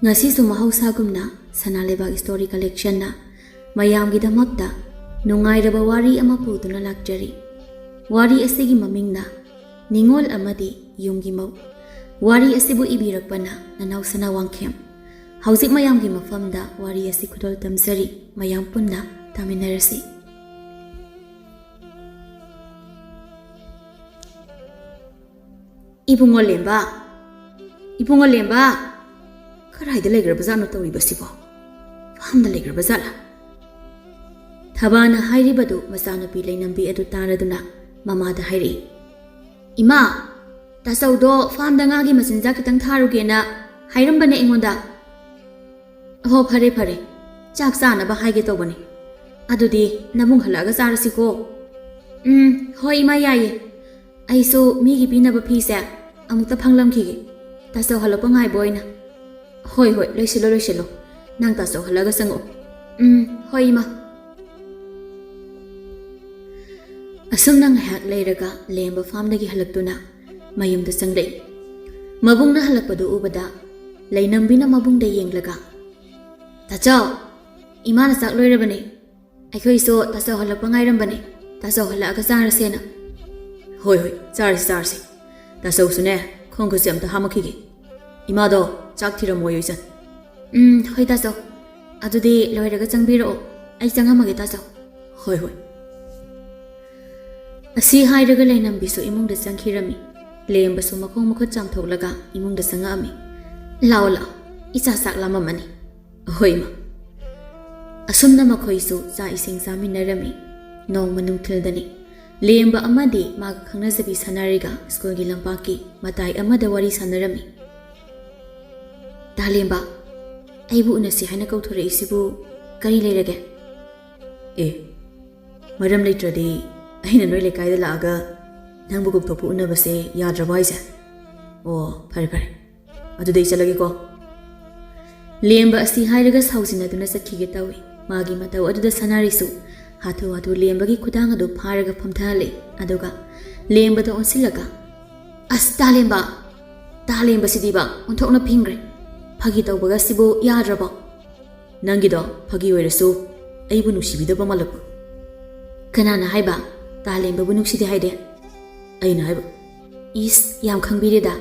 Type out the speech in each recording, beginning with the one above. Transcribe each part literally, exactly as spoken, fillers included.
ꯉꯁꯤꯁꯨ ꯃꯍꯧꯁꯥꯒꯨꯝꯅ ꯁꯅꯥ ꯂꯩꯕꯥꯛ ꯁ꯭ꯇꯣꯔꯤ ꯀꯂꯦꯛꯁꯟꯅ ꯃꯌꯥꯝꯒꯤꯗꯃꯛꯇ ꯅꯨꯡꯉꯥꯏꯔꯕ ꯋꯥꯔꯤ ꯑꯃ ꯄꯨꯗꯨꯅ ꯂꯥꯛꯆꯔꯤ꯫ ꯋꯥꯔꯤ ꯑꯁꯤꯒꯤ ꯃꯃꯤꯡꯅ ꯅꯤꯉꯣꯜ ꯑꯃꯗꯤ ꯌꯨꯝꯒꯤ ꯃꯧ꯫ ꯋꯥꯔꯤ ꯑꯁꯤꯕꯨ ꯏꯕꯤꯔꯛꯄꯅ ꯅꯅꯥꯎ ꯁꯅꯥ ꯋꯥꯡꯈꯦꯝ꯫ ꯍꯧꯖꯤꯛ ꯃꯌꯥꯝꯒꯤ ꯃꯐꯝꯗ ꯋꯥꯔꯤ ꯑꯁꯤ ꯈꯨꯗꯣꯜ ꯇꯝꯖꯔꯤ꯫ ꯃꯌꯥꯝ ꯄꯨꯟꯅ ꯇꯥꯃꯤꯟꯅꯔꯁꯤ꯫ ꯏꯕꯨꯡꯉꯣ ꯂꯦꯝꯕ, ꯏꯕꯨꯡꯉꯣ ꯂꯦꯝꯕ, ꯀꯗꯥꯏꯗ ꯂꯩꯈ꯭ꯔꯕꯖꯥꯠꯅꯣ ꯇꯧꯔꯤꯕꯁꯤꯕꯣ? ꯐꯥꯝꯗ ꯂꯩꯈ꯭ꯔꯕꯖꯥꯠꯂꯥ? ꯊꯕꯥꯅ ꯍꯥꯏꯔꯤꯕꯗꯨ ꯃꯆꯥꯅꯨꯄꯤ ꯂꯩꯅꯝꯕꯤ ꯑꯗꯨ ꯇꯥꯔꯗꯨꯅ ꯃꯃꯥꯗ ꯍꯥꯏꯔꯛꯏ, "ꯏꯃꯥ, ꯇꯥꯆꯧꯗꯣ ꯐꯥꯝꯗ ꯉꯥꯒꯤ ꯃꯆꯤꯟꯖꯥꯛ ꯈꯤꯇꯪ ꯊꯥꯔꯨꯒꯦꯅ ꯍꯥꯏꯔꯝꯕꯅꯦ ꯑꯩꯉꯣꯟꯗ꯫" "ꯑꯍꯣ, ꯐꯔꯦ ꯐꯔꯦ, ꯆꯥꯛ ꯆꯥꯅꯕ ꯍꯥꯏꯒꯦ ꯇꯧꯕꯅꯦ꯫ ꯑꯗꯨꯗꯤ ꯅꯕꯨꯡ ꯍꯜꯂꯛꯑꯒ ꯆꯥꯔꯁꯤꯀꯣ?" "ꯎꯝ, ꯍꯣꯏ ꯏꯃꯥ, ꯌꯥꯏꯌꯦ꯫ ꯑꯩꯁꯨ ꯃꯤꯒꯤ ꯄꯤꯅꯕ ꯐꯤꯁꯦ ꯑꯃꯨꯛꯇ ꯐꯪꯂꯝꯈꯤꯒꯦ, ꯇꯥꯆꯧ ꯍꯜꯂꯛꯄ ꯉꯥꯏꯕ ꯑꯣꯏꯅ꯫" "ꯍꯣꯏ ꯍꯣꯏ, ꯂꯣꯏꯁꯤꯜꯂꯣ ꯂꯣꯏꯁꯤꯜꯂꯣ, ꯅꯪ ꯇꯥꯆꯧ ꯍꯜꯂꯛꯑꯒ ꯆꯪꯉꯛꯑꯣ꯫" "ꯎꯝ, ꯍꯣꯏ ꯏꯃꯥ꯫" ꯑꯁꯨꯝꯅ ꯉꯥꯏꯍꯥꯛ ꯂꯩꯔꯒ ꯂꯦꯝꯕ ꯐꯥꯝꯗꯒꯤ ꯍꯜꯂꯛꯇꯨꯅ ꯃꯌꯨꯝꯗ ꯆꯪꯂꯛꯏ꯫ ꯃꯕꯨꯡꯅ ꯍꯜꯂꯛꯄꯗꯨ ꯎꯕꯗ ꯂꯩꯅꯝꯕꯤꯅ ꯃꯕꯨꯡꯗ ꯌꯦꯡꯂꯒ, "ꯇꯥꯆꯧ, ꯏꯃꯥꯅ ꯆꯥꯛ ꯂꯣꯏꯔꯕꯅꯦ꯫ ꯑꯩꯈꯣꯏꯁꯨ ꯇꯥꯆꯧ ꯍꯜꯂꯛꯄ ꯉꯥꯏꯔꯝꯕꯅꯦ꯫ ꯇꯥꯆꯧ ꯍꯜꯂꯛꯑꯒ ꯆꯥꯔꯁꯦꯅ꯫" "ꯍꯣꯏ ꯍꯣꯏ, ꯆꯥꯔꯁꯤ ꯆꯥꯔꯁꯤ꯫ ꯇꯥꯆꯧꯁꯨꯅꯦ, ꯈꯣꯡ ꯈꯨꯠꯁꯦ ꯑꯝꯇ ꯍꯥꯝꯃꯛꯈꯤꯒꯦ꯫ ꯏꯃꯥꯗꯣ ꯆꯥꯛ ꯊꯤꯔꯝꯃꯣꯌꯣ ꯏꯆꯟ꯫" "ꯎꯝ, ꯍꯣꯏ ꯇꯥꯆꯧ꯫ ꯑꯗꯨꯗꯤ ꯂꯣꯏꯔꯒ ꯆꯪꯕꯤꯔꯛꯑꯣ꯫ ꯑꯩ ꯆꯪꯉꯝꯃꯒꯦ ꯇꯥꯆꯧ꯫" "ꯍꯣꯏ ꯍꯣꯏ꯫" ꯑꯁꯤ ꯍꯥꯏꯔꯒ ꯂꯩꯅꯝꯕꯤꯁꯨ ꯏꯃꯨꯡꯗ ꯆꯪꯈꯤꯔꯝꯃꯤ꯫ ꯂꯦꯝꯕꯁꯨ ꯃꯈꯣꯡ ꯃꯈꯨꯠ ꯆꯥꯝꯊꯣꯛꯂꯒ ꯏꯃꯨꯡꯗ ꯆꯪꯉꯛꯑꯝꯃꯤ꯫ "ꯂꯥꯛꯑꯣ ꯂꯥꯛꯑꯣ, ꯏꯆꯥ ꯆꯥꯛ ꯂꯥꯝꯃꯝꯃꯅꯤ꯫" "ꯍꯣꯏ ꯏꯃꯥ꯫" ꯑꯁꯨꯝꯅ ꯃꯈꯣꯏꯁꯨ ꯆꯥꯛ ꯏꯁꯤꯡ ꯆꯥꯃꯤꯟꯅꯔꯝꯃꯤ꯫ ꯅꯣꯡꯃ ꯅꯨꯡꯊꯤꯜꯗꯅꯤ꯫ ꯂꯦꯝꯕ ꯑꯃꯗꯤ ꯃꯥꯒ ꯈꯪꯅꯖꯕꯤ ꯁꯅꯥꯔꯩꯒ ꯁ꯭ꯀꯨꯜꯒꯤ ꯂꯝꯄꯥꯛꯀꯤ ꯃꯇꯥꯏ ꯑꯃꯗ ꯋꯥꯔꯤ ꯁꯥꯟꯅꯔꯝꯃꯤ꯫ "ꯇꯥ ꯂꯦꯝꯕ, ꯑꯩꯕꯨ ꯎꯅꯁꯤ ꯍꯥꯏꯅ ꯀꯧꯊꯣꯔꯛꯏꯁꯤꯕꯨ ꯀꯔꯤ ꯂꯩꯔꯒꯦ?" "ꯑꯦ, ꯃꯔꯝ ꯂꯩꯇ꯭ꯔꯗꯤ ꯑꯩꯅ ꯅꯣꯏ ꯂꯩꯀꯥꯏꯗ ꯂꯥꯛꯑꯒ ꯅꯪꯕꯨ ꯀꯧꯊꯣꯛꯄ ꯎꯅꯕꯁꯦ ꯌꯥꯗ꯭ꯔꯕꯣ ꯍꯥꯏꯁꯦ? ꯑꯣ, ꯐꯔꯦ ꯐꯔꯦ, ꯑꯗꯨꯗꯤ ꯑꯩ ꯆꯠꯂꯒꯦꯀꯣ꯫" ꯂꯦꯝꯕ ꯑꯁꯤ ꯍꯥꯏꯔꯒ ꯁꯥꯎꯖꯤꯟꯅꯗꯨꯅ ꯆꯠꯈꯤꯒꯦ ꯇꯧꯏ꯫ ꯃꯥꯒꯤ ꯃꯇꯧ ꯑꯗꯨꯗ ꯁꯅꯥꯔꯩꯁꯨ ꯍꯥꯊꯨ ꯍꯥꯊꯨ ꯂꯦꯝꯕꯒꯤ ꯈꯨꯗꯥꯡ ꯑꯗꯨ ꯐꯥꯔꯒ ꯐꯝꯊꯍꯜꯂꯦ꯫ ꯑꯗꯨꯒ ꯂꯦꯝꯕꯗ ꯑꯣꯟꯁꯤꯜꯂꯒ, "ꯑꯁ, ꯇꯥ ꯂꯦꯝꯕ! ꯇꯥ ꯂꯦꯝꯕꯁꯤꯗꯤꯕ ꯑꯣꯟꯊꯣꯛꯅ ꯐꯤꯡꯈ꯭ꯔꯦ꯫ ꯐꯥꯒꯤ ꯇꯧꯕꯒ ꯁꯤꯕꯨ ꯌꯥꯗ꯭ꯔꯕꯣ? ꯅꯪꯒꯤꯗꯣ ꯐꯥꯒꯤ ꯑꯣꯏꯔꯁꯨ ꯑꯩꯕꯨ ꯅꯨꯡꯁꯤꯕꯤꯗꯕ ꯃꯥꯜꯂꯛꯄ꯫ ꯀꯅꯥꯅ ꯍꯥꯏꯕ? ꯇꯥꯂꯦꯝꯕꯕꯨ ꯅꯨꯡꯁꯤꯗꯦ ꯍꯥꯏꯗꯦ꯫ ꯑꯩꯅ ꯍꯥꯏꯕ꯫ ꯏꯁ, ꯌꯥꯝ ꯈꯪꯕꯤꯔꯦꯗ꯫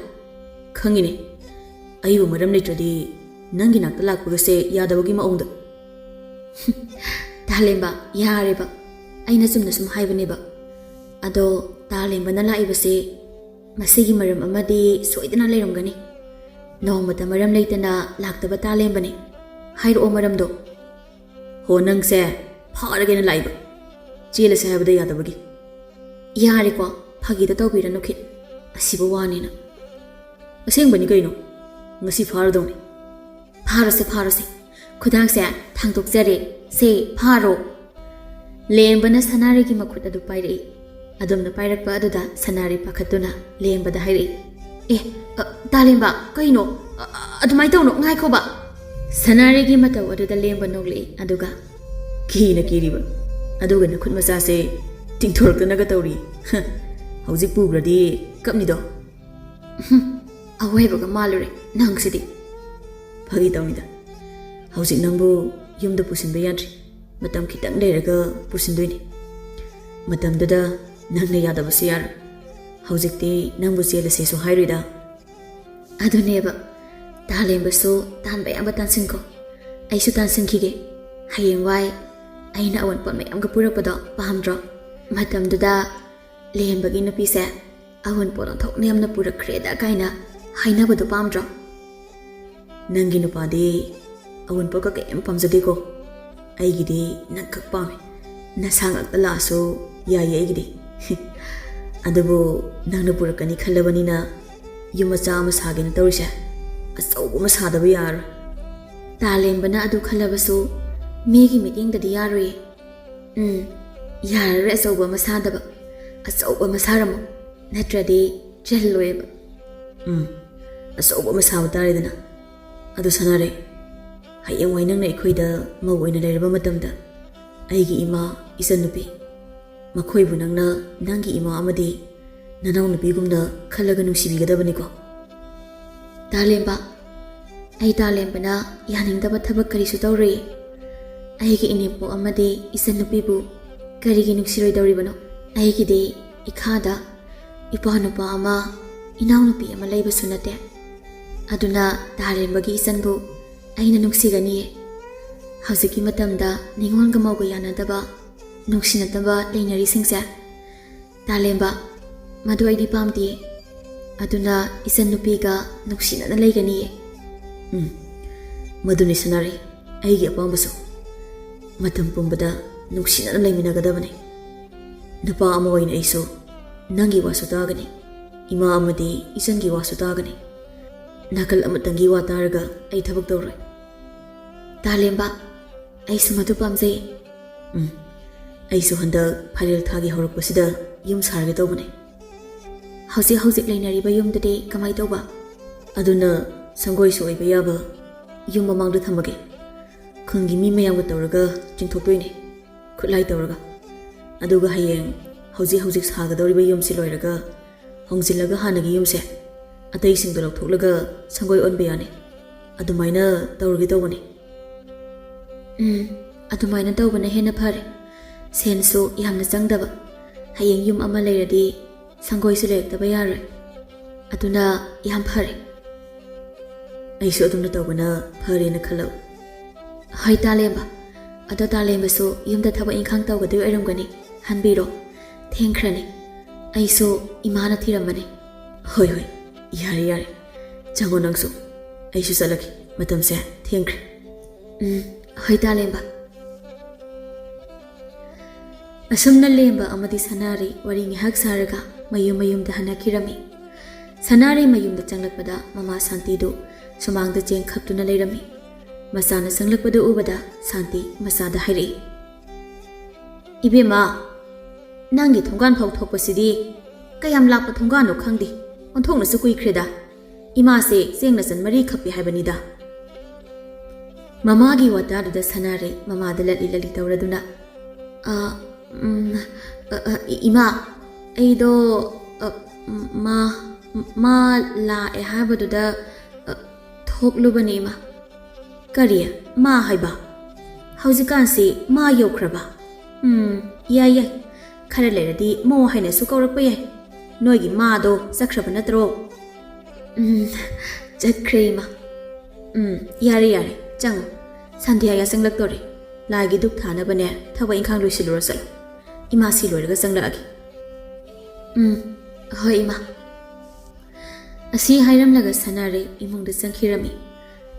ꯈꯪꯉꯤꯅꯦ꯫ ꯑꯩꯕꯨ ꯃꯔꯝ ꯂꯩꯇ꯭ꯔꯗꯤ ꯅꯪꯒꯤ ꯅꯥꯛꯇ ꯂꯥꯛꯄꯒꯁꯦ ꯌꯥꯗꯕꯒꯤ ꯃꯑꯣꯡꯗ꯫ ꯇꯥꯂꯦꯝꯕ, ꯌꯥꯔꯦꯕ꯫ ꯑꯩꯅ ꯆꯨꯝꯅ ꯁꯨꯝ ꯍꯥꯏꯕꯅꯦꯕ꯫ ꯑꯗꯣ ꯇꯥꯂꯦꯝꯕꯅ ꯂꯥꯛꯏꯕꯁꯦ ꯃꯁꯤꯒꯤ ꯃꯔꯝ ꯑꯃꯗꯤ ꯁꯣꯏꯗꯅ ꯂꯩꯔꯝꯒꯅꯤ꯫ ꯅꯣꯡꯃꯇ ꯃꯔꯝ ꯂꯩꯇꯅ ꯂꯥꯛꯇꯕ ꯇꯥꯂꯦꯝꯕꯅꯦ꯫ ꯍꯥꯏꯔꯛꯑꯣ ꯃꯔꯝꯗꯣ꯫ ꯍꯣ, ꯅꯪꯁꯦ ꯐꯥꯔꯒꯦꯅ ꯂꯥꯛꯏꯕ? ꯆꯦꯜꯂꯁꯦ ꯍꯥꯏꯕꯗ ꯌꯥꯗꯕꯒꯤ? ꯌꯥꯔꯦꯀꯣ, ꯐꯥꯒꯤꯗ ꯇꯧꯕꯤꯔꯅꯨ ꯈꯤꯠ꯫ ꯑꯁꯤꯕ ꯋꯥꯅꯤꯅ꯫ ꯑꯁꯦꯡꯕꯅꯤ ꯀꯩꯅꯣ, ꯉꯁꯤ ꯐꯥꯔꯗꯧꯅꯤ꯫ ꯐꯥꯔꯣꯁꯦ, ꯐꯥꯔꯣꯁꯦ꯫ ꯈꯨꯗꯥꯡꯁꯦ ꯊꯥꯡꯗꯣꯛꯆꯔꯦ꯫ ꯁꯦ, ꯐꯥꯔꯣ꯫ ꯂꯦꯝꯕꯅ ꯁꯅꯥꯔꯩꯒꯤ ꯃꯈꯨꯠ ꯑꯗꯨ ꯄꯥꯏꯔꯛꯏ꯫ ꯑꯗꯨꯝꯅ ꯄꯥꯏꯔꯛꯄ ꯑꯗꯨꯗ ꯁꯅꯥꯔꯩ ꯄꯥꯈꯠꯇꯨꯅ ꯂꯦꯝꯕꯗ ꯍꯥꯏꯔꯛꯏ, "ꯑꯦ, ꯑ, ꯇꯥꯂꯦꯝꯕ, ꯀꯩꯅꯣ? ꯑ, ꯑ, ꯑꯗꯨꯃꯥꯏꯅ ꯇꯧꯅꯣ, ꯉꯥꯏꯈꯣꯕ!" ꯁꯅꯥꯔꯩꯒꯤ ꯃꯇꯧ ꯑꯗꯨꯗ ꯂꯦꯝꯕ ꯅꯣꯛꯂꯛꯏ, ꯑꯗꯨꯒ, "ꯀꯤꯅ ꯀꯤꯔꯤꯕ, ꯑꯗꯨꯒ ꯅꯈꯨꯠ ꯃꯆꯥꯁꯦ ꯇꯤꯡꯊꯣꯔꯛꯇꯅꯒ ꯇꯧꯔꯤ꯫ ꯍ, ꯍꯧꯖꯤꯛ ꯄꯨꯈ꯭ꯔꯗꯤ ꯀꯞꯅꯤꯗꯣ꯫" ꯍꯨꯝ, ꯑꯋꯥꯏꯕꯒ ꯃꯥꯜꯂꯨꯔꯦ ꯅꯪꯁꯤꯗꯤ꯫ ꯐꯥꯒꯤ ꯇꯧꯅꯤꯗ꯫ ꯍꯧꯖꯤꯛ ꯅꯪꯕꯨ ꯌꯨꯝꯗ ꯄꯨꯁꯤꯟꯕ ꯌꯥꯗ꯭ꯔꯤ꯫ ꯃꯇꯝ ꯈꯤꯇꯪ ꯂꯩꯔꯒ ꯄꯨꯁꯤꯟꯗꯣꯏꯅꯤ꯫ ꯃꯇꯝꯗꯨꯗ ꯅꯪꯅ ꯌꯥꯗꯕꯁꯨ ꯌꯥꯔꯣꯏ꯫ ꯍꯧꯖꯤꯛꯇꯤ ꯅꯪꯕꯨ ꯆꯦꯜꯂꯁꯦꯁꯨ ꯍꯥꯏꯔꯣꯏꯗ꯫ ꯑꯗꯨꯅꯦꯕ, ꯇꯥꯂꯦꯝꯕꯁꯨ ꯇꯥꯟꯕ ꯑꯌꯥꯝꯕ ꯇꯥꯟꯁꯤꯟꯈꯣ꯫ ꯑꯩꯁꯨ ꯇꯥꯟꯁꯤꯟꯈꯤꯒꯦ꯫ ꯍꯌꯦꯡꯋꯥꯏ ꯑꯩꯅ ꯑꯑꯣꯟꯄꯣꯠ ꯃꯌꯥꯝꯒ ꯄꯨꯔꯛꯄꯗꯣ ꯄꯥꯝꯗ꯭ꯔꯣ? ꯃꯇꯝꯗꯨꯗ ꯂꯦꯝꯕꯒꯤ ꯅꯨꯄꯤꯁꯦ ꯑꯑꯣꯟꯄꯣꯠ ꯑꯣꯟꯊꯣꯛꯅ ꯌꯥꯝꯅ ꯄꯨꯔꯛꯈ꯭ꯔꯦꯗ ꯀꯥꯏꯅ ꯍꯥꯏꯅꯕꯗꯣ ꯄꯥꯝꯗ꯭ꯔꯣ? ꯅꯪꯒꯤ ꯅꯨꯄꯥꯗꯤ ꯑꯑꯣꯟꯄꯣꯠꯀ ꯀꯩꯝ ꯄꯥꯝꯖꯗꯦꯀꯣ꯫ ꯑꯩꯒꯤꯗꯤ ꯅꯪꯈꯛ ꯄꯥꯝꯃꯦ꯫ ꯅꯁꯥ ꯉꯥꯛꯇ ꯂꯥꯛꯑꯁꯨ ꯌꯥꯏꯌꯦ ꯑꯩꯒꯤꯗꯤ꯫ ꯑꯗꯨꯕꯨ ꯅꯪꯅ ꯄꯨꯔꯛꯀꯅꯤ ꯈꯜꯂꯕꯅꯤꯅ ꯌꯨꯝ ꯃꯆꯥ ꯑꯃ ꯁꯥꯒꯦꯅ ꯇꯧꯔꯤꯁꯦ꯫ ꯑꯆꯧꯕ ꯑꯃ ꯁꯥꯗꯕ ꯌꯥꯔꯔꯣꯏ꯫ ꯇꯥꯂꯦꯝꯕꯅ ꯑꯗꯨ ꯈꯜꯂꯕꯁꯨ ꯃꯤꯒꯤ ꯃꯤꯠꯌꯦꯡꯗꯗꯤ ꯌꯥꯔꯣꯏꯌꯦ꯫ ꯎꯝ, ꯌꯥꯔꯔꯣꯏ ꯑꯆꯧꯕ ꯑꯃ ꯁꯥꯗꯕ꯫ ꯑꯆꯧꯕ ꯑꯃ ꯁꯥꯔꯝꯃꯣ꯫ ꯅꯠꯇ꯭ꯔꯗꯤ ꯆꯜꯂꯣꯏꯕ꯫ ꯎꯝ, ꯑꯆꯧꯕ ꯑꯃ ꯁꯥꯕ ꯇꯥꯔꯦꯗꯅ꯫ ꯑꯗꯨ ꯁꯥꯟꯅꯔꯦ, ꯍꯌꯦꯡꯋꯥꯏ ꯅꯪꯅ ꯑꯩꯈꯣꯏꯗ ꯃꯧ ꯑꯣꯏꯅ ꯂꯩꯔꯕ ꯃꯇꯝꯗ ꯑꯩꯒꯤ ꯏꯃꯥ, ꯏꯆꯟꯅꯨꯄꯤ, ꯃꯈꯣꯏꯕꯨ ꯅꯪꯅ ꯅꯪꯒꯤ ꯏꯃꯥ ꯑꯃꯗꯤ ꯅꯅꯥꯎꯅꯨꯄꯤꯒꯨꯝꯅ ꯈꯜꯂꯒ ꯅꯨꯡꯁꯤꯕꯤꯒꯗꯕꯅꯤꯀꯣ꯫ ꯇꯥꯂꯦꯝꯕ, ꯑꯩ ꯇꯥꯂꯦꯝꯕꯅ ꯌꯥꯅꯤꯡꯗꯕ ꯊꯕꯛ ꯀꯔꯤꯁꯨ ꯇꯧꯔꯨꯏ꯫ ꯑꯩꯒꯤ ꯏꯅꯦꯝꯄꯣꯛ ꯑꯃꯗꯤ ꯏꯆꯟꯅꯨꯄꯤꯕꯨ ꯀꯔꯤꯒꯤ ꯅꯨꯡꯁꯤꯔꯣꯏꯗꯧꯔꯤꯕꯅꯣ? ꯑꯩꯒꯤꯗꯤ ꯏꯈꯥꯗ ꯏꯄ꯭ꯋꯥ ꯅꯨꯄꯥ ꯑꯃ, ꯏꯅꯥꯎꯅꯨꯄꯤ ꯑꯃ ꯂꯩꯕꯁꯨ ꯅꯠꯇꯦ꯫ ꯑꯗꯨꯅ ꯇꯥꯂꯦꯝꯕꯒꯤ ꯏꯆꯟꯕꯨ ꯑꯩꯅ ꯅꯨꯡꯁꯤꯒꯅꯤꯌꯦ꯫ ꯍꯧꯖꯤꯛꯀꯤ ꯃꯇꯝꯗ ꯅꯤꯉꯣꯜꯒ ꯃꯧꯒ ꯌꯥꯅꯗꯕ, ꯅꯨꯡꯁꯤꯅꯗꯕ ꯂꯩꯅꯔꯤꯁꯤꯡꯁꯦ꯫ ꯇꯥꯂꯦꯝꯕ, ꯃꯗꯨ ꯑꯩꯗꯤ ꯄꯥꯝꯗꯦ꯫ ꯑꯗꯨꯅ ꯏꯆꯟꯅꯨꯄꯤꯒ ꯅꯨꯡꯁꯤꯅꯅ ꯂꯩꯒꯅꯤꯌꯦ꯫ ꯎꯝ, ꯃꯗꯨꯅꯤ ꯁꯅꯥꯔꯩ, ꯑꯩꯒꯤ ꯑꯄꯥꯝꯕꯁꯨ꯫ ꯃꯇꯝ ꯄꯨꯝꯕꯗ ꯅꯨꯡꯁꯤꯅꯅ ꯂꯩꯃꯤꯟꯅꯒꯗꯕꯅꯤ꯫ ꯅꯨꯄꯥ ꯑꯃ ꯑꯣꯏꯅ ꯑꯩꯁꯨ ꯅꯪꯒꯤ ꯋꯥꯁꯨ ꯇꯥꯒꯅꯤ, ꯏꯃꯥ ꯑꯃꯗꯤ ꯏꯆꯟꯒꯤ ꯋꯥꯁꯨ ꯇꯥꯒꯅꯤ꯫ ꯅꯥꯀꯜ ꯑꯃꯇꯪꯒꯤ ꯋꯥ ꯇꯥꯔꯒ ꯑꯩ ꯊꯕꯛ ꯇꯧꯔꯣꯏ꯫ ꯇꯥꯂꯦꯝꯕ, ꯑꯩꯁꯨ ꯃꯗꯨ ꯄꯥꯝꯖꯩ꯫ ꯎꯝ, ꯑꯩꯁꯨ ꯍꯟꯗꯛ ꯐꯥꯏꯔꯦꯜ ꯊꯥꯒꯤ ꯍꯧꯔꯛꯄꯁꯤꯗ ꯌꯨꯝ ꯁꯥꯔꯒꯦ ꯇꯧꯕꯅꯦ꯫ ꯍꯧꯖꯤꯛ ꯍꯧꯖꯤꯛ ꯂꯩꯅꯔꯤꯕ ꯌꯨꯝꯗꯨꯗꯤ ꯀꯃꯥꯏ ꯇꯧꯕ? ꯑꯗꯨꯅ ꯁꯪꯒꯣꯏꯁꯨ ꯑꯣꯏꯕ ꯌꯥꯕ ꯌꯨꯝ ꯃꯃꯥꯡꯗ ꯊꯝꯃꯒꯦ꯫ ꯈꯨꯟꯒꯤ ꯃꯤ ꯃꯌꯥꯝꯒ ꯇꯧꯔꯒ ꯆꯤꯡꯊꯣꯛꯇꯣꯏꯅꯦ, ꯈꯨꯠꯂꯥꯏ ꯇꯧꯔꯒ꯫ ꯑꯗꯨꯒ ꯍꯌꯦꯡ ꯍꯧꯖꯤꯛ ꯍꯧꯖꯤꯛ ꯁꯥꯒꯗꯧꯔꯤꯕ ꯌꯨꯝꯁꯤ ꯂꯣꯏꯔꯒ ꯍꯣꯡꯖꯤꯜꯂꯒ ꯍꯥꯟꯅꯒꯤ ꯌꯨꯝꯁꯦ, ꯑꯇꯩꯁꯤꯡꯗꯣ ꯂꯧꯊꯣꯛꯂꯒ ꯁꯪꯒꯣꯏ ꯑꯣꯟꯕ ꯌꯥꯅꯤ꯫ ꯑꯗꯨꯃꯥꯏꯅ ꯇꯧꯔꯒꯦ ꯇꯧꯕꯅꯦ꯫ ꯎꯝ, ꯑꯗꯨꯃꯥꯏꯅ ꯇꯧꯕꯅ ꯍꯦꯟꯅ ꯐꯔꯦ꯫ ꯁꯦꯟꯁꯨ ꯌꯥꯝꯅ ꯆꯪꯗꯕ꯫ ꯍꯌꯦꯡ ꯌꯨꯝ ꯑꯃ ꯂꯩꯔꯗꯤ ꯁꯪꯒꯣꯏꯁꯨ ꯂꯩꯔꯛꯇꯕ ꯌꯥꯔꯣꯏ꯫ ꯑꯗꯨꯅ ꯌꯥꯝ ꯐꯔꯦ꯫ ꯑꯩꯁꯨ ꯑꯗꯨꯝꯅ ꯇꯧꯕꯅ ꯐꯔꯦꯅ ꯈꯜꯂꯕ꯫ ꯍꯣꯏ ꯇꯥꯂꯦꯝꯕ, ꯑꯗꯣ ꯇꯥꯂꯦꯝꯕꯁꯨ ꯌꯨꯝꯗ ꯊꯕꯛ ꯏꯪꯈꯥꯡ ꯇꯧꯒꯗꯣꯏ ꯑꯣꯏꯔꯝꯒꯅꯤ, ꯍꯟꯕꯤꯔꯣ꯫ ꯊꯦꯡꯈ꯭ꯔꯅꯤ꯫ ꯑꯩꯁꯨ ꯏꯃꯥꯅ ꯊꯤꯔꯝꯕꯅꯤ꯫ ꯍꯣꯏ ꯍꯣꯏ, ꯌꯥꯔꯦ ꯌꯥꯔꯦ, ꯆꯪꯉꯣ ꯅꯪꯁꯨ꯫ ꯑꯩꯁꯨ ꯆꯠꯂꯒꯦ, ꯃꯇꯝꯁꯦ ꯊꯦꯡꯈ꯭ꯔꯦ꯫ ꯎꯝ, ꯍꯣꯏ ꯇꯥꯂꯦꯝꯕ꯫ ꯑꯁꯨꯝꯅ ꯂꯦꯝꯕ ꯑꯃꯗꯤ ꯁꯅꯥꯔꯩ ꯋꯥꯔꯤ ꯉꯥꯏꯍꯥꯛ ꯁꯥꯔꯒ ꯃꯌꯨꯝ ꯃꯌꯨꯝꯗ ꯍꯟꯅꯈꯤꯔꯝꯃꯤ꯫ ꯁꯅꯥꯔꯩ ꯃꯌꯨꯝꯗ ꯆꯪꯂꯛꯄꯗ ꯃꯃꯥ ꯁꯥꯟꯇꯤꯗꯨ ꯁꯨꯃꯥꯡꯗ ꯆꯦꯡ ꯈꯞꯇꯨꯅ ꯂꯩꯔꯝꯃꯤ꯫ ꯃꯆꯥꯅ ꯆꯪꯂꯛꯄꯗꯨ ꯎꯕꯗ ꯁꯥꯟꯇꯤ ꯃꯆꯥꯗ ꯍꯥꯏꯔꯛꯏ, "ꯏꯕꯦꯝꯃ, ꯅꯪꯒꯤ ꯊꯣꯡꯒꯥꯟ ꯐꯥꯎ ꯊꯣꯛꯄꯁꯤꯗꯤ ꯀꯌꯥꯝ ꯂꯥꯞꯄ ꯊꯣꯡꯒꯥꯟꯅꯣ ꯈꯪꯗꯦ, ꯑꯣꯟꯊꯣꯛꯅꯁꯨ ꯀꯨꯏꯈ꯭ꯔꯦꯗ꯫ ꯏꯃꯥꯁꯦ ꯆꯦꯡ ꯃꯆꯟ ꯃꯔꯤ ꯈꯞꯄꯤ ꯍꯥꯏꯕꯅꯤꯗ꯫" ꯃꯃꯥꯒꯤ ꯋꯥꯇꯥꯗꯨꯗ ꯁꯅꯥꯔꯩ ꯃꯃꯥꯗ ꯂꯠꯂꯤ ꯂꯠꯂꯤ ꯇꯧꯔꯗꯨꯅ, "ꯑ, ꯎꯝ, ꯑ, ꯑ, ꯏ-, ꯏꯃꯥ, ꯑꯩꯗꯣ, ꯑ, ꯃꯥ, ꯃꯥ ꯂꯥꯛꯑꯦ ꯍꯥꯏꯕꯗꯨꯗ, ꯑ, ꯊꯣꯛꯂꯨꯕꯅꯤ, ꯏꯃꯥ꯫ ꯀꯔꯤ? ꯃꯥ ꯍꯥꯏꯕ? ꯍꯧꯖꯤꯛꯀꯥꯟꯁꯤ ꯃꯥ ꯌꯧꯈ꯭ꯔꯕ? ꯎꯝ, ꯌꯥꯏ, ꯌꯥꯏ꯫ ꯈꯔ ꯂꯩꯔꯗꯤ ꯃꯣ ꯍꯥꯏꯅꯁꯨ ꯀꯧꯔꯛꯄ ꯌꯥꯏ꯫ ꯅꯣꯏꯒꯤ ꯃꯥꯗꯣ ꯆꯠꯈ꯭ꯔꯕ ꯅꯠꯇ꯭ꯔꯣ? ꯎꯝ, ꯆꯠꯈ꯭ꯔꯦ, ꯏꯃꯥ꯫ ꯎꯝ, ꯌꯥꯔꯦ, ꯌꯥꯔꯦ, ꯆꯪꯉꯣ꯫ ꯁꯟꯙ꯭ꯌꯥ ꯌꯥꯆꯪꯂꯛꯇꯣꯔꯦ꯫ ꯂꯥꯏꯒꯤ ꯙꯨꯞ ꯊꯥꯅꯕꯅꯦ, ꯊꯕꯛ ꯏꯪꯈꯥꯡ ꯂꯣꯏꯁꯤꯜꯂꯨꯔꯣ ꯆꯠꯂꯣ꯫ ꯏꯃꯥ ꯁꯤ ꯂꯣꯏꯔꯒ ꯆꯪꯂꯛꯑꯒꯦ꯫ ꯎꯝ, ꯍꯣꯏ, ꯏꯃꯥ꯫ ꯑꯁꯤ ꯍꯥꯏꯔꯝꯂꯒ ꯁꯅꯥꯔꯩ ꯏꯃꯨꯡꯗ ꯆꯪꯈꯤꯔꯝꯃꯤ꯫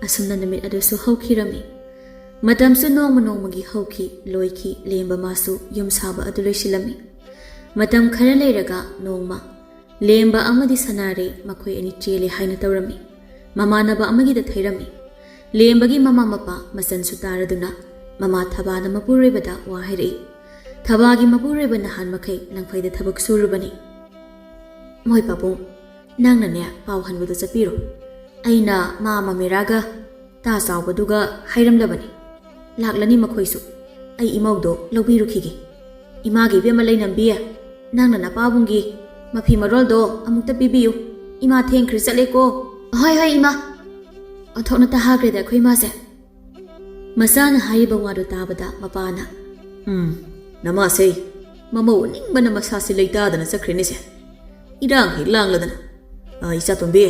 ꯑꯁꯨꯝꯅ ꯅꯨꯃꯤꯠ ꯑꯗꯨꯁꯨ ꯍꯧꯈꯤꯔꯝꯃꯤ꯫ ꯃꯇꯝꯁꯨ ꯅꯣꯡꯃ ꯅꯣꯡꯃꯒꯤ ꯍꯧꯈꯤ, ꯂꯣꯏꯈꯤ, ꯂꯦꯝꯕ ꯃꯥꯁꯨ ꯌꯨꯝ ꯁꯥꯕ ꯑꯗꯨ ꯂꯣꯏꯁꯤꯜꯂꯝꯃꯤ꯫ ꯃꯇꯝ ꯈꯔ ꯂꯩꯔꯒ ꯅꯣꯡꯃ ꯂꯦꯝꯕ ꯑꯃꯗꯤ ꯁꯅꯥꯔꯩ ꯃꯈꯣꯏ ꯑꯅꯤ ꯆꯦꯜꯂꯦ ꯍꯥꯏꯅ ꯇꯧꯔꯝꯃꯤ꯫ ꯃꯃꯥꯟꯅꯕ ꯑꯃꯒꯤꯗ ꯊꯩꯔꯝꯃꯤ꯫ ꯂꯦꯝꯕꯒꯤ ꯃꯃꯥ ꯃꯄꯥ ꯃꯆꯟꯁꯨ ꯇꯥꯔꯗꯨꯅ ꯃꯃꯥ ꯊꯕꯥꯅ ꯃꯄꯨꯔꯣꯏꯕꯗ ꯋꯥ ꯍꯥꯏꯔꯛꯏ꯫ ꯊꯕꯥꯒꯤ ꯃꯄꯨꯔꯣꯏꯕ ꯅꯍꯥꯟ ꯃꯈꯩ ꯂꯪꯐꯩꯗ ꯊꯕꯛ ꯁꯨꯔꯨꯕꯅꯤ꯫ ꯃꯣꯏ ꯄꯥꯕꯨꯡ, ꯅꯪꯅꯅꯦ ꯄꯥꯎ ꯍꯟꯕꯗꯣ ꯆꯠꯄꯤꯔꯣ꯫ ꯑꯩꯅ ꯃꯥ ꯃꯃꯦꯔꯥꯒ ꯇꯥ ꯆꯥꯎꯕꯗꯨꯒ ꯍꯥꯏꯔꯝꯂꯕꯅꯤ꯫ ꯂꯥꯛꯂꯅꯤ ꯃꯈꯣꯏꯁꯨ꯫ ꯑꯩ ꯏꯃꯧꯗꯣ ꯂꯧꯕꯤꯔꯨꯈꯤꯒꯦ꯫ ꯏꯃꯥꯒꯤ ꯏꯕꯦꯝꯃ ꯂꯩꯅꯝꯕꯤ, ꯅꯪꯅ ꯅꯄꯥꯕꯨꯡꯒꯤ ꯃꯐꯤ ꯃꯔꯣꯜꯗꯣ ꯑꯃꯨꯛꯇ ꯄꯤꯕꯤꯌꯨ꯫ ꯏꯃꯥ ꯊꯦꯡꯈ꯭ꯔꯦ, ꯆꯠꯂꯦꯀꯣ꯫ ꯍꯣꯏ, ꯍꯣꯏ, ꯏꯃꯥ꯫ ꯑꯣꯟꯊꯣꯛꯅ ꯇꯍꯥꯈ꯭ꯔꯦꯗ ꯑꯩꯈꯣꯏ ꯏꯃꯥꯁꯦ꯫ ꯃꯆꯥꯅ ꯍꯥꯏꯔꯤꯕ ꯋꯥꯗꯨ ꯇꯥꯕꯗ ꯃꯄꯥꯅ, "ꯎꯝ, ꯅꯃꯥꯁꯦ ꯃꯃꯧ ꯎꯅꯤꯡꯕꯅ ꯃꯁꯥꯁꯤ ꯂꯩꯇꯥꯗꯅ ꯆꯠꯈ꯭ꯔꯦꯅꯦꯁꯦ꯫ ꯏꯔꯥꯡ ꯍꯦꯛ ꯂꯥꯡꯂꯗꯅ꯫ ꯑ, ꯏꯆꯥꯇꯣꯝꯕꯤ,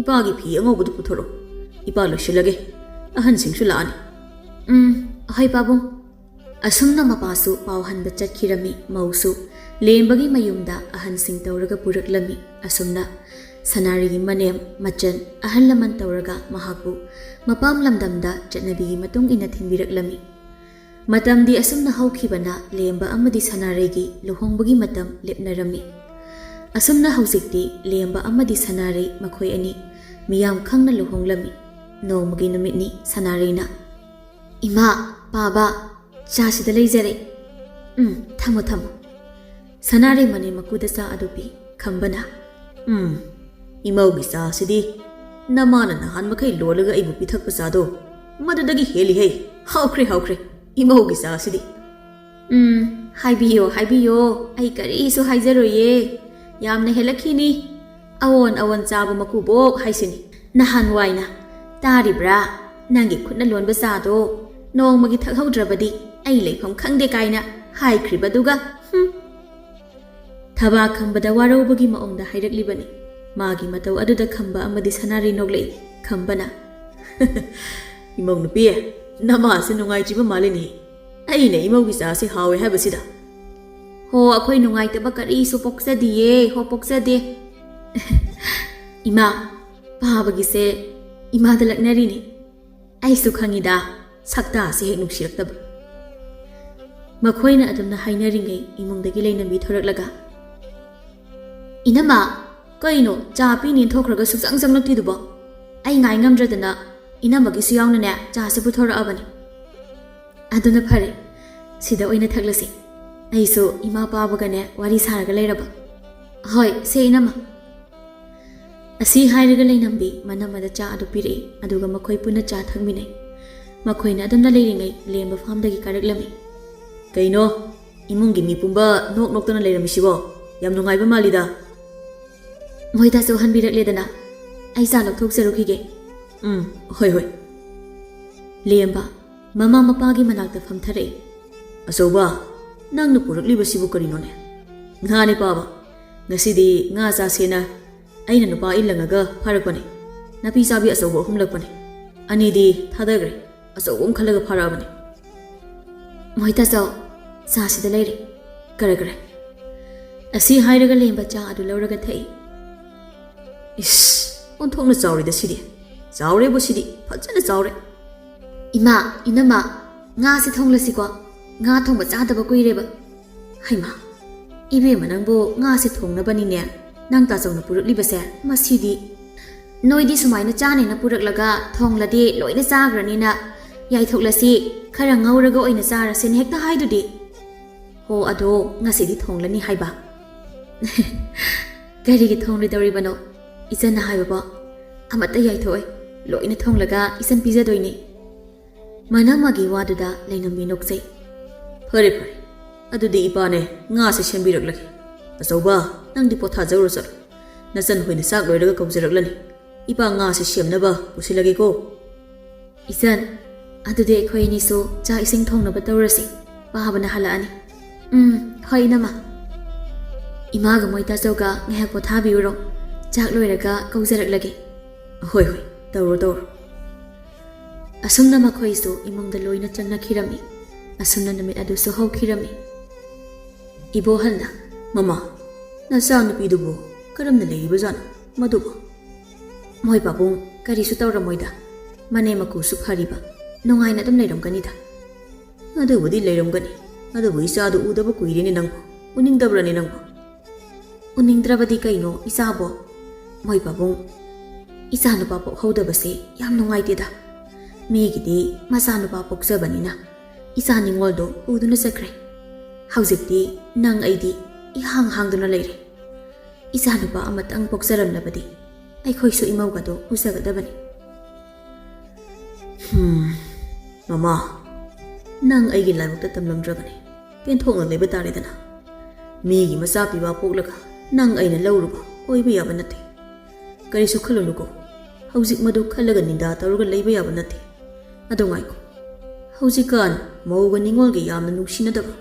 ꯏꯄꯥꯒꯤ ꯐꯤ ꯑꯉꯧꯕꯗꯨ ꯄꯨꯊꯣꯔꯛꯎ꯫ ꯏꯄꯥ ꯂꯣꯏꯁꯤꯜꯂꯒꯦ꯫ ꯑꯍꯟꯁꯤꯡꯁꯨ ꯂꯥꯛꯑꯅꯤ꯫" "ꯎꯝ, ꯍꯣꯏ ꯄꯥꯕꯨꯡ꯫" ꯑꯁꯨꯝꯅ ꯃꯄꯥꯁꯨ ꯄꯥꯎ ꯍꯟꯕ ꯆꯠꯈꯤꯔꯝꯃꯤ, ꯃꯧꯁꯨ ꯂꯦꯝꯕꯒꯤ ꯃꯌꯨꯝꯗ ꯑꯍꯟꯁꯤꯡ ꯇꯧꯔꯒ ꯄꯨꯔꯛꯂꯝꯃꯤ꯫ ꯑꯁꯨꯝꯅ ꯁꯅꯥꯔꯤꯒꯤ ꯃꯅꯦꯝ, ꯃꯆꯟ, ꯑꯍꯜ ꯂꯃꯟ ꯇꯧꯔꯒ ꯃꯍꯥꯛꯄꯨ ꯃꯄꯥꯝ ꯂꯝꯗꯝꯗ ꯆꯠꯅꯕꯤꯒꯤ ꯃꯇꯨꯡ ꯏꯟꯅ ꯊꯤꯟꯕꯤꯔꯛꯂꯝꯃꯤ꯫ ꯃꯇꯝꯗꯤ ꯑꯁꯨꯝꯅ ꯍꯧꯈꯤꯕꯅ ꯂꯦꯝꯕ ꯑꯃꯗꯤ ꯁꯅꯥꯔꯩꯒꯤ ꯂꯨꯍꯣꯡꯕꯒꯤ ꯃꯇꯝ ꯂꯦꯞꯅꯔꯝꯃꯤ꯫ ꯑꯁꯨꯝꯅ ꯍꯧꯖꯤꯛꯇꯤ ꯂꯦꯝꯕ ꯑꯃꯗꯤ ꯁꯅꯥꯔꯩ ꯃꯈꯣꯏ ꯑꯅꯤ ꯃꯤꯌꯥꯝ ꯈꯪꯅ ꯂꯨꯍꯣꯡꯂꯝꯃꯤ꯫ ꯅꯣꯡꯃꯒꯤ ꯅꯨꯃꯤꯠꯅꯤ ꯁꯅꯥꯔꯩꯅ, "ꯏꯃꯥ, ꯄꯥꯕ, ꯆꯥꯁꯤꯗ ꯂꯩꯖꯔꯦ꯫ ꯎꯝ, ꯊꯝꯃꯣ, ꯊꯝꯃꯣ꯫" ꯁꯅꯥꯔꯩ ꯃꯅꯦꯝ ꯃꯀꯨꯗ ꯆꯥ ꯑꯗꯨ ꯄꯤ꯫ ꯈꯝꯕꯅ, "ꯎꯝ, ꯏꯃꯧꯒꯤ ꯆꯥꯁꯤꯗꯤ ꯅꯃꯥꯅ ꯅꯍꯥꯟ ꯃꯈꯩ ꯂꯣꯜꯂꯒ ꯑꯩꯕꯨ ꯄꯤꯊꯛꯄ ꯆꯥꯗꯣ ꯃꯗꯨꯗꯒꯤ ꯍꯦꯜꯂꯤꯍꯦ꯫ ꯍꯥꯎꯈ꯭ꯔꯦ, ꯍꯥꯎꯈ꯭ꯔꯦ, ꯏꯃꯧꯒꯤ ꯆꯥꯁꯤꯗꯤ꯫" "ꯎꯝ, ꯍꯥꯏꯕꯤꯌꯣ, ꯍꯥꯏꯕꯤꯌꯣ, ꯑꯩ ꯀꯔꯤꯁꯨ ꯍꯥꯏꯖꯔꯣꯏꯌꯦ꯫ ꯌꯥꯝꯅ ꯍꯦꯜꯂꯛꯈꯤꯅꯤ꯫ ꯑꯋꯣꯟ ꯑꯋꯣꯟ ꯆꯥꯕ ꯃꯀꯨꯕꯣꯛ ꯍꯥꯏꯁꯤꯅꯤ꯫ ꯅꯍꯥꯟꯋꯥꯏꯅ "ꯇꯥꯔꯤꯕ꯭ꯔꯥ? ꯅꯪꯒꯤ ꯈꯨꯠꯅ ꯂꯣꯟꯕ ꯆꯥꯗꯣ ꯅꯣꯡꯃꯒꯤ ꯊꯛꯍꯧꯗ꯭ꯔꯕꯗꯤ ꯑꯩ ꯂꯩꯐꯝ ꯈꯪꯗꯦ" ꯀꯥꯏꯅ ꯍꯥꯏꯈ꯭ꯔꯤꯕꯗꯨꯒ, ꯍꯨꯝ꯫ ꯊꯕꯥ ꯈꯝꯕꯗ ꯋꯥꯔꯧꯕꯒꯤ ꯃꯑꯣꯡꯗ ꯍꯥꯏꯔꯛꯂꯤꯕꯅꯤ꯫ ꯃꯥꯒꯤ ꯃꯇꯧ ꯑꯗꯨꯗ ꯈꯝꯕ ꯑꯃꯗꯤ ꯁꯅꯥꯔꯩ ꯅꯣꯛꯂꯛꯏ꯫ ꯈꯝꯕꯅ, "ꯏꯃꯧ ꯅꯨꯄꯤ, ꯅꯃꯥꯁꯦ ꯅꯨꯡꯉꯥꯏꯇ꯭ꯔꯤꯕ ꯃꯥꯜꯂꯤꯅꯦ꯫ ꯑꯩꯅ ꯏꯃꯧꯒꯤ ꯆꯥꯁꯦ ꯍꯥꯎꯋꯦ ꯍꯥꯏꯕꯁꯤꯗ꯫" "ꯍꯣ, ꯑꯩꯈꯣꯏ ꯅꯨꯡꯉꯥꯏꯇꯕ ꯀꯔꯤꯁꯨ ꯄꯣꯛꯆꯗꯤꯌꯦ, ꯍꯣ, ꯄꯣꯛꯆꯗꯦ꯫" "ꯏꯃꯥ, ꯄꯥꯕꯒꯤꯁꯦ ꯏꯃꯥꯗ ꯂꯛꯅꯔꯤꯅꯤ꯫ ꯑꯩꯁꯨ ꯈꯪꯉꯤꯗ, ꯁꯛꯇꯥꯁꯦ ꯍꯦꯛ ꯅꯨꯡꯁꯤꯔꯛꯇꯕ꯫" ꯃꯈꯣꯏꯅ ꯑꯗꯨꯝꯅ ꯍꯥꯏꯅꯔꯤꯉꯩ ꯏꯃꯨꯡꯗꯒꯤ ꯂꯩꯅꯝꯕꯤ ꯊꯣꯔꯛꯂꯒ, "ꯏꯅꯝꯃ, ꯀꯩꯅꯣ ꯆꯥ ꯄꯤꯅꯦꯅ ꯊꯣꯛꯈ꯭ꯔꯒ ꯁꯨꯛꯆꯪ ꯆꯪꯂꯛꯇ꯭ꯔꯤꯗꯨꯕꯣ?" ꯑꯩ ꯉꯥꯏ ꯉꯝꯗ꯭ꯔꯗꯅ ꯏꯅꯝꯃꯒꯤꯁꯨ ꯌꯥꯎꯅꯅꯦ ꯆꯥꯁꯦ ꯄꯨꯊꯣꯔꯛꯑꯕꯅꯤ꯫ "ꯑꯗꯨꯅ ꯐꯔꯦ, ꯁꯤꯗ ꯑꯣꯏꯅ ꯊꯛꯂꯁꯤ꯫ ꯑꯩꯁꯨ ꯏꯃꯥ ꯄꯥꯕꯒꯅꯦ ꯋꯥꯔꯤ ꯁꯥꯔꯒ ꯂꯩꯔꯕ꯫" "ꯍꯣꯏ, ꯁꯦ ꯏꯅꯝꯃ꯫" ꯑꯁꯤ ꯍꯥꯏꯔꯒ ꯂꯩꯅꯝꯕꯤ ꯃꯅꯝꯃꯗ ꯆꯥ ꯑꯗꯨ ꯄꯤꯔꯛꯏ, ꯑꯗꯨꯒ ꯃꯈꯣꯏ ꯄꯨꯟꯅ ꯆꯥ ꯊꯛꯃꯤꯟꯅꯩ꯫ ꯃꯈꯣꯏꯅ ꯑꯗꯨꯝꯅ ꯂꯩꯔꯤꯉꯩ ꯂꯦꯝꯕ ꯐꯥꯝꯗꯒꯤ ꯀꯥꯔꯛꯂꯝꯃꯤ꯫ "ꯀꯩꯅꯣ, ꯏꯃꯨꯡꯒꯤ ꯃꯤ ꯄꯨꯝꯕ ꯅꯣꯛ ꯅꯣꯛꯇꯅ ꯂꯩꯔꯝꯃꯤꯁꯤꯕꯣ? ꯌꯥꯝ ꯅꯨꯡꯉꯥꯏꯕ ꯃꯥꯜꯂꯤꯗ꯫" "ꯃꯣꯏꯗꯁꯨ ꯍꯟꯕꯤꯔꯛꯂꯦꯗꯅ, ꯑꯩ ꯆꯥ ꯂꯧꯊꯣꯛꯆꯔꯨꯈꯤꯒꯦ꯫" "ꯎꯝ, ꯍꯣꯏ, ꯍꯣꯏ꯫" ꯂꯦꯝꯕ ꯃꯃꯥ ꯃꯄꯥꯒꯤ ꯃꯅꯥꯛꯇ ꯐꯝꯊꯔꯛꯏ꯫ "ꯑꯆꯧꯕ, ꯅꯪꯅ ꯄꯨꯔꯛꯂꯤꯕꯁꯤꯕꯨ ꯀꯔꯤꯅꯣꯅꯦ?" "ꯉꯥꯅꯦ ꯄꯥꯕ, ꯉꯁꯤꯗꯤ ꯉꯥ ꯆꯥꯁꯦꯅ ꯑꯩꯅ ꯅꯨꯄꯥ ꯏꯜ ꯂꯪꯉꯒ ꯐꯥꯔꯛꯄꯅꯦ꯫ ꯅꯥꯄꯤ ꯆꯥꯕꯤ ꯑꯆꯧꯕ ꯑꯍꯨꯝ ꯂꯛꯄꯅꯦ꯫ ꯑꯅꯤꯗꯤ ꯊꯥꯗꯈ꯭ꯔꯦ, ꯑꯆꯧꯕ ꯑꯃ ꯈꯜꯂꯒ ꯐꯥꯔꯛꯑꯕꯅꯦ꯫" "ꯃꯣꯏ ꯇꯥꯆꯧ, ꯆꯥꯁꯤꯗ ꯂꯩꯔꯦ꯫ ꯀꯔꯦ, ꯀꯔꯦ꯫" ꯑꯁꯤ ꯍꯥꯏꯔꯒ ꯂꯦꯝꯕ ꯆꯥ ꯑꯗꯨ ꯂꯧꯔꯒ ꯊꯛꯏ꯫ "ꯏꯁ, ꯑꯣꯟꯊꯣꯛꯅ ꯆꯥꯎꯔꯦꯗ ꯁꯤꯗꯤ꯫ ꯆꯥꯎꯔꯦꯕꯨ ꯁꯤꯗꯤ, ꯐꯖꯅ ꯆꯥꯎꯔꯦ꯫" "ꯏꯃꯥ, ꯏꯅꯝꯃ, ꯉꯥꯁꯦ ꯊꯣꯡꯂꯁꯤꯀꯣ꯫ ꯉꯥ ꯊꯣꯡꯕ ꯆꯥꯗꯕ ꯀꯨꯏꯔꯦꯕ꯫" "ꯍꯩꯃꯥ, ꯏꯕꯦꯝꯃ ꯅꯪꯕꯨ ꯉꯥꯁꯦ ꯊꯣꯡꯅꯕꯅꯤꯅꯦ ꯅꯪ ꯇꯥꯆꯧꯅ ꯄꯨꯔꯛꯂꯤꯕꯁꯦ? ꯃꯁꯤꯗꯤ꯫ ꯅꯣꯏꯗꯤ ꯁꯨꯃꯥꯏꯅ ꯆꯥꯅꯦꯅ ꯄꯨꯔꯛꯂꯒ ꯊꯣꯡꯂꯗꯤ ꯂꯣꯏꯅ ꯆꯥꯈ꯭ꯔꯅꯤꯅ ꯌꯥꯏꯊꯣꯛꯂꯁꯤ, ꯈꯔ ꯉꯧꯔꯒ ꯑꯣꯏꯅ ꯆꯥꯔꯁꯦꯅ ꯍꯦꯛꯇ ꯍꯥꯏꯗꯨꯗꯤ꯫" "ꯍꯣ, ꯑꯗꯣ ꯉꯁꯤꯗꯤ ꯊꯣꯡꯂꯅꯤ ꯍꯥꯏꯕ?" "ꯀꯔꯤꯒꯤ ꯊꯣꯡꯂꯣꯏꯗꯧꯔꯤꯕꯅꯣ? ꯏꯆꯟꯅ ꯍꯥꯏꯕꯕꯣ꯫ ꯑꯃꯠꯇ ꯌꯥꯏꯊꯣꯛꯑꯣꯏ, ꯂꯣꯏꯅ ꯊꯣꯡꯂꯒ ꯏꯆꯟ ꯄꯤꯖꯗꯣꯏꯅꯤ꯫" ꯃꯅꯝꯃꯒꯤ ꯋꯥꯗꯨꯗ ꯂꯩꯅꯝꯕꯤ ꯅꯣꯛꯆꯩ꯫ "ꯐꯔꯦ, ꯐꯔꯦ꯫ ꯑꯗꯨꯗꯤ ꯏꯄꯥꯅꯦ ꯉꯥꯁꯦ ꯁꯦꯝꯕꯤꯔꯛꯂꯒꯦ꯫ ꯑꯆꯧꯕ, ꯅꯪꯗꯤ ꯄꯣꯊꯥꯖꯔꯨꯔꯣ ꯆꯠꯂꯣ꯫ ꯅꯆꯟ ꯍꯣꯏꯅ ꯆꯥꯛ ꯂꯣꯏꯔꯒ ꯀꯧꯖꯔꯛꯂꯅꯤ꯫ ꯏꯄꯥ ꯉꯥꯁꯦ ꯁꯦꯝꯅꯕ ꯄꯨꯁꯤꯜꯂꯒꯦꯀꯣ꯫ ꯏꯆꯟ, ꯑꯗꯨꯗꯤ ꯑꯩꯈꯣꯏ ꯑꯅꯤꯁꯨ ꯆꯥꯛ ꯏꯁꯤꯡ ꯊꯣꯡꯅꯕ ꯇꯧꯔꯁꯤ꯫ ꯄꯥꯕꯅ ꯍꯜꯂꯛꯑꯅꯤ꯫ ꯎꯝ, ꯍꯣꯏ, ꯏꯅꯝꯃ꯫ ꯏꯃꯥꯒ ꯃꯣꯏ ꯇꯥꯆꯧꯒ ꯉꯥꯏꯍꯥꯛ ꯄꯣꯊꯥꯕꯤꯔꯨꯔꯣ꯫ ꯆꯥꯛ ꯂꯣꯏꯔꯒ ꯀꯧꯖꯔꯛꯂꯒꯦ꯫ ꯍꯣꯏ, ꯍꯣꯏ, ꯇꯧꯔꯣ, ꯇꯧꯔꯣ꯫ ꯑꯁꯨꯝꯅ ꯃꯈꯣꯏꯁꯨ ꯏꯃꯨꯡꯗ ꯂꯣꯏꯅ ꯆꯪꯅꯈꯤꯔꯝꯃꯤ꯫ ꯑꯁꯨꯝꯅ ꯅꯨꯃꯤꯠ ꯑꯗꯨꯁꯨ ꯍꯧꯈꯤꯔꯝꯃꯤ꯫ ꯏꯕꯣꯍꯜꯅ, "ꯃꯃꯥ, ꯅꯆꯥꯅꯨꯄꯤꯗꯨꯕꯨ ꯀꯔꯝꯅ ꯂꯩꯔꯤꯕꯖꯥꯠꯅꯣ ꯃꯗꯨꯕꯨ?" "ꯃꯣꯏ ꯄꯥꯕꯨꯡ, ꯀꯔꯤꯁꯨ ꯇꯧꯔꯝꯃꯣꯏꯗ꯫ ꯃꯅꯦꯝ ꯃꯀꯨꯁꯨ ꯐꯔꯤꯕ꯫ ꯅꯨꯡꯉꯥꯏꯅ ꯑꯗꯨꯝ ꯂꯩꯔꯝꯒꯅꯤꯗ꯫" "ꯑꯗꯨꯕꯨꯗꯤ ꯂꯩꯔꯝꯒꯅꯤ꯫ ꯑꯗꯨꯕꯨ ꯏꯆꯥꯗꯨ ꯎꯗꯕ ꯀꯨꯏꯔꯦꯅꯦ ꯅꯪꯕꯨ꯫ ꯎꯅꯤꯡꯗꯕ꯭ꯔꯅꯦ ꯅꯪꯕꯨ?" "ꯎꯅꯤꯡꯗ꯭ꯔꯕꯗꯤ ꯀꯩꯅꯣ ꯏꯆꯥꯕꯣ?" "ꯃꯣꯏ ꯄꯥꯕꯨꯡ, ꯏꯆꯥꯅꯨꯄꯥ ꯄꯣꯛꯍꯧꯗꯕꯁꯦ ꯌꯥꯝ ꯅꯨꯡꯉꯥꯏꯇꯦꯗ꯫ ꯃꯤꯒꯤꯗꯤ ꯃꯆꯥꯅꯨꯄꯥ ꯄꯣꯛꯆꯕꯅꯤꯅ ꯏꯆꯥ ꯅꯤꯉꯣꯜꯗꯣ ꯄꯨꯗꯨꯅ ꯆꯠꯈ꯭ꯔꯦ꯫ ꯍꯧꯖꯤꯛꯇꯤ ꯅꯪ ꯑꯩꯗꯤ ꯏꯍꯥꯡ ꯍꯥꯡꯗꯨꯅ ꯂꯩꯔꯦ꯫ ꯏꯆꯥꯅꯨꯄꯥ ꯑꯃꯇꯪ ꯄꯣꯛꯆꯔꯝꯂꯕꯗꯤ ꯑꯩꯈꯣꯏꯁꯨ ꯏꯃꯧꯒꯗꯣ ꯎꯖꯒꯗꯕꯅꯤ꯫" "ꯍꯝ, ꯃꯃꯥ, ꯅꯪ ꯑꯩꯒꯤ ꯂꯥꯏꯕꯛꯇ ꯇꯝꯂꯝꯗ꯭ꯔꯕꯅꯤ꯫ ꯄꯦꯟꯊꯣꯛꯅ ꯂꯩꯕ ꯇꯥꯔꯦꯗꯅ꯫ ꯃꯤꯒꯤ ꯃꯆꯥ ꯄꯤꯕ ꯄꯣꯛꯂꯒ ꯅꯪ ꯑꯩꯅ ꯂꯧꯔꯨꯕ ꯑꯣꯏꯕ ꯌꯥꯕ ꯅꯠꯇꯦ꯫ ꯀꯔꯤꯁꯨ ꯈꯜꯂꯨꯅꯨꯀꯣ꯫ ꯍꯧꯖꯤꯛ ꯃꯗꯨ ꯈꯜꯂꯒ ꯅꯤꯟꯗꯥ ꯇꯧꯔꯒ ꯂꯩꯕ ꯌꯥꯕ ꯅꯠꯇꯦ꯫ ꯑꯗꯣ ꯉꯥꯏꯈꯣ꯫ ꯍꯧꯖꯤꯛꯀꯥꯟ ꯃꯧꯒ ꯅꯤꯉꯣꯜꯒ ꯌꯥꯝꯅ ꯅꯨꯡꯁꯤꯅꯗꯕ,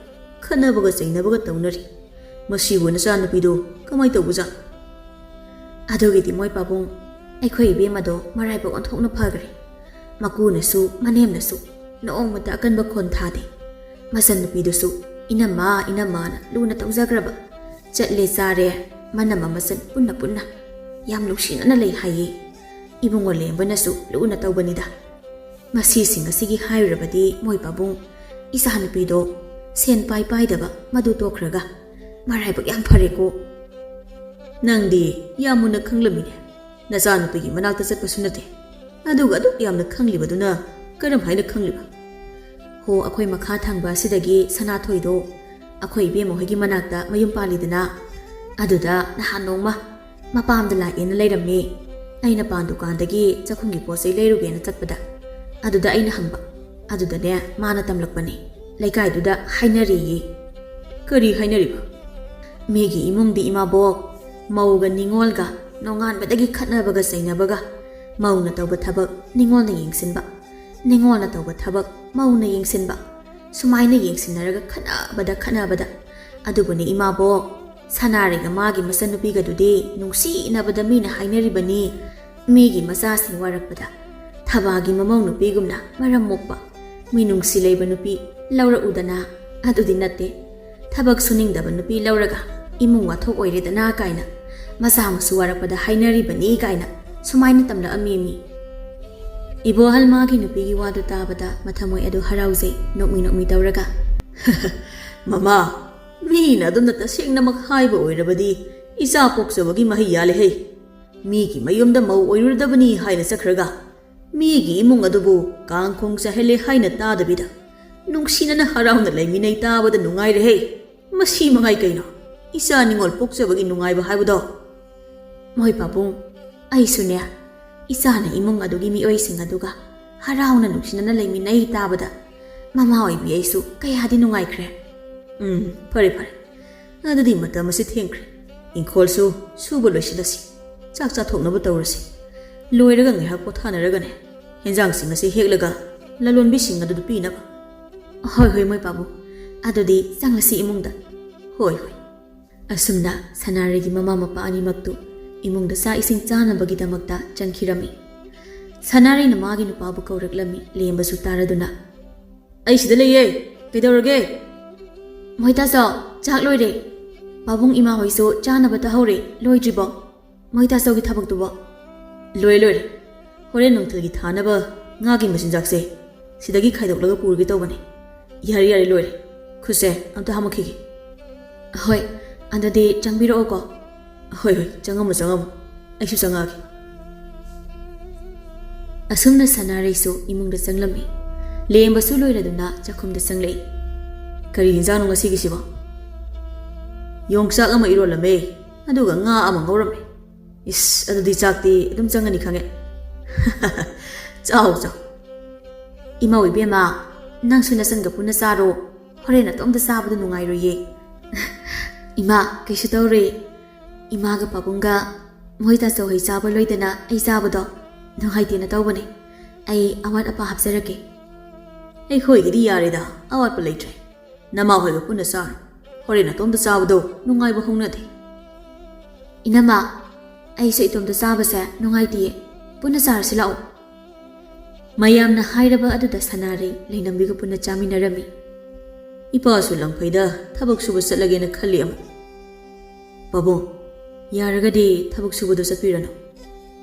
ꯈꯠꯅꯕꯒ ꯆꯩꯅꯕꯒ ꯇꯧꯅꯔꯤ꯫ ꯃꯁꯤꯕꯨ ꯅꯆꯥꯅꯨꯄꯤꯗꯨ ꯀꯃꯥꯏ ꯇꯧꯕꯖꯥꯠꯅꯣ?" "ꯑꯗꯨꯒꯤꯗꯤ ꯃꯣꯏ ꯄꯥꯕꯨꯡ, ꯑꯩꯈꯣꯏ ꯏꯕꯦꯝꯃꯗꯣ ꯃꯔꯥꯏꯕꯛ ꯑꯣꯟꯊꯣꯛꯅ ꯐꯈ꯭ꯔꯦ꯫ ꯃꯀꯨꯅꯁꯨ ꯃꯅꯦꯝꯅꯁꯨ ꯅꯣꯡꯃꯇ ꯑꯀꯟꯕ ꯈꯣꯟ ꯊꯥꯗꯦ꯫ ꯃꯆꯟꯅꯨꯄꯤꯗꯨꯁꯨ ꯏꯅꯝꯃ, ꯏꯅꯝꯃꯅ ꯂꯨꯅ ꯇꯧꯖꯈ꯭ꯔꯕ꯫ ꯆꯠꯂꯦ ꯆꯥꯔꯦ, ꯃꯅꯝ ꯃꯆꯟ ꯄꯨꯟꯅ ꯄꯨꯟꯅ ꯌꯥꯝ ꯅꯨꯡꯁꯤꯅꯅ ꯂꯩ ꯍꯥꯏꯌꯦ꯫ ꯏꯕꯨꯡꯉꯣ ꯂꯦꯝꯕꯅꯁꯨ ꯂꯨꯅ ꯇꯧꯕꯅꯤꯗ꯫ ꯃꯁꯤꯁꯤꯡ ꯑꯁꯤꯒꯤ ꯍꯥꯏꯔꯨꯔꯕꯗꯤ ꯃꯣꯏ ꯄꯥꯕꯨꯡ, ꯏꯆꯥꯅꯨꯄꯤꯗꯣ ꯁꯦꯟ ꯄꯥꯏ ꯄꯥꯏꯗꯕ ꯃꯗꯨ ꯇꯣꯛꯈ꯭ꯔꯒ ꯃꯔꯥꯏꯕꯛ ꯌꯥꯝ ꯐꯔꯦꯀꯣ꯫" "ꯅꯪꯗꯤ ꯌꯥꯝ ꯃꯨꯟꯅ ꯈꯪꯂꯝꯃꯤꯅꯦ꯫ ꯅꯆꯥꯅꯨꯄꯤꯒꯤ ꯃꯅꯥꯛꯇ ꯆꯠꯄꯁꯨ ꯅꯠꯇꯦ꯫ ꯑꯗꯨꯒ ꯑꯗꯨꯛ ꯌꯥꯝꯅ ꯈꯪꯂꯤꯕꯗꯨꯅ ꯀꯔꯝ ꯍꯥꯏꯅ ꯈꯪꯂꯤꯕ?" "ꯍꯣ, ꯑꯩꯈꯣꯏ ꯃꯈꯥ ꯊꯪꯕ ꯑꯁꯤꯗꯒꯤ ꯁꯅꯥꯊꯣꯏꯗꯣ ꯑꯩꯈꯣꯏ ꯏꯕꯦꯝꯃ ꯍꯣꯏꯒꯤ ꯃꯅꯥꯛꯇ ꯃꯌꯨꯝ ꯄꯥꯜꯂꯤꯗꯅ꯫ ꯑꯗꯨꯗ ꯅꯍꯥꯟ ꯅꯣꯡꯃ ꯃꯄꯥꯝꯗ ꯂꯥꯛꯑꯦꯅ ꯂꯩꯔꯝꯃꯦ꯫ ꯑꯩꯅ ꯄꯥꯟ ꯗꯨꯀꯥꯟꯗꯒꯤ ꯆꯥꯛꯈꯨꯝꯒꯤ ꯄꯣꯠ ꯆꯩ ꯂꯩꯔꯨꯒꯦꯅ ꯆꯠꯄꯗ, ꯑꯗꯨꯗ ꯑꯩꯅ ꯍꯪꯕ꯫ ꯑꯗꯨꯗꯅꯦ ꯃꯥꯅ ꯇꯝꯂꯛꯄꯅꯦ꯫ ꯂꯩꯀꯥꯏꯗꯨꯗ ꯍꯥꯏꯅꯔꯦꯌꯦ꯫" "ꯀꯔꯤ ꯍꯥꯏꯅꯔꯤꯕ?" "ꯃꯤꯒꯤ ꯏꯃꯨꯡꯗꯤ ꯏꯃꯥꯕꯣꯛ, ꯃꯧꯒ ꯅꯤꯉꯣꯜꯒ ꯅꯣꯡꯉꯥꯟꯕꯗꯒꯤ ꯈꯠꯅꯕꯒ ꯆꯩꯅꯕꯒ, ꯃꯧꯅ ꯇꯧꯕ ꯊꯕꯛ ꯅꯤꯉꯣꯜꯅ ꯌꯦꯡꯁꯤꯟꯕ, ꯅꯤꯉꯣꯜꯅ ꯇꯧꯕ ꯊꯕꯛ ꯃꯧꯅ ꯌꯦꯡꯁꯤꯟꯕ, ꯁꯨꯃꯥꯏꯅ ꯌꯦꯡꯁꯤꯟꯅꯔꯒ ꯈꯠꯅꯕꯗ ꯈꯠꯅꯕꯗ꯫ ꯑꯗꯨꯕꯨꯅꯦ ꯏꯃꯥꯕꯣꯛ, ꯁꯅꯥꯔꯩꯒ ꯃꯥꯒꯤ ꯃꯆꯟꯅꯨꯄꯤꯒꯗꯨꯗꯤ ꯅꯨꯡꯁꯤꯅꯕꯗ ꯃꯤꯅ ꯍꯥꯏꯅꯔꯤꯕꯅꯤ, ꯃꯤꯒꯤ ꯃꯆꯥꯁꯤꯡ ꯋꯥꯔꯛꯄꯗ ꯊꯕꯥꯒꯤ ꯃꯃꯧ ꯅꯨꯄꯤꯒꯨꯝꯅ ꯃꯔꯝ ꯃꯣꯛꯄ, ꯃꯤꯅꯨꯡꯁꯤ ꯂꯩꯕ ꯅꯨꯄꯤ ꯂꯧꯔꯛꯎꯗꯅ꯫ ꯑꯗꯨꯗꯤ ꯅꯠꯇꯦ, ꯊꯕꯛ ꯁꯨꯅꯤꯡꯗꯕ ꯅꯨꯄꯤ ꯂꯧꯔꯒ ꯏꯃꯨꯡ ꯋꯥꯊꯣꯛ ꯑꯣꯏꯔꯦꯗꯅ ꯀꯥꯏꯅ ꯃꯆꯥ ꯃꯁꯨ ꯋꯥꯔꯛꯄꯗ ꯍꯥꯏꯅꯔꯤꯕꯅꯤ ꯀꯥꯏꯅ ꯁꯨꯃꯥꯏꯅ ꯇꯝꯂꯛꯑꯝꯃꯤ ꯃꯤ꯫ ꯏꯕꯣꯍꯜ ꯃꯥꯒꯤ ꯅꯨꯄꯤꯒꯤ ꯋꯥꯗꯨ ꯇꯥꯕꯗ ꯃꯊꯃꯣꯏ ꯑꯗꯨ ꯍꯔꯥꯎꯖꯩ, ꯅꯣꯛꯃꯤ ꯅꯣꯛꯃꯤ ꯇꯧꯔꯒ꯫ "ꯃꯃꯥ, ꯃꯤꯅ ꯑꯗꯨꯝꯅ ꯇꯁꯦꯡꯅꯃꯛ ꯍꯥꯏꯕ ꯑꯣꯏꯔꯕꯗꯤ ꯏꯆꯥ ꯄꯣꯛꯆꯕꯒꯤ ꯃꯍꯩ ꯌꯥꯜꯂꯦ ꯍꯩ꯫ ꯃꯤꯒꯤ ꯃꯌꯨꯝꯗ ꯃꯧ ꯑꯣꯏꯔꯨꯔꯗꯕꯅꯤ ꯍꯥꯏꯅ ꯆꯠꯈ꯭ꯔꯒ ꯃꯤꯒꯤ ꯏꯃꯨꯡ ꯑꯗꯨꯕꯨ ꯀꯥꯡ ꯈꯣꯡ ꯆꯥꯏꯍꯜꯂꯦ ꯍꯥꯏꯅ ꯇꯥꯗꯕꯤꯗ ꯅꯨꯡꯁꯤꯅꯅ ꯍꯔꯥꯎꯅ ꯂꯩꯃꯤꯟꯅꯩ ꯇꯥꯕꯗ ꯅꯨꯡꯉꯥꯏꯔꯦꯍꯦ꯫ ꯃꯁꯤ ꯃꯉꯥꯏ ꯀꯩꯅꯣ ꯏꯆꯥ ꯅꯤꯉꯣꯜ ꯄꯣꯛꯆꯕꯒꯤ ꯅꯨꯡꯉꯥꯏꯕ ꯍꯥꯏꯕꯗꯣ?" "ꯃꯣꯏ ꯄꯥꯕꯨꯡ, ꯑꯩꯁꯨꯅꯦ, ꯏꯆꯥꯅ ꯏꯃꯨꯡ ꯑꯗꯨꯒꯤ ꯃꯤꯑꯣꯏꯁꯤꯡ ꯑꯗꯨꯒ ꯍꯔꯥꯎꯅ ꯅꯨꯡꯁꯤꯅꯅ ꯂꯩꯃꯤꯟꯅꯩ ꯇꯥꯕꯗ ꯃꯃꯥ ꯑꯣꯏꯕꯤ ꯑꯩꯁꯨ ꯀꯌꯥꯗꯤ ꯅꯨꯡꯉꯥꯏꯈ꯭ꯔꯦ꯫" "ꯎꯝ, ꯐꯔꯦ ꯐꯔꯦ꯫ ꯑꯗꯨꯗꯤ ꯃꯇꯝ ꯑꯁꯤ ꯊꯦꯡꯈ꯭ꯔꯦ꯫ ꯏꯪꯈꯣꯜꯁꯨ ꯁꯨꯕ ꯂꯣꯏꯁꯤꯜꯂꯁꯤ꯫ ꯆꯥꯛ ꯆꯥꯊꯣꯛꯅꯕ ꯇꯧꯔꯁꯤ꯫ ꯂꯣꯏꯔꯒ ꯉꯥꯏꯍꯥꯛ ꯄꯣꯊꯥꯅꯔꯒꯅꯦ, ꯍꯦꯟꯖꯥꯡꯁꯤꯡ ꯑꯁꯤ ꯍꯦꯛꯂꯒ ꯂꯂꯣꯟꯕꯤꯁꯤꯡ ꯑꯗꯨꯗ ꯄꯤꯅꯕ꯫" "ꯍꯣꯏ ꯍꯣꯏ ꯃꯣꯏ ꯄꯥꯕꯨꯡ, ꯑꯗꯨꯗꯤ ꯆꯪꯂꯁꯤ ꯏꯃꯨꯡꯗ꯫" "ꯍꯣꯏ ꯍꯣꯏ꯫" ꯑꯁꯨꯝꯅ ꯁꯅꯥꯔꯩꯒꯤ ꯃꯃꯥ ꯃꯄꯥ ꯑꯅꯤꯃꯛꯇꯨ ꯏꯃꯨꯡꯗ ꯆꯥꯛ ꯏꯁꯤꯡ ꯆꯥꯅꯕꯒꯤꯗꯃꯛꯇ ꯆꯪꯈꯤꯔꯝꯃꯤ꯫ ꯁꯅꯥꯔꯩꯅ ꯃꯥꯒꯤ ꯅꯨꯄꯥꯕꯨ ꯀꯧꯔꯛꯂꯝꯃꯤ꯫ ꯂꯦꯝꯕꯁꯨ ꯇꯥꯔꯗꯨꯅ, "ꯑꯩ ꯁꯤꯗ ꯂꯩꯌꯦ, ꯀꯩꯗꯧꯔꯒꯦ?" "ꯃꯣꯏꯇꯥꯆꯧ, ꯆꯥꯛ ꯂꯣꯏꯔꯦ꯫ ꯄꯥꯕꯨꯡ ꯏꯃꯥ ꯍꯣꯏꯁꯨ ꯆꯥꯅꯕ ꯇꯧꯍꯧꯔꯦ, ꯂꯣꯏꯗ꯭ꯔꯤꯕꯣ?" "ꯃꯣꯏ ꯇꯥꯆꯧꯒꯤ ꯊꯕꯛꯇꯨꯕꯣ?" "ꯂꯣꯏꯔꯦ, ꯂꯣꯏꯔꯦ꯫ ꯍꯣꯔꯦꯟ ꯅꯨꯡꯊꯤꯜꯒꯤ ꯊꯥꯅꯕ ꯉꯥꯒꯤ ꯃꯆꯤꯟꯖꯥꯛꯁꯦ ꯁꯤꯗꯒꯤ ꯈꯥꯏꯗꯣꯛꯂꯒ ꯄꯨꯔꯒꯦ ꯇꯧꯕꯅꯦ꯫" "ꯌꯥꯔꯦ, ꯌꯥꯔꯦ, ꯂꯣꯏꯔꯦ꯫ ꯈꯨꯠꯁꯦ ꯑꯝꯇ ꯍꯥꯝꯃꯛꯈꯤꯒꯦ꯫" "ꯍꯣꯏ, ꯑꯗꯨꯗꯤ ꯆꯪꯕꯤꯔꯛꯑꯣꯀꯣ꯫" "ꯍꯣꯏ, ꯍꯣꯏ, ꯆꯪꯉꯝꯃꯣ, ꯆꯪꯉꯝꯃꯣ꯫ ꯑꯩꯁꯨ ꯆꯪꯉꯛꯑꯒꯦ꯫" ꯑꯁꯨꯝꯅ ꯁꯅꯥꯔꯩꯁꯨ ꯏꯃꯨꯡꯗ ꯆꯪꯂꯝꯃꯤ꯫ ꯂꯦꯝꯕꯁꯨ ꯂꯣꯏꯔꯗꯨꯅ ꯆꯥꯛꯈꯨꯝꯗ ꯆꯪꯂꯛꯏ꯫ "ꯀꯔꯤ ꯌꯦꯟꯖꯥꯡꯅꯣ ꯉꯁꯤꯒꯤꯁꯤꯕꯣ?" "ꯌꯣꯡꯆꯥꯛ ꯑꯃ ꯏꯔꯣꯜꯂꯝꯃꯦ, ꯑꯗꯨꯒ ꯉꯥ ꯑꯃ ꯉꯧꯔꯝꯃꯦ꯫" "ꯏꯁ, ꯑꯗꯨꯗꯤ ꯆꯥꯛꯇꯤ ꯑꯗꯨꯝ ꯆꯪꯒꯅꯤ ꯈꯪꯉꯦ꯫" "ꯆꯥꯎ, ꯆꯥꯎ꯫" "ꯏꯃꯧ ꯏꯕꯦꯝꯃ, ꯅꯪꯁꯨ ꯅꯆꯟꯒ ꯄꯨꯟꯅ ꯆꯥꯔꯣ꯫ ꯍꯣꯔꯦꯟ ꯅꯇꯣꯝꯇ ꯆꯥꯕꯗꯨ ꯅꯨꯡꯉꯥꯏꯔꯣꯏꯌꯦ꯫" "ꯏꯃꯥ, ꯀꯩꯁꯨ ꯇꯧꯔꯣꯏ꯫ ꯏꯃꯥꯒ ꯄꯥꯕꯨꯡꯒ ꯃꯣꯏ ꯇꯥꯆꯧꯍꯣꯏ ꯆꯥꯕ ꯂꯣꯏꯗꯅ ꯑꯩ ꯆꯥꯕꯗꯣ ꯅꯨꯡꯉꯥꯏꯇꯦꯅ ꯇꯧꯕꯅꯦ꯫ ꯑꯩ ꯑꯋꯥꯠ ꯑꯄꯥ ꯍꯥꯞꯆꯔꯛꯀꯦ꯫ ꯑꯩꯈꯣꯏꯒꯤꯗꯤ ꯌꯥꯔꯦꯗ, ꯑꯋꯥꯠꯄ ꯂꯩꯇ꯭ꯔꯦ꯫ ꯅꯃꯥ ꯍꯣꯏꯒ ꯄꯨꯟꯅ ꯆꯥꯔꯣ꯫ ꯍꯣꯔꯦꯟ ꯅꯇꯣꯝꯇ ꯆꯥꯕꯗꯣ ꯅꯨꯡꯉꯥꯏꯕ ꯍꯧꯅꯗꯦ꯫ ꯏꯅꯝꯃ, ꯑꯩꯁꯨ ꯏꯇꯣꯝꯇ ꯆꯥꯕꯁꯦ ꯅꯨꯡꯉꯥꯏꯇꯤꯌꯦ꯫ ꯄꯨꯟꯅ ꯆꯥꯔꯁꯤ ꯂꯥꯛꯑꯣ꯫ ꯃꯌꯥꯝꯅ ꯍꯥꯏꯔꯕ ꯑꯗꯨꯗ ꯁꯅꯥꯔꯩ ꯂꯩꯅꯝꯕꯤꯒ ꯄꯨꯟꯅ ꯆꯥꯃꯤꯟꯅꯔꯝꯃꯤ꯫ ꯏꯄꯥꯁꯨ ꯂꯪꯐꯩꯗ ꯊꯕꯛ ꯁꯨꯕ ꯆꯠꯂꯒꯦꯅ ꯈꯜꯂꯤ ꯑꯃꯨꯛ꯫ ꯄꯥꯕꯨꯡ, ꯌꯥꯔꯒꯗꯤ ꯊꯕꯛ ꯁꯨꯕꯗꯣ ꯆꯠꯄꯤꯔꯅꯨ꯫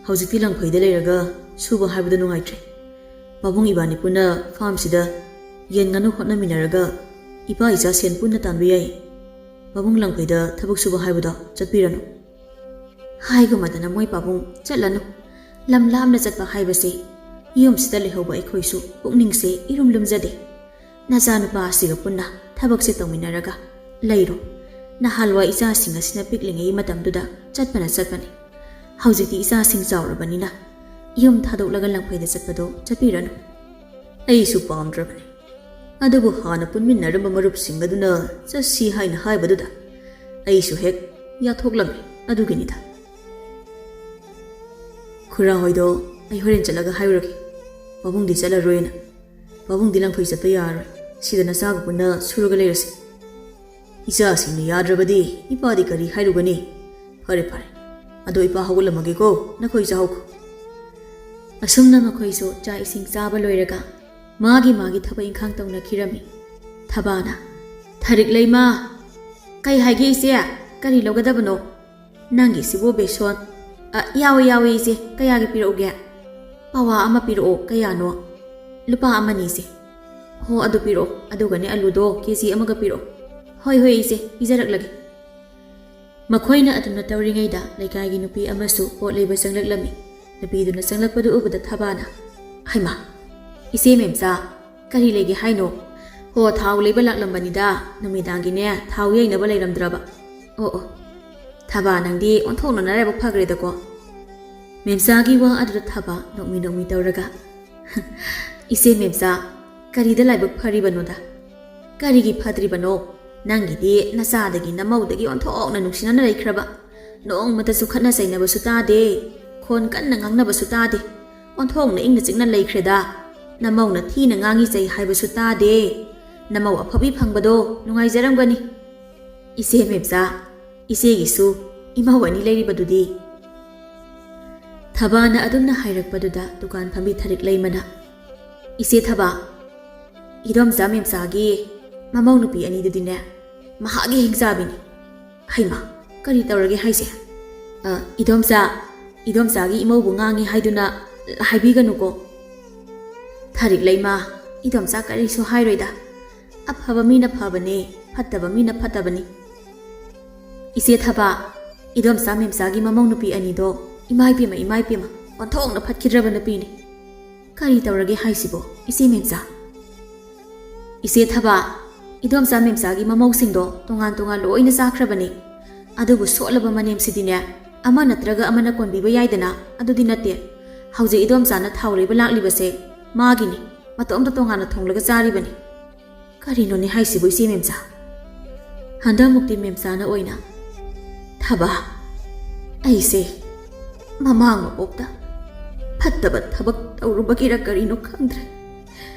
ꯍꯧꯖꯤꯛꯇꯤ ꯂꯪꯐꯩꯗ ꯂꯩꯔꯒ ꯁꯨꯕ ꯍꯥꯏꯕꯗꯣ ꯅꯨꯡꯉꯥꯏꯇ꯭ꯔꯦ꯫ ꯄꯥꯕꯨꯡ ꯏꯕꯥꯅꯤ ꯄꯨꯟꯅ ꯐꯥꯔꯝꯁꯤꯗ ꯌꯦꯟ ꯉꯥꯅꯨ ꯍꯣꯠꯅꯃꯤꯟꯅꯔꯒ ꯏꯄꯥ ꯏꯆꯥ ꯁꯦꯟ ꯄꯨꯟꯅ ꯇꯥꯟꯕ ꯌꯥꯏ꯫ ꯄꯥꯕꯨꯡ ꯂꯪꯐꯩꯗ ꯊꯕꯛ ꯁꯨꯕ ꯍꯥꯏꯕꯗꯣ ꯆꯠꯄꯤꯔꯅꯨ꯫ ꯍꯥꯏꯒꯨꯝꯃꯗꯅ ꯃꯣꯏ ꯄꯥꯕꯨꯡ ꯆꯠꯂꯅꯨ꯫ ꯂꯝ ꯂꯥꯞꯅ ꯆꯠꯄ ꯍꯥꯏꯕꯁꯤ ꯌꯨꯝꯁꯤꯗ ꯂꯩꯍꯧꯕ ꯑꯩꯈꯣꯏꯁꯨ ꯄꯨꯛꯅꯤꯡꯁꯦ ꯏꯔꯨꯝ ꯂꯨꯝꯖꯗꯦ꯫ ꯅꯆꯥꯅꯨꯄꯥ ꯑꯁꯤꯒ ꯄꯨꯟꯅ ꯊꯕꯛꯁꯦ ꯇꯧꯃꯤꯟꯅꯔꯒ ꯂꯩꯔꯣ꯫ ꯅꯍꯥꯟꯋꯥꯏ ꯏꯆꯥꯁꯤꯡ ꯑꯁꯤꯅ ꯄꯤꯛꯂꯤꯉꯩ ꯃꯇꯝꯗꯨꯗ ꯆꯠꯄꯅ ꯆꯠꯄꯅꯤ꯫ ꯍꯧꯖꯤꯛꯇꯤ ꯏꯆꯥꯁꯤꯡ ꯆꯥꯎꯔꯕꯅꯤꯅ ꯌꯨꯝ ꯊꯥꯗꯣꯛꯂꯒ ꯂꯪꯐꯩꯗ ꯆꯠꯄꯗꯣ ꯆꯠꯄꯤꯔꯅꯨ꯫ ꯑꯩꯁꯨ ꯄꯥꯝꯗ꯭ꯔꯕꯅꯤ꯫ ꯑꯗꯨꯕꯨ ꯍꯥꯟꯅ ꯄꯨꯟꯃꯤꯟꯅꯔꯝꯕ ꯃꯔꯨꯞꯁꯤꯡ ꯑꯗꯨꯅ ꯆꯠꯁꯤ ꯍꯥꯏꯅ ꯍꯥꯏꯕꯗꯨꯗ ꯑꯩꯁꯨ ꯍꯦꯛ ꯌꯥꯊꯣꯛꯂꯝꯃꯤ꯫ ꯑꯗꯨꯒꯤꯅꯤꯗ꯫ ꯈꯨꯔꯥ ꯍꯣꯏꯗꯣ ꯑꯩ ꯍꯣꯔꯦꯟ ꯆꯠꯂꯒ ꯍꯥꯏꯔꯨꯔꯒꯦ꯫ ꯄꯥꯕꯨꯡꯗꯤ ꯆꯠꯂꯔꯣꯏꯅ꯫ ꯄꯥꯕꯨꯡꯗꯤ ꯂꯪꯐꯩ ꯆꯠꯄ ꯌꯥꯔꯔꯣꯏ꯫ ꯁꯤꯗ ꯅꯆꯥꯒ ꯄꯨꯟꯅ ꯁꯨꯔꯒ ꯂꯩꯔꯁꯤ꯫ ꯏꯆꯥꯁꯤꯡꯅ ꯌꯥꯗ꯭ꯔꯕꯗꯤ ꯏꯄꯥꯗꯤ ꯀꯔꯤ ꯍꯥꯏꯔꯨꯒꯅꯤ? ꯐꯔꯦ, ꯐꯔꯦ꯫ ꯑꯗꯣ ꯏꯄꯥ ꯍꯧꯒꯠꯂꯝꯃꯒꯦꯀꯣ, ꯅꯈꯣꯏ ꯆꯥꯍꯧꯈꯣ꯫ ꯑꯁꯨꯝꯅ ꯃꯈꯣꯏꯁꯨ ꯆꯥꯛ ꯏꯁꯤꯡ ꯆꯥꯕ ꯂꯣꯏꯔꯒ ꯃꯥꯒꯤ ꯃꯥꯒꯤ ꯊꯕꯛ ꯏꯪꯈꯥꯡ ꯇꯧꯅꯈꯤꯔꯝꯃꯤ꯫ ꯊꯕꯥꯅ, "ꯊꯔꯤꯛ ꯂꯩꯃ!" "ꯀꯩ ꯍꯥꯏꯒꯦ ꯏꯆꯦ? ꯀꯔꯤ ꯂꯧꯒꯗꯕꯅꯣ?" "ꯅꯪꯒꯤꯁꯤꯕꯨ ꯕꯦꯁꯣꯟ?" "ꯑ, ꯌꯥꯎꯏ, ꯌꯥꯎꯏ ꯏꯆꯦ, ꯀꯌꯥꯒꯤ ꯄꯤꯔꯛꯎꯒꯦ?" "ꯄꯋꯥ ꯑꯃ ꯄꯤꯔꯛꯑꯣ, ꯀꯌꯥꯅꯣ?" "ꯂꯨꯄꯥ ꯑꯃꯅꯤ ꯏꯆꯦ." "ꯍꯣ, ꯑꯗꯨ ꯄꯤꯔꯛꯑꯣ, ꯑꯗꯨꯒꯅꯦ ꯑꯂꯨꯗꯣ ꯀꯦ ꯖꯤ ꯑꯃꯒ ꯄꯤꯔꯛꯑꯣ꯫" "ꯍꯣꯏ, ꯍꯣꯏ ꯏꯆꯦ, ꯄꯤꯖꯔꯛꯂꯒꯦ꯫" ꯃꯈꯣꯏꯅ ꯑꯗꯨꯝꯅ ꯇꯧꯔꯤꯉꯩꯗ ꯂꯩꯀꯥꯏꯒꯤ ꯅꯨꯄꯤ ꯑꯃꯁꯨ ꯄꯣꯠ ꯂꯩꯕ ꯆꯪꯂꯛꯂꯝꯃꯤ꯫ ꯅꯨꯄꯤꯗꯨꯅ ꯆꯪꯂꯛꯄꯗꯨ ꯎꯕꯗ ꯊꯕꯥꯅ, "ꯍꯩꯃꯥ, ꯏꯆꯦ ꯃꯦꯝꯆꯥ, ꯀꯔꯤ ꯂꯩꯒꯦ ꯍꯥꯏꯅꯣ?" "ꯍꯣ, ꯊꯥꯎ ꯂꯩꯕ ꯂꯥꯛꯂꯝꯕꯅꯤꯗ, ꯅꯨꯃꯤꯗꯥꯡꯒꯤꯅꯦ ꯊꯥꯎ ꯌꯩꯅꯕ ꯂꯩꯔꯝꯗ꯭ꯔꯕ꯫" "ꯑꯣ, ꯑꯣ, ꯊꯕꯥ ꯅꯪꯗꯤ ꯑꯣꯟꯊꯣꯛꯅ ꯅꯔꯥꯏꯕꯛ ꯐꯈ꯭ꯔꯦꯗꯀꯣ꯫" ꯃꯦꯝꯆꯥꯒꯤ ꯋꯥ ꯑꯗꯨꯗ ꯊꯕꯥ ꯅꯣꯛꯃꯤ ꯅꯣꯛꯃꯤ ꯇꯧꯔꯒ, "ꯏꯆꯦ ꯃꯦꯝꯆꯥ, ꯀꯔꯤꯗ ꯂꯥꯏꯕꯛ ꯐꯔꯤꯕꯅꯣꯗ? ꯀꯔꯤꯒꯤ ꯐꯗ꯭ꯔꯤꯕꯅꯣ? ꯅꯪꯒꯤꯗꯤ ꯅꯆꯥꯗꯒꯤ ꯅꯃꯧꯗꯒꯤ ꯑꯣꯟꯊꯣꯛꯅ ꯅꯨꯡꯁꯤꯅꯅ ꯂꯩꯈ꯭ꯔꯕ꯫ ꯅꯣꯡꯃꯇꯁꯨ ꯈꯠꯅ ꯆꯩꯅꯕꯁꯨ ꯇꯥꯗꯦ, ꯈꯣꯟ ꯀꯟꯅ ꯉꯥꯡꯅꯕꯁꯨ ꯇꯥꯗꯦ꯫ ꯑꯣꯟꯊꯣꯛꯅ ꯏꯪꯅ ꯆꯤꯛꯅ ꯂꯩꯈ꯭ꯔꯦꯗ꯫ ꯅꯃꯧꯅ ꯊꯤꯅ ꯉꯥꯡꯉꯤ ꯆꯩ ꯍꯥꯏꯕꯁꯨ ꯇꯥꯗꯦ꯫ ꯅꯃꯧ ꯑꯐꯕꯤ ꯐꯪꯕꯗꯣ ꯅꯨꯡꯉꯥꯏꯖꯔꯝꯒꯅꯤ꯫ ꯏꯆꯦ ꯃꯦꯝꯆꯥ, ꯏꯆꯦꯒꯤꯁꯨ ꯏꯃꯧ ꯑꯅꯤ ꯂꯩꯔꯤꯕꯗꯨꯗꯤ꯫ ꯊꯕꯥꯅ ꯑꯗꯨꯝꯅ ꯍꯥꯏꯔꯛꯄꯗꯨꯗ ꯗꯨꯀꯥꯟ ꯐꯝꯕꯤ ꯊꯔꯤꯛ ꯂꯩꯃꯅ, "ꯏꯆꯦ ꯊꯕꯥ, ꯏꯗꯣꯝꯆꯥ ꯃꯦꯝꯆꯥꯒꯤ ꯃꯃꯧ ꯅꯨꯄꯤ ꯑꯅꯤꯗꯨꯗꯤꯅꯦ, ꯃꯍꯥꯛꯀꯤ ꯍꯤꯡꯆꯥꯕꯤꯅꯤ꯫ ꯍꯩꯃꯥ, ꯀꯔꯤ ꯇꯧꯔꯒꯦ ꯍꯥꯏꯁꯦ? ꯑ, ꯏꯗꯣꯝꯆꯥ, ꯏꯗꯣꯝꯆꯥꯒꯤ ꯏꯃꯧꯕꯨ ꯉꯥꯡꯉꯤ ꯍꯥꯏꯗꯨꯅ ꯍꯥꯏꯕꯤꯒꯅꯨꯀꯣ꯫ ꯊꯔꯤꯛ ꯂꯩꯃ, ꯏꯗꯣꯝꯆꯥ ꯀꯔꯤꯁꯨ ꯍꯥꯏꯔꯣꯏꯗ꯫ ꯑꯐꯕ ꯃꯤꯅ ꯐꯕꯅꯦ, ꯐꯠꯇꯕ ꯃꯤꯅ ꯐꯠꯇꯕꯅꯤ꯫ ꯏꯆꯦ ꯊꯕꯥ, ꯏꯗꯣꯝꯆꯥ ꯃꯦꯝꯆꯥꯒꯤ ꯃꯃꯧ ꯅꯨꯄꯤ ꯑꯅꯤꯗꯣ, ꯏꯃꯥꯏ ꯄꯦꯝꯃ, ꯏꯃꯥꯏ ꯄꯦꯝꯃ, ꯑꯣꯟꯊꯣꯛꯅ ꯐꯠꯈꯤꯗ꯭ꯔꯕ ꯅꯨꯄꯤꯅꯤ꯫ ꯀꯔꯤ ꯇꯧꯔꯒꯦ ꯍꯥꯏꯁꯤꯕꯣ, ꯏꯆꯦ ꯃꯦꯝꯆꯥ?" "ꯏꯆꯦ ꯊꯕꯥ, ꯏꯗꯣꯝꯆꯥ ꯃꯦꯝꯆꯥꯒꯤ ꯃꯃꯧꯁꯤꯡꯗꯣ ꯇꯣꯉꯥꯟ ꯇꯣꯉꯥꯟ ꯂꯣꯏꯅ ꯆꯥꯈ꯭ꯔꯕꯅꯤ꯫ ꯑꯗꯨꯕꯨ ꯁꯣꯠꯂꯕ ꯃꯅꯦꯝꯁꯤꯗꯤꯅꯦ, ꯑꯃ ꯅꯠꯇ꯭ꯔꯒ ꯑꯃꯅ ꯀꯣꯟꯕꯤꯕ ꯌꯥꯏꯗꯅ, ꯑꯗꯨꯗꯤ ꯅꯠꯇꯦ꯫ ꯍꯧꯖꯤꯛ ꯏꯗꯣꯝꯆꯥꯅ ꯊꯥꯎ ꯂꯩꯕ ꯂꯥꯛꯂꯤꯕꯁꯦ ꯃꯥꯒꯤꯅꯤ, ꯃꯇꯣꯝꯇ ꯇꯣꯉꯥꯟꯅ ꯊꯣꯡꯂꯒ ꯆꯥꯔꯤꯕꯅꯤ꯫ ꯀꯔꯤꯅꯣꯅꯦ ꯍꯥꯏꯁꯤꯕꯨ, ꯏꯆꯦ ꯃꯦꯝꯆꯥ?" ꯍꯟꯗꯛꯃꯨꯛꯇꯤ ꯃꯦꯝꯆꯥꯅ ꯑꯣꯏꯅ, "ꯊꯕꯥ, ꯑꯩꯁꯦ ꯃꯃꯥꯡ ꯃꯄꯣꯛꯇ ꯐꯠꯇꯕ ꯊꯕꯛ ꯇꯧꯔꯨꯕꯒꯤꯔ ꯀꯔꯤꯅꯣ ꯈꯪꯗ꯭ꯔꯦ,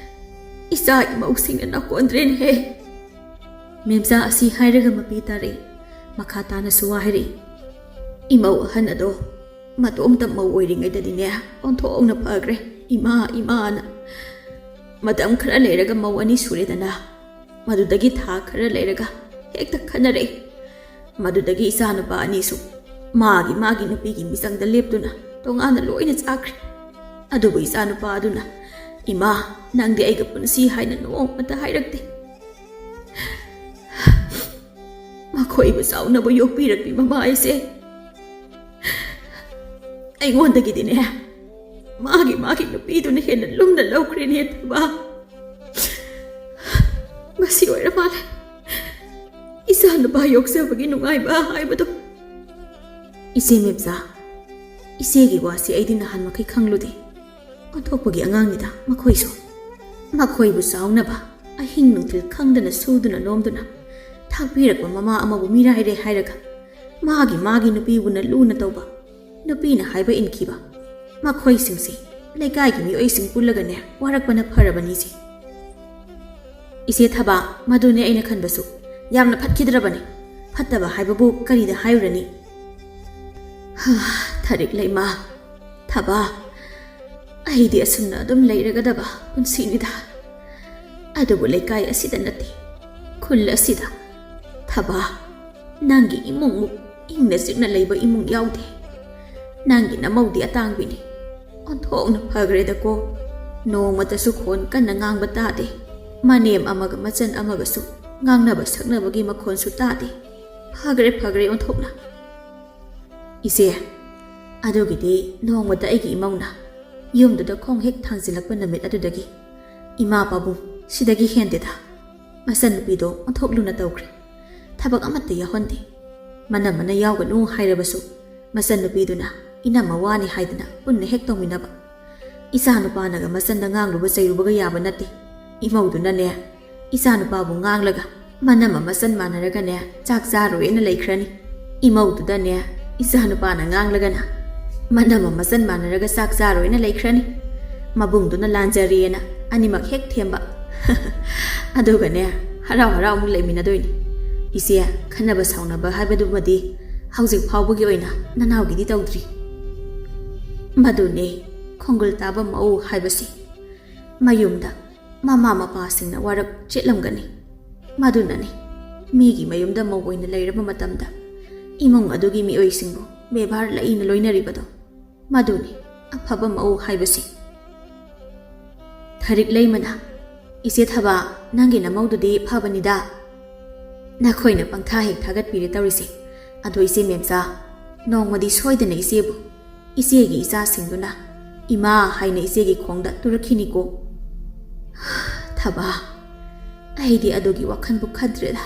ꯏꯆꯥ ꯏꯃꯧꯁꯤꯡꯅ ꯅꯀꯣꯟꯗ꯭ꯔꯦꯅꯦꯍꯦ꯫" ꯃꯦꯝꯆꯥ ꯑꯁꯤ ꯍꯥꯏꯔꯒ ꯃꯄꯤ ꯇꯥꯔꯛꯏ꯫ ꯃꯈꯥ ꯇꯥꯅꯁꯨ ꯋꯥ ꯍꯥꯏꯔꯛꯏ, "ꯏꯃꯧ ꯑꯍꯟ ꯑꯗꯣ ꯃꯇꯣꯝꯇ ꯃꯧ ꯑꯣꯏꯔꯤꯉꯩꯗꯗꯤꯅꯦ, ꯑꯣꯟꯊꯣꯛꯅ ꯐꯈ꯭ꯔꯦ꯫ ꯏꯃꯥ, ꯏꯃꯥꯅ꯫ ꯃꯇꯝ ꯈꯔ ꯂꯩꯔꯒ ꯃꯧ ꯑꯅꯤ ꯁꯨꯔꯦꯗꯅ, ꯃꯗꯨꯗꯒꯤ ꯊꯥ ꯈꯔ ꯂꯩꯔꯒ ꯍꯦꯛꯇ ꯈꯠꯅꯔꯛꯏ꯫ ꯃꯗꯨꯗꯒꯤ ꯏꯆꯥꯅꯨꯄꯥ ꯑꯅꯤꯁꯨ ꯃꯥꯒꯤ ꯃꯥꯒꯤ ꯅꯨꯄꯤꯒꯤ ꯃꯤꯆꯪꯗ ꯂꯦꯞꯇꯨꯅ ꯇꯣꯉꯥꯟꯅ ꯂꯣꯏꯅ ꯆꯥꯈ꯭ꯔꯦ꯫ ꯑꯗꯨꯕꯨ ꯏꯆꯥꯅꯨꯄꯥ ꯑꯗꯨꯅ, 'ꯏꯃꯥ, ꯅꯪꯗꯤ ꯑꯩꯒ ꯄꯨꯟꯁꯤ ꯍꯥꯏꯅ ꯅꯣꯡꯃꯇ ꯍꯥꯏꯔꯛꯇꯦ꯫ ꯃꯈꯣꯏꯕꯨ ꯆꯥꯎꯅꯕ ꯌꯣꯛꯄꯤꯔꯛꯄꯤ ꯃꯃꯥ ꯑꯩꯁꯦ ꯑꯩꯉꯣꯟꯗꯒꯤꯗꯤꯅꯦ, ꯃꯥꯒꯤ ꯃꯥꯒꯤ ꯅꯨꯄꯤꯗꯨꯅ ꯍꯦꯟꯅ ꯂꯨꯝꯅ ꯂꯧꯈ꯭ꯔꯦꯅꯦ ꯊꯕꯥ꯫ ꯃꯁꯤ ꯑꯣꯏꯔ ꯃꯥꯜꯂꯦ ꯏꯆꯥ ꯅꯨꯄꯥ ꯌꯣꯛꯆꯕꯒꯤ ꯅꯨꯡꯉꯥꯏꯕ ꯍꯥꯏꯕꯗꯣ꯫'" "ꯏꯆꯦ ꯃꯦꯝꯆꯥ, ꯏꯆꯦꯒꯤ ꯋꯥꯁꯤ ꯑꯩꯗꯤ ꯅꯍꯥꯟ ꯃꯈꯩ ꯈꯪꯂꯨꯗꯦ꯫ ꯑꯣꯟꯊꯣꯛꯄꯒꯤ ꯑꯉꯥꯡꯅꯤꯗ ꯃꯈꯣꯏꯁꯨ꯫ ꯃꯈꯣꯏꯕꯨ ꯆꯥꯎꯅꯕ ꯑꯍꯤꯡ ꯅꯨꯡꯊꯤꯜ ꯈꯪꯗꯅ ꯁꯨꯗꯨꯅ ꯅꯣꯝꯗꯨꯅ ꯊꯥꯛꯄꯤꯔꯛꯄ ꯃꯃꯥ ꯑꯃꯕꯨ ꯃꯤꯔꯥꯏꯔꯦ ꯍꯥꯏꯔꯒ ꯃꯥꯒꯤ ꯃꯥꯒꯤ ꯅꯨꯄꯤꯕꯨꯅ ꯂꯨꯅ ꯇꯧꯕ, ꯅꯨꯄꯤꯅ ꯍꯥꯏꯕ ꯏꯟꯈꯤꯕ, ꯃꯈꯣꯏꯁꯤꯡꯁꯦ ꯂꯩꯀꯥꯏꯒꯤ ꯃꯤꯑꯣꯏꯁꯤꯡ ꯄꯨꯜꯂꯒꯅꯦ ꯋꯥꯔꯛꯄꯅ ꯐꯔꯕꯅꯤ ꯏꯆꯦ꯫ ꯏꯆꯦ ꯊꯕꯥ, ꯃꯗꯨꯅꯦ ꯑꯩꯅ ꯈꯟꯕꯁꯨ꯫ ꯌꯥꯝꯅ ꯐꯠꯈꯤꯗ꯭ꯔꯕꯅꯤ꯫ ꯐꯠꯇꯕ ꯍꯥꯏꯕꯕꯨ ꯀꯔꯤꯗ ꯍꯥꯏꯔꯨꯔꯅꯤ? ꯍꯥ, ꯊꯔꯤꯛ ꯂꯩꯃ, ꯊꯕꯥ, ꯑꯩꯗꯤ ꯑꯁꯨꯝꯅ ꯑꯗꯨꯝ ꯂꯩꯔꯒꯗꯕ ꯄꯨꯟꯁꯤꯅꯤꯗ꯫ ꯑꯗꯨꯕꯨ ꯂꯩꯀꯥꯏ ꯑꯁꯤꯗ ꯅꯠꯇꯦ, ꯈꯨꯜ ꯑꯁꯤꯗ, ꯊꯕꯥ, ꯅꯪꯒꯤ ꯏꯃꯨꯡꯃꯨꯛ ꯏꯪꯅ ꯆꯤꯛꯅ ꯂꯩꯕ ꯏꯃꯨꯡ ꯌꯥꯎꯗꯦ꯫ ꯅꯪꯒꯤ ꯅꯃꯧꯗꯤ ꯑꯇꯥꯡꯕꯤꯅꯤ꯫ ꯑꯣꯟꯊꯣꯛꯅ ꯐꯈ꯭ꯔꯦꯗꯀꯣ꯫ ꯅꯣꯡꯃꯇꯁꯨ ꯈꯣꯟ ꯀꯟꯅ ꯉꯥꯡꯕ ꯇꯥꯗꯦ꯫ ꯃꯅꯦꯝ ꯑꯃꯒ ꯃꯆꯟ ꯑꯃꯒꯁꯨ ꯉꯥꯡꯅꯕ ꯁꯛꯅꯕꯒꯤ ꯃꯈꯣꯟꯁꯨ ꯇꯥꯗꯦ꯫ ꯐꯈ꯭ꯔꯦ, ꯐꯈ꯭ꯔꯦ ꯑꯣꯟꯊꯣꯛꯅ꯫ ꯏꯆꯦ, ꯑꯗꯨꯒꯤꯗꯤ ꯅꯣꯡꯃꯇ ꯑꯩꯒꯤ ꯏꯃꯧꯅ ꯌꯨꯝꯗꯨꯗ ꯈꯣꯡ ꯍꯦꯛ ꯊꯥꯡꯖꯤꯜꯂꯛꯄ ꯅꯨꯃꯤꯠ ꯑꯗꯨꯗꯒꯤ ꯏꯃꯥ ꯄꯥꯕꯨꯡ ꯁꯤꯗꯒꯤ ꯍꯦꯟꯗꯦꯗ꯫ ꯃꯆꯟꯅꯨꯄꯤꯗꯣ ꯑꯣꯟꯊꯣꯛ ꯂꯨꯅ ꯇꯧꯈ꯭ꯔꯦ꯫ ꯊꯕꯛ ꯑꯃꯠꯇ ꯌꯥꯎꯍꯟꯗꯦ꯫ ꯃꯅꯝ ꯃꯅ ꯌꯥꯎꯒꯅꯨ ꯍꯥꯏꯔꯕꯁꯨ ꯃꯆꯟꯅꯨꯄꯤꯗꯨꯅ ꯏꯅꯝꯃ ꯋꯥꯅꯤ ꯍꯥꯏꯗꯅ ꯄꯨꯟꯅ ꯍꯦꯛ ꯇꯧꯃꯤꯟꯅꯕ꯫ ꯏꯆꯥ ꯅꯨꯄꯥꯅꯒ ꯃꯆꯟꯗ ꯉꯥꯡꯂꯨꯕ ꯆꯩꯔꯨꯕꯒ ꯌꯥꯕ ꯅꯠꯇꯦ꯫ ꯏꯃꯧꯗꯨꯅꯅꯦ, ꯏꯆꯥ ꯅꯨꯄꯥꯕꯨ ꯉꯥꯡꯂꯒ ꯃꯅꯝ ꯑꯃ ꯃꯆꯟ ꯃꯥꯟꯅꯔꯒꯅꯦ ꯆꯥꯛ ꯆꯥꯔꯣꯏꯅ ꯂꯩꯈ꯭ꯔꯅꯤ꯫ ꯏꯃꯧꯗꯨꯗꯅꯦ, ꯏꯆꯥ ꯅꯨꯄꯥꯅ ꯉꯥꯡꯂꯒꯅ ꯃꯅꯝ ꯑꯃ ꯃꯆꯟ ꯃꯥꯟꯅꯔꯒ ꯆꯥꯛ ꯆꯥꯔꯣꯏꯅ ꯂꯩꯈ꯭ꯔꯅꯤ꯫ ꯃꯕꯨꯡꯗꯨꯅ ꯂꯥꯟꯖꯔꯦꯅ ꯑꯅꯤꯃꯛ ꯍꯦꯛ ꯊꯦꯝꯕ꯫ ꯑꯗꯨꯒꯅꯦ, ꯍꯔꯥꯎ ꯍꯔꯥꯎ ꯑꯃꯨꯛ ꯂꯩꯃꯤꯟꯅꯗꯣꯏꯅꯤ꯫ ꯏꯆꯦ, ꯈꯟꯅꯕ ꯁꯥꯎꯅꯕ ꯍꯥꯏꯕꯗꯨꯃꯗꯤ ꯍꯧꯖꯤꯛ ꯐꯥꯎꯕꯒꯤ ꯑꯣꯏꯅ ꯅꯅꯥꯎꯒꯤꯗꯤ ꯇꯧꯗ꯭ꯔꯤ꯫ ꯃꯗꯨꯅꯦ ꯈꯣꯡꯒꯨꯜ ꯇꯥꯕ ꯃꯧ ꯍꯥꯏꯕꯁꯤ꯫ ꯃꯌꯨꯝꯗ ꯃꯃꯥ ꯃꯄꯥꯁꯤꯡꯅ ꯋꯥꯔꯛ ꯆꯦꯠꯂꯝꯒꯅꯤ꯫ ꯃꯗꯨꯅꯅꯤ ꯃꯤꯒꯤ ꯃꯌꯨꯝꯗ ꯃꯧ ꯑꯣꯏꯅ ꯂꯩꯔꯕ ꯃꯇꯝꯗ ꯏꯃꯨꯡ ꯑꯗꯨꯒꯤ ꯃꯤꯑꯣꯏꯁꯤꯡꯕꯨ ꯕꯦꯕꯥꯔ ꯂꯩꯅ ꯂꯣꯏꯅꯔꯤꯕꯗꯣ꯫ ꯃꯗꯨꯅꯤ ꯑꯐꯕ ꯃꯧ ꯍꯥꯏꯕꯁꯤ꯫ ꯊꯔꯤꯛ ꯂꯩꯃꯅ, "ꯏꯆꯦ ꯊꯕꯥ, ꯅꯪꯒꯤ ꯅꯃꯧꯗꯨꯗꯤ ꯐꯕꯅꯤꯗ꯫ ꯅꯈꯣꯏꯅ ꯄꯪꯊꯥ ꯍꯦꯛ ꯊꯥꯒꯠꯄꯤꯔꯦ ꯇꯧꯔꯤꯁꯦ꯫ ꯑꯗꯣ ꯏꯆꯦ ꯃꯦꯝꯆꯥ, ꯅꯣꯡꯃꯗꯤ ꯁꯣꯏꯗꯅ ꯏꯆꯦꯕꯨ ꯏꯆꯦꯒꯤ ꯏꯆꯥꯁꯤꯡꯗꯨꯅ ꯏꯃꯥ ꯍꯥꯏꯅ ꯏꯆꯦꯒꯤ ꯈꯣꯡꯗ ꯇꯨꯔꯛꯈꯤꯅꯤꯀꯣ꯫" "ꯊꯕꯥ, ꯑꯩꯗꯤ ꯑꯗꯨꯒꯤ ꯋꯥꯈꯜꯕꯨ ꯈꯟꯗ꯭ꯔꯦꯗ꯫"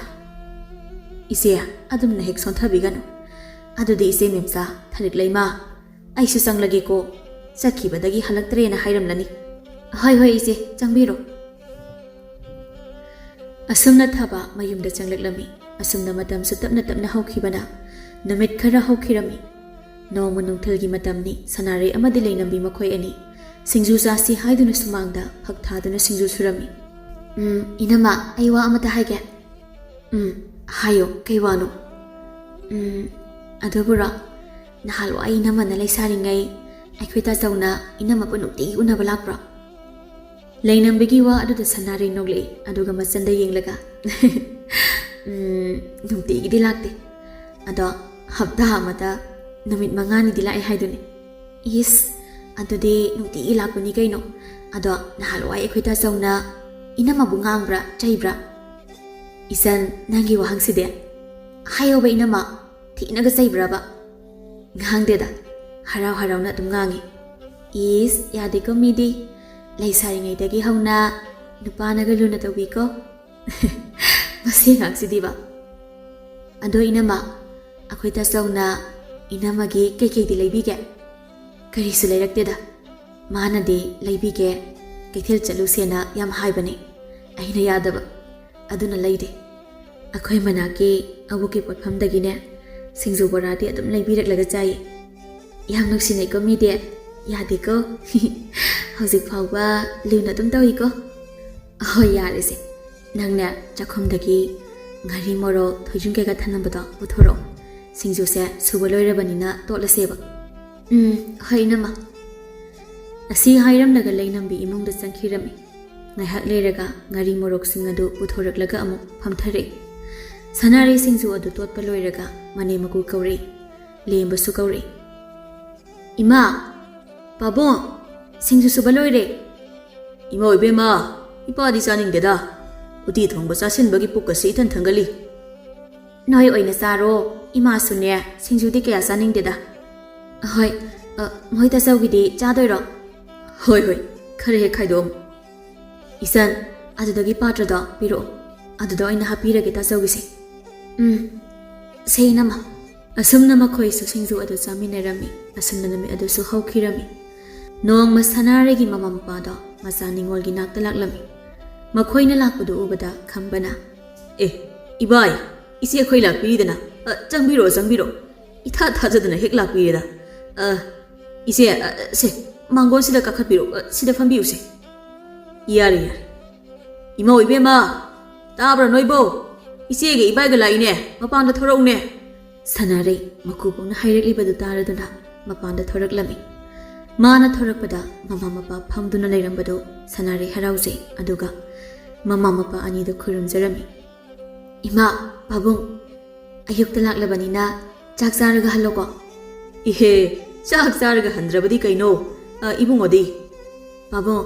"ꯏꯆꯦ, ꯑꯗꯨꯝꯅ ꯍꯦꯛ ꯁꯣꯟꯊꯕꯤꯒꯅꯨ꯫ ꯑꯗꯨꯗꯤ ꯏꯆꯦ ꯃꯦꯝꯆꯥ, ꯊꯔꯤꯛ ꯂꯩꯃ, ꯑꯩꯁꯨ ꯆꯪꯂꯒꯦꯀꯣ꯫ ꯆꯠꯈꯤꯕꯗꯒꯤ ꯍꯜꯂꯛꯇ꯭ꯔꯦꯅ ꯍꯥꯏꯔꯝꯂꯅꯤ꯫" "ꯍꯣꯏ, ꯍꯣꯏ ꯏꯆꯦ, ꯆꯪꯕꯤꯔꯣ꯫" ꯑꯁꯨꯝꯅ ꯊꯕꯥ ꯃꯌꯨꯝꯗ ꯆꯪꯂꯛꯂꯝꯃꯤ꯫ ꯑꯁꯨꯝꯅ ꯃꯇꯝꯁꯨ ꯇꯞꯅ ꯇꯞꯅ ꯍꯧꯈꯤꯕꯅ ꯅꯨꯃꯤꯠ ꯈꯔ ꯍꯧꯈꯤꯔꯝꯃꯤ꯫ ꯅꯣꯡꯃ ꯅꯨꯡꯊꯤꯜꯒꯤ ꯃꯇꯝꯅꯤ꯫ ꯁꯅꯥꯔꯩ ꯑꯃꯗꯤ ꯂꯩꯅꯝꯕꯤ ꯃꯈꯣꯏ ꯑꯅꯤ ꯁꯤꯡꯖꯨ ꯆꯥꯁꯤ ꯍꯥꯏꯗꯨꯅ ꯁꯨꯃꯥꯡꯗ ꯐꯛ ꯊꯥꯗꯨꯅ ꯁꯤꯡꯖꯨ ꯁꯨꯔꯝꯃꯤ꯫ "ꯎꯝ, ꯏꯅꯝꯃ, ꯑꯩ ꯋꯥ ꯑꯃꯇ ꯍꯥꯏꯒꯦ꯫" "ꯎꯝ, ꯍꯥꯏꯌꯣ, ꯀꯩ ꯋꯥꯅꯣ?" "ꯎꯝ, ꯑꯗꯨꯕꯨꯔꯣ, ꯅꯍꯥꯟꯋꯥꯏ ꯏꯅꯝꯃꯅ ꯂꯩꯁꯥꯔꯤꯉꯩ ꯑꯩꯈꯣꯏ ꯇꯥꯆꯧꯅ ꯏꯅꯝꯃꯕꯨ ꯅꯨꯡꯇꯤꯒꯤ ꯎꯅꯕ ꯂꯥꯛꯄ꯭ꯔꯣ?" ꯂꯩꯅꯝꯕꯤꯒꯤ ꯋꯥ ꯑꯗꯨꯗ ꯁꯅꯥꯔꯩ ꯅꯣꯛꯂꯛꯏ, ꯑꯗꯨꯒ ꯃꯆꯟꯗ ꯌꯦꯡꯂꯒ, "ꯎꯝ, ꯅꯨꯡꯇꯤꯒꯤꯗꯤ ꯂꯥꯛꯇꯦ꯫ ꯑꯗꯣ ꯍꯞꯇꯥ ꯑꯃꯗ ꯅꯨꯃꯤꯠ ꯃꯉꯥꯅꯤꯗꯤ ꯂꯥꯛꯑꯦ ꯍꯥꯏꯗꯨꯅꯤ꯫" "ꯏꯁ, ꯑꯗꯨꯗꯤ ꯅꯨꯡꯇꯤꯒꯤ ꯂꯥꯛꯄꯅꯤ ꯀꯩꯅꯣ꯫ ꯑꯗꯣ ꯅꯍꯥꯟꯋꯥꯏ ꯑꯩꯈꯣꯏ ꯇꯥꯆꯧꯅ ꯏꯅꯝꯃꯕꯨ ꯉꯥꯡꯕ꯭ꯔꯥ, ꯆꯩꯕ꯭ꯔꯥ?" "ꯏꯆꯟ, ꯅꯪꯒꯤ ꯋꯥꯍꯪꯁꯤꯗꯤ꯫ ꯍꯥꯏꯌꯣꯕ ꯏꯅꯝꯃ, ꯊꯤꯅꯒ ꯆꯩꯕ꯭ꯔꯕ?" "ꯉꯥꯡꯗꯦꯗ, ꯍꯔꯥꯎ ꯍꯔꯥꯎꯅ ꯑꯗꯨꯝ ꯉꯥꯡꯉꯤ꯫" "ꯏꯁ, ꯌꯥꯗꯦꯀꯣ ꯃꯤꯗꯤ꯫ ꯂꯩꯁꯥꯔꯤꯉꯩꯗꯒꯤ ꯍꯧꯅ ꯅꯨꯄꯥꯅꯒ ꯂꯨꯅ ꯇꯧꯕꯤꯀꯣ꯫" "ꯃꯁꯤ ꯑꯉꯥꯡꯁꯤꯗꯤꯕ꯫ ꯑꯗꯣ ꯏꯅꯝꯃ, ꯑꯩꯈꯣꯏ ꯇꯥꯆꯧꯅ ꯏꯅꯝꯃꯒꯤ ꯀꯩꯀꯩꯗꯤ ꯂꯩꯕꯤꯒꯦ?" "ꯀꯔꯤꯁꯨ ꯂꯩꯔꯛꯇꯦꯗ꯫ ꯃꯥꯅꯗꯤ ꯂꯩꯕꯤꯒꯦ, ꯀꯩꯊꯦꯜ ꯆꯠꯂꯨꯁꯦꯅ ꯌꯥꯝ ꯍꯥꯏꯕꯅꯦ꯫ ꯑꯩꯅ ꯌꯥꯗꯕ꯫ ꯑꯗꯨꯅ ꯂꯩꯗꯦ꯫ ꯑꯩꯈꯣꯏ ꯃꯅꯥꯛꯀꯤ ꯑꯕꯣꯛꯀꯤ ꯄꯣꯠꯐꯝꯗꯒꯤꯅꯦ, ꯁꯤꯡꯖꯨ ꯕꯣꯔꯥꯗꯤ ꯑꯗꯨꯝ ꯂꯩꯕꯤꯔꯛꯂꯒ ꯆꯥꯏꯌꯦ꯫ ꯌꯥꯝ ꯅꯨꯡꯁꯤꯅꯩꯀꯣ ꯃꯤꯗꯤ꯫ ꯌꯥꯗꯦꯀꯣ꯫ ꯍꯧꯖꯤꯛ ꯐꯥꯎꯕ ꯂꯨꯅ ꯑꯗꯨꯝ ꯇꯧꯏꯀꯣ꯫ ꯍꯣꯏ, ꯌꯥꯔꯦꯁꯦ꯫ ꯅꯪꯅꯦ, ꯆꯥꯛꯈꯨꯝꯗꯒꯤ ꯉꯥꯔꯤ, ꯃꯣꯔꯣꯛ, ꯊꯣꯏꯗꯤꯡ ꯀꯩꯀꯥ ꯊꯅꯝꯕꯗꯣ ꯄꯨꯊꯣꯔꯛꯑꯣ꯫ ꯁꯤꯡꯖꯨꯁꯦ ꯁꯨꯕ ꯂꯣꯏꯔꯕꯅꯤꯅ ꯇꯣꯠꯂꯁꯦꯕ꯫" "ꯎꯝ, ꯍꯣꯏ, ꯏꯅꯝꯃ꯫" ꯑꯁꯤ ꯍꯥꯏꯔꯝꯂꯒ ꯂꯩꯅꯝꯕꯤ ꯏꯃꯨꯡꯗ ꯆꯪꯈꯤꯔꯝꯃꯤ꯫ ꯉꯥꯏꯍꯥꯛ ꯂꯩꯔꯒ ꯉꯥꯔꯤ ꯃꯣꯔꯣꯛꯁꯤꯡ ꯑꯗꯨ ꯄꯨꯊꯣꯔꯛꯂꯒ ꯑꯃꯨꯛ ꯐꯝꯊꯔꯛꯏ꯫ ꯁꯅꯥꯔꯩ ꯁꯤꯡꯖꯨ ꯑꯗꯨ ꯇꯣꯠꯄ ꯂꯣꯏꯔꯒ ꯃꯅꯦꯝ ꯃꯀꯨ ꯀꯧꯔꯛꯏ꯫ ꯂꯦꯝꯕꯁꯨ ꯀꯧꯔꯛꯏ꯫ "ꯏꯃꯥ! ꯄꯥꯕꯨꯡ! ꯁꯤꯡꯖꯨ ꯁꯨꯕ ꯂꯣꯏꯔꯦ!" "ꯏꯃꯥ ꯏꯕꯦꯝꯃ, ꯏꯄꯥꯗꯤ ꯆꯥꯅꯤꯡꯗꯦꯗ꯫ ꯎꯇꯤ ꯊꯣꯡꯕ ꯆꯥꯁꯤꯟꯕꯒꯤ ꯄꯨꯛꯀꯁꯤ ꯏꯊꯟ ꯊꯟꯒꯠꯂꯤ꯫" "ꯅꯣꯏ ꯑꯣꯏꯅ ꯆꯥꯔꯣ, ꯏꯃꯥꯁꯨꯅꯦ ꯁꯤꯡꯖꯨꯗꯤ ꯀꯌꯥ ꯆꯥꯅꯤꯡꯗꯦꯗ꯫" "ꯍꯣꯏ, ꯑ, ꯃꯣꯏ ꯇꯥꯆꯧꯒꯤꯗꯤ ꯆꯥꯗꯣꯏꯔꯣ?" "ꯍꯣꯏ, ꯍꯣꯏ, ꯈꯔ ꯍꯦꯛ ꯈꯥꯏꯗꯣꯛꯑꯝꯃꯨ꯫" "ꯏꯆꯟ, ꯑꯗꯨꯗꯒꯤ ꯄꯥꯇ꯭ꯔꯗꯣ ꯄꯤꯔꯛꯑꯣ, ꯑꯗꯨꯗ ꯑꯣꯏꯅ ꯍꯥꯞꯄꯤꯔꯒꯦ ꯇꯥꯆꯧꯒꯤꯁꯦ꯫" "ꯎꯝ, ꯁꯦ ꯏꯅꯝꯃ꯫" ꯑꯁꯨꯝꯅ ꯃꯈꯣꯏꯁꯨ ꯁꯤꯡꯖꯨ ꯑꯗꯨ ꯆꯥꯃꯤꯟꯅꯔꯝꯃꯤ꯫ ꯑꯁꯨꯝꯅ ꯅꯨꯃꯤꯠ ꯑꯗꯨꯁꯨ ꯍꯧꯈꯤꯔꯝꯃꯤ꯫ ꯅꯣꯡꯃ ꯁꯅꯥꯔꯩꯒꯤ ꯃꯃꯥ ꯃꯄꯥꯗꯣ ꯃꯆꯥ ꯅꯤꯉꯣꯜꯒꯤ ꯅꯥꯛꯇ ꯂꯥꯛꯂꯝꯃꯤ꯫ ꯃꯈꯣꯏꯅ ꯂꯥꯛꯄꯗꯨ ꯎꯕꯗ ꯈꯝꯕꯅ, "ꯑꯦ, ꯏꯕꯥꯏ, ꯏꯆꯦ ꯑꯩꯈꯣꯏ ꯂꯥꯛꯄꯤꯔꯤꯗꯅ꯫ "ꯑ, ꯆꯪꯕꯤꯔꯛꯑꯣ, ꯆꯪꯕꯤꯔꯛꯑꯣ꯫ ꯏꯊꯥ ꯊꯥꯖꯗꯅ ꯍꯦꯛ ꯂꯥꯛꯄꯤꯔꯦꯗ꯫ ꯑ, ꯏꯆꯦ, ꯑ, ꯁꯦ, ꯃꯥꯡꯒꯣꯜꯁꯤꯗ ꯀꯥꯈꯠꯄꯤꯔꯛꯑꯣ, ꯑ, ꯁꯤꯗ ꯐꯝꯕꯤꯌꯨꯁꯦ꯫" "ꯌꯥꯔꯦ, ꯌꯥꯔꯦ꯫ ꯏꯃꯧ ꯏꯕꯦꯝꯃ, ꯇꯥꯕ꯭ꯔꯥ ꯅꯣꯏꯕꯣ? ꯏꯆꯦꯒ ꯏꯕꯥꯏꯒ ꯂꯥꯛꯏꯅꯦ, ꯃꯄꯥꯟꯗ ꯊꯣꯔꯛꯎꯅꯦ꯫" ꯁꯅꯥꯔꯩ ꯃꯀꯨꯕꯣꯛꯅ ꯍꯥꯏꯔꯛꯂꯤꯕꯗꯨ ꯇꯥꯔꯗꯨꯅ ꯃꯄꯥꯟꯗ ꯊꯣꯔꯛꯂꯝꯃꯤ꯫ ꯃꯥꯅ ꯊꯣꯔꯛꯄꯗ ꯃꯃꯥ ꯃꯄꯥ ꯐꯝꯗꯨꯅ ꯂꯩꯔꯝꯕꯗꯨ ꯁꯅꯥꯔꯩ ꯍꯔꯥꯎꯖꯩ, ꯑꯗꯨꯒ ꯃꯃꯥ ꯃꯄꯥ ꯑꯅꯤꯗꯨ ꯈꯨꯔꯨꯝꯖꯔꯝꯃꯤ꯫ "ꯏꯃꯥ, ꯄꯥꯕꯨꯡ, ꯑꯌꯨꯛꯇ ꯂꯥꯛꯂꯕꯅꯤꯅ ꯆꯥꯛ ꯆꯥꯔꯒ ꯍꯜꯂꯣꯀꯣ꯫" "ꯏꯍꯦ, ꯆꯥꯛ ꯆꯥꯔꯒ ꯍꯟꯗ꯭ꯔꯕꯗꯤ ꯀꯩꯅꯣ? ꯑ, ꯏꯕꯨꯡꯉꯣꯗꯤ?" "ꯄꯥꯕꯨꯡ,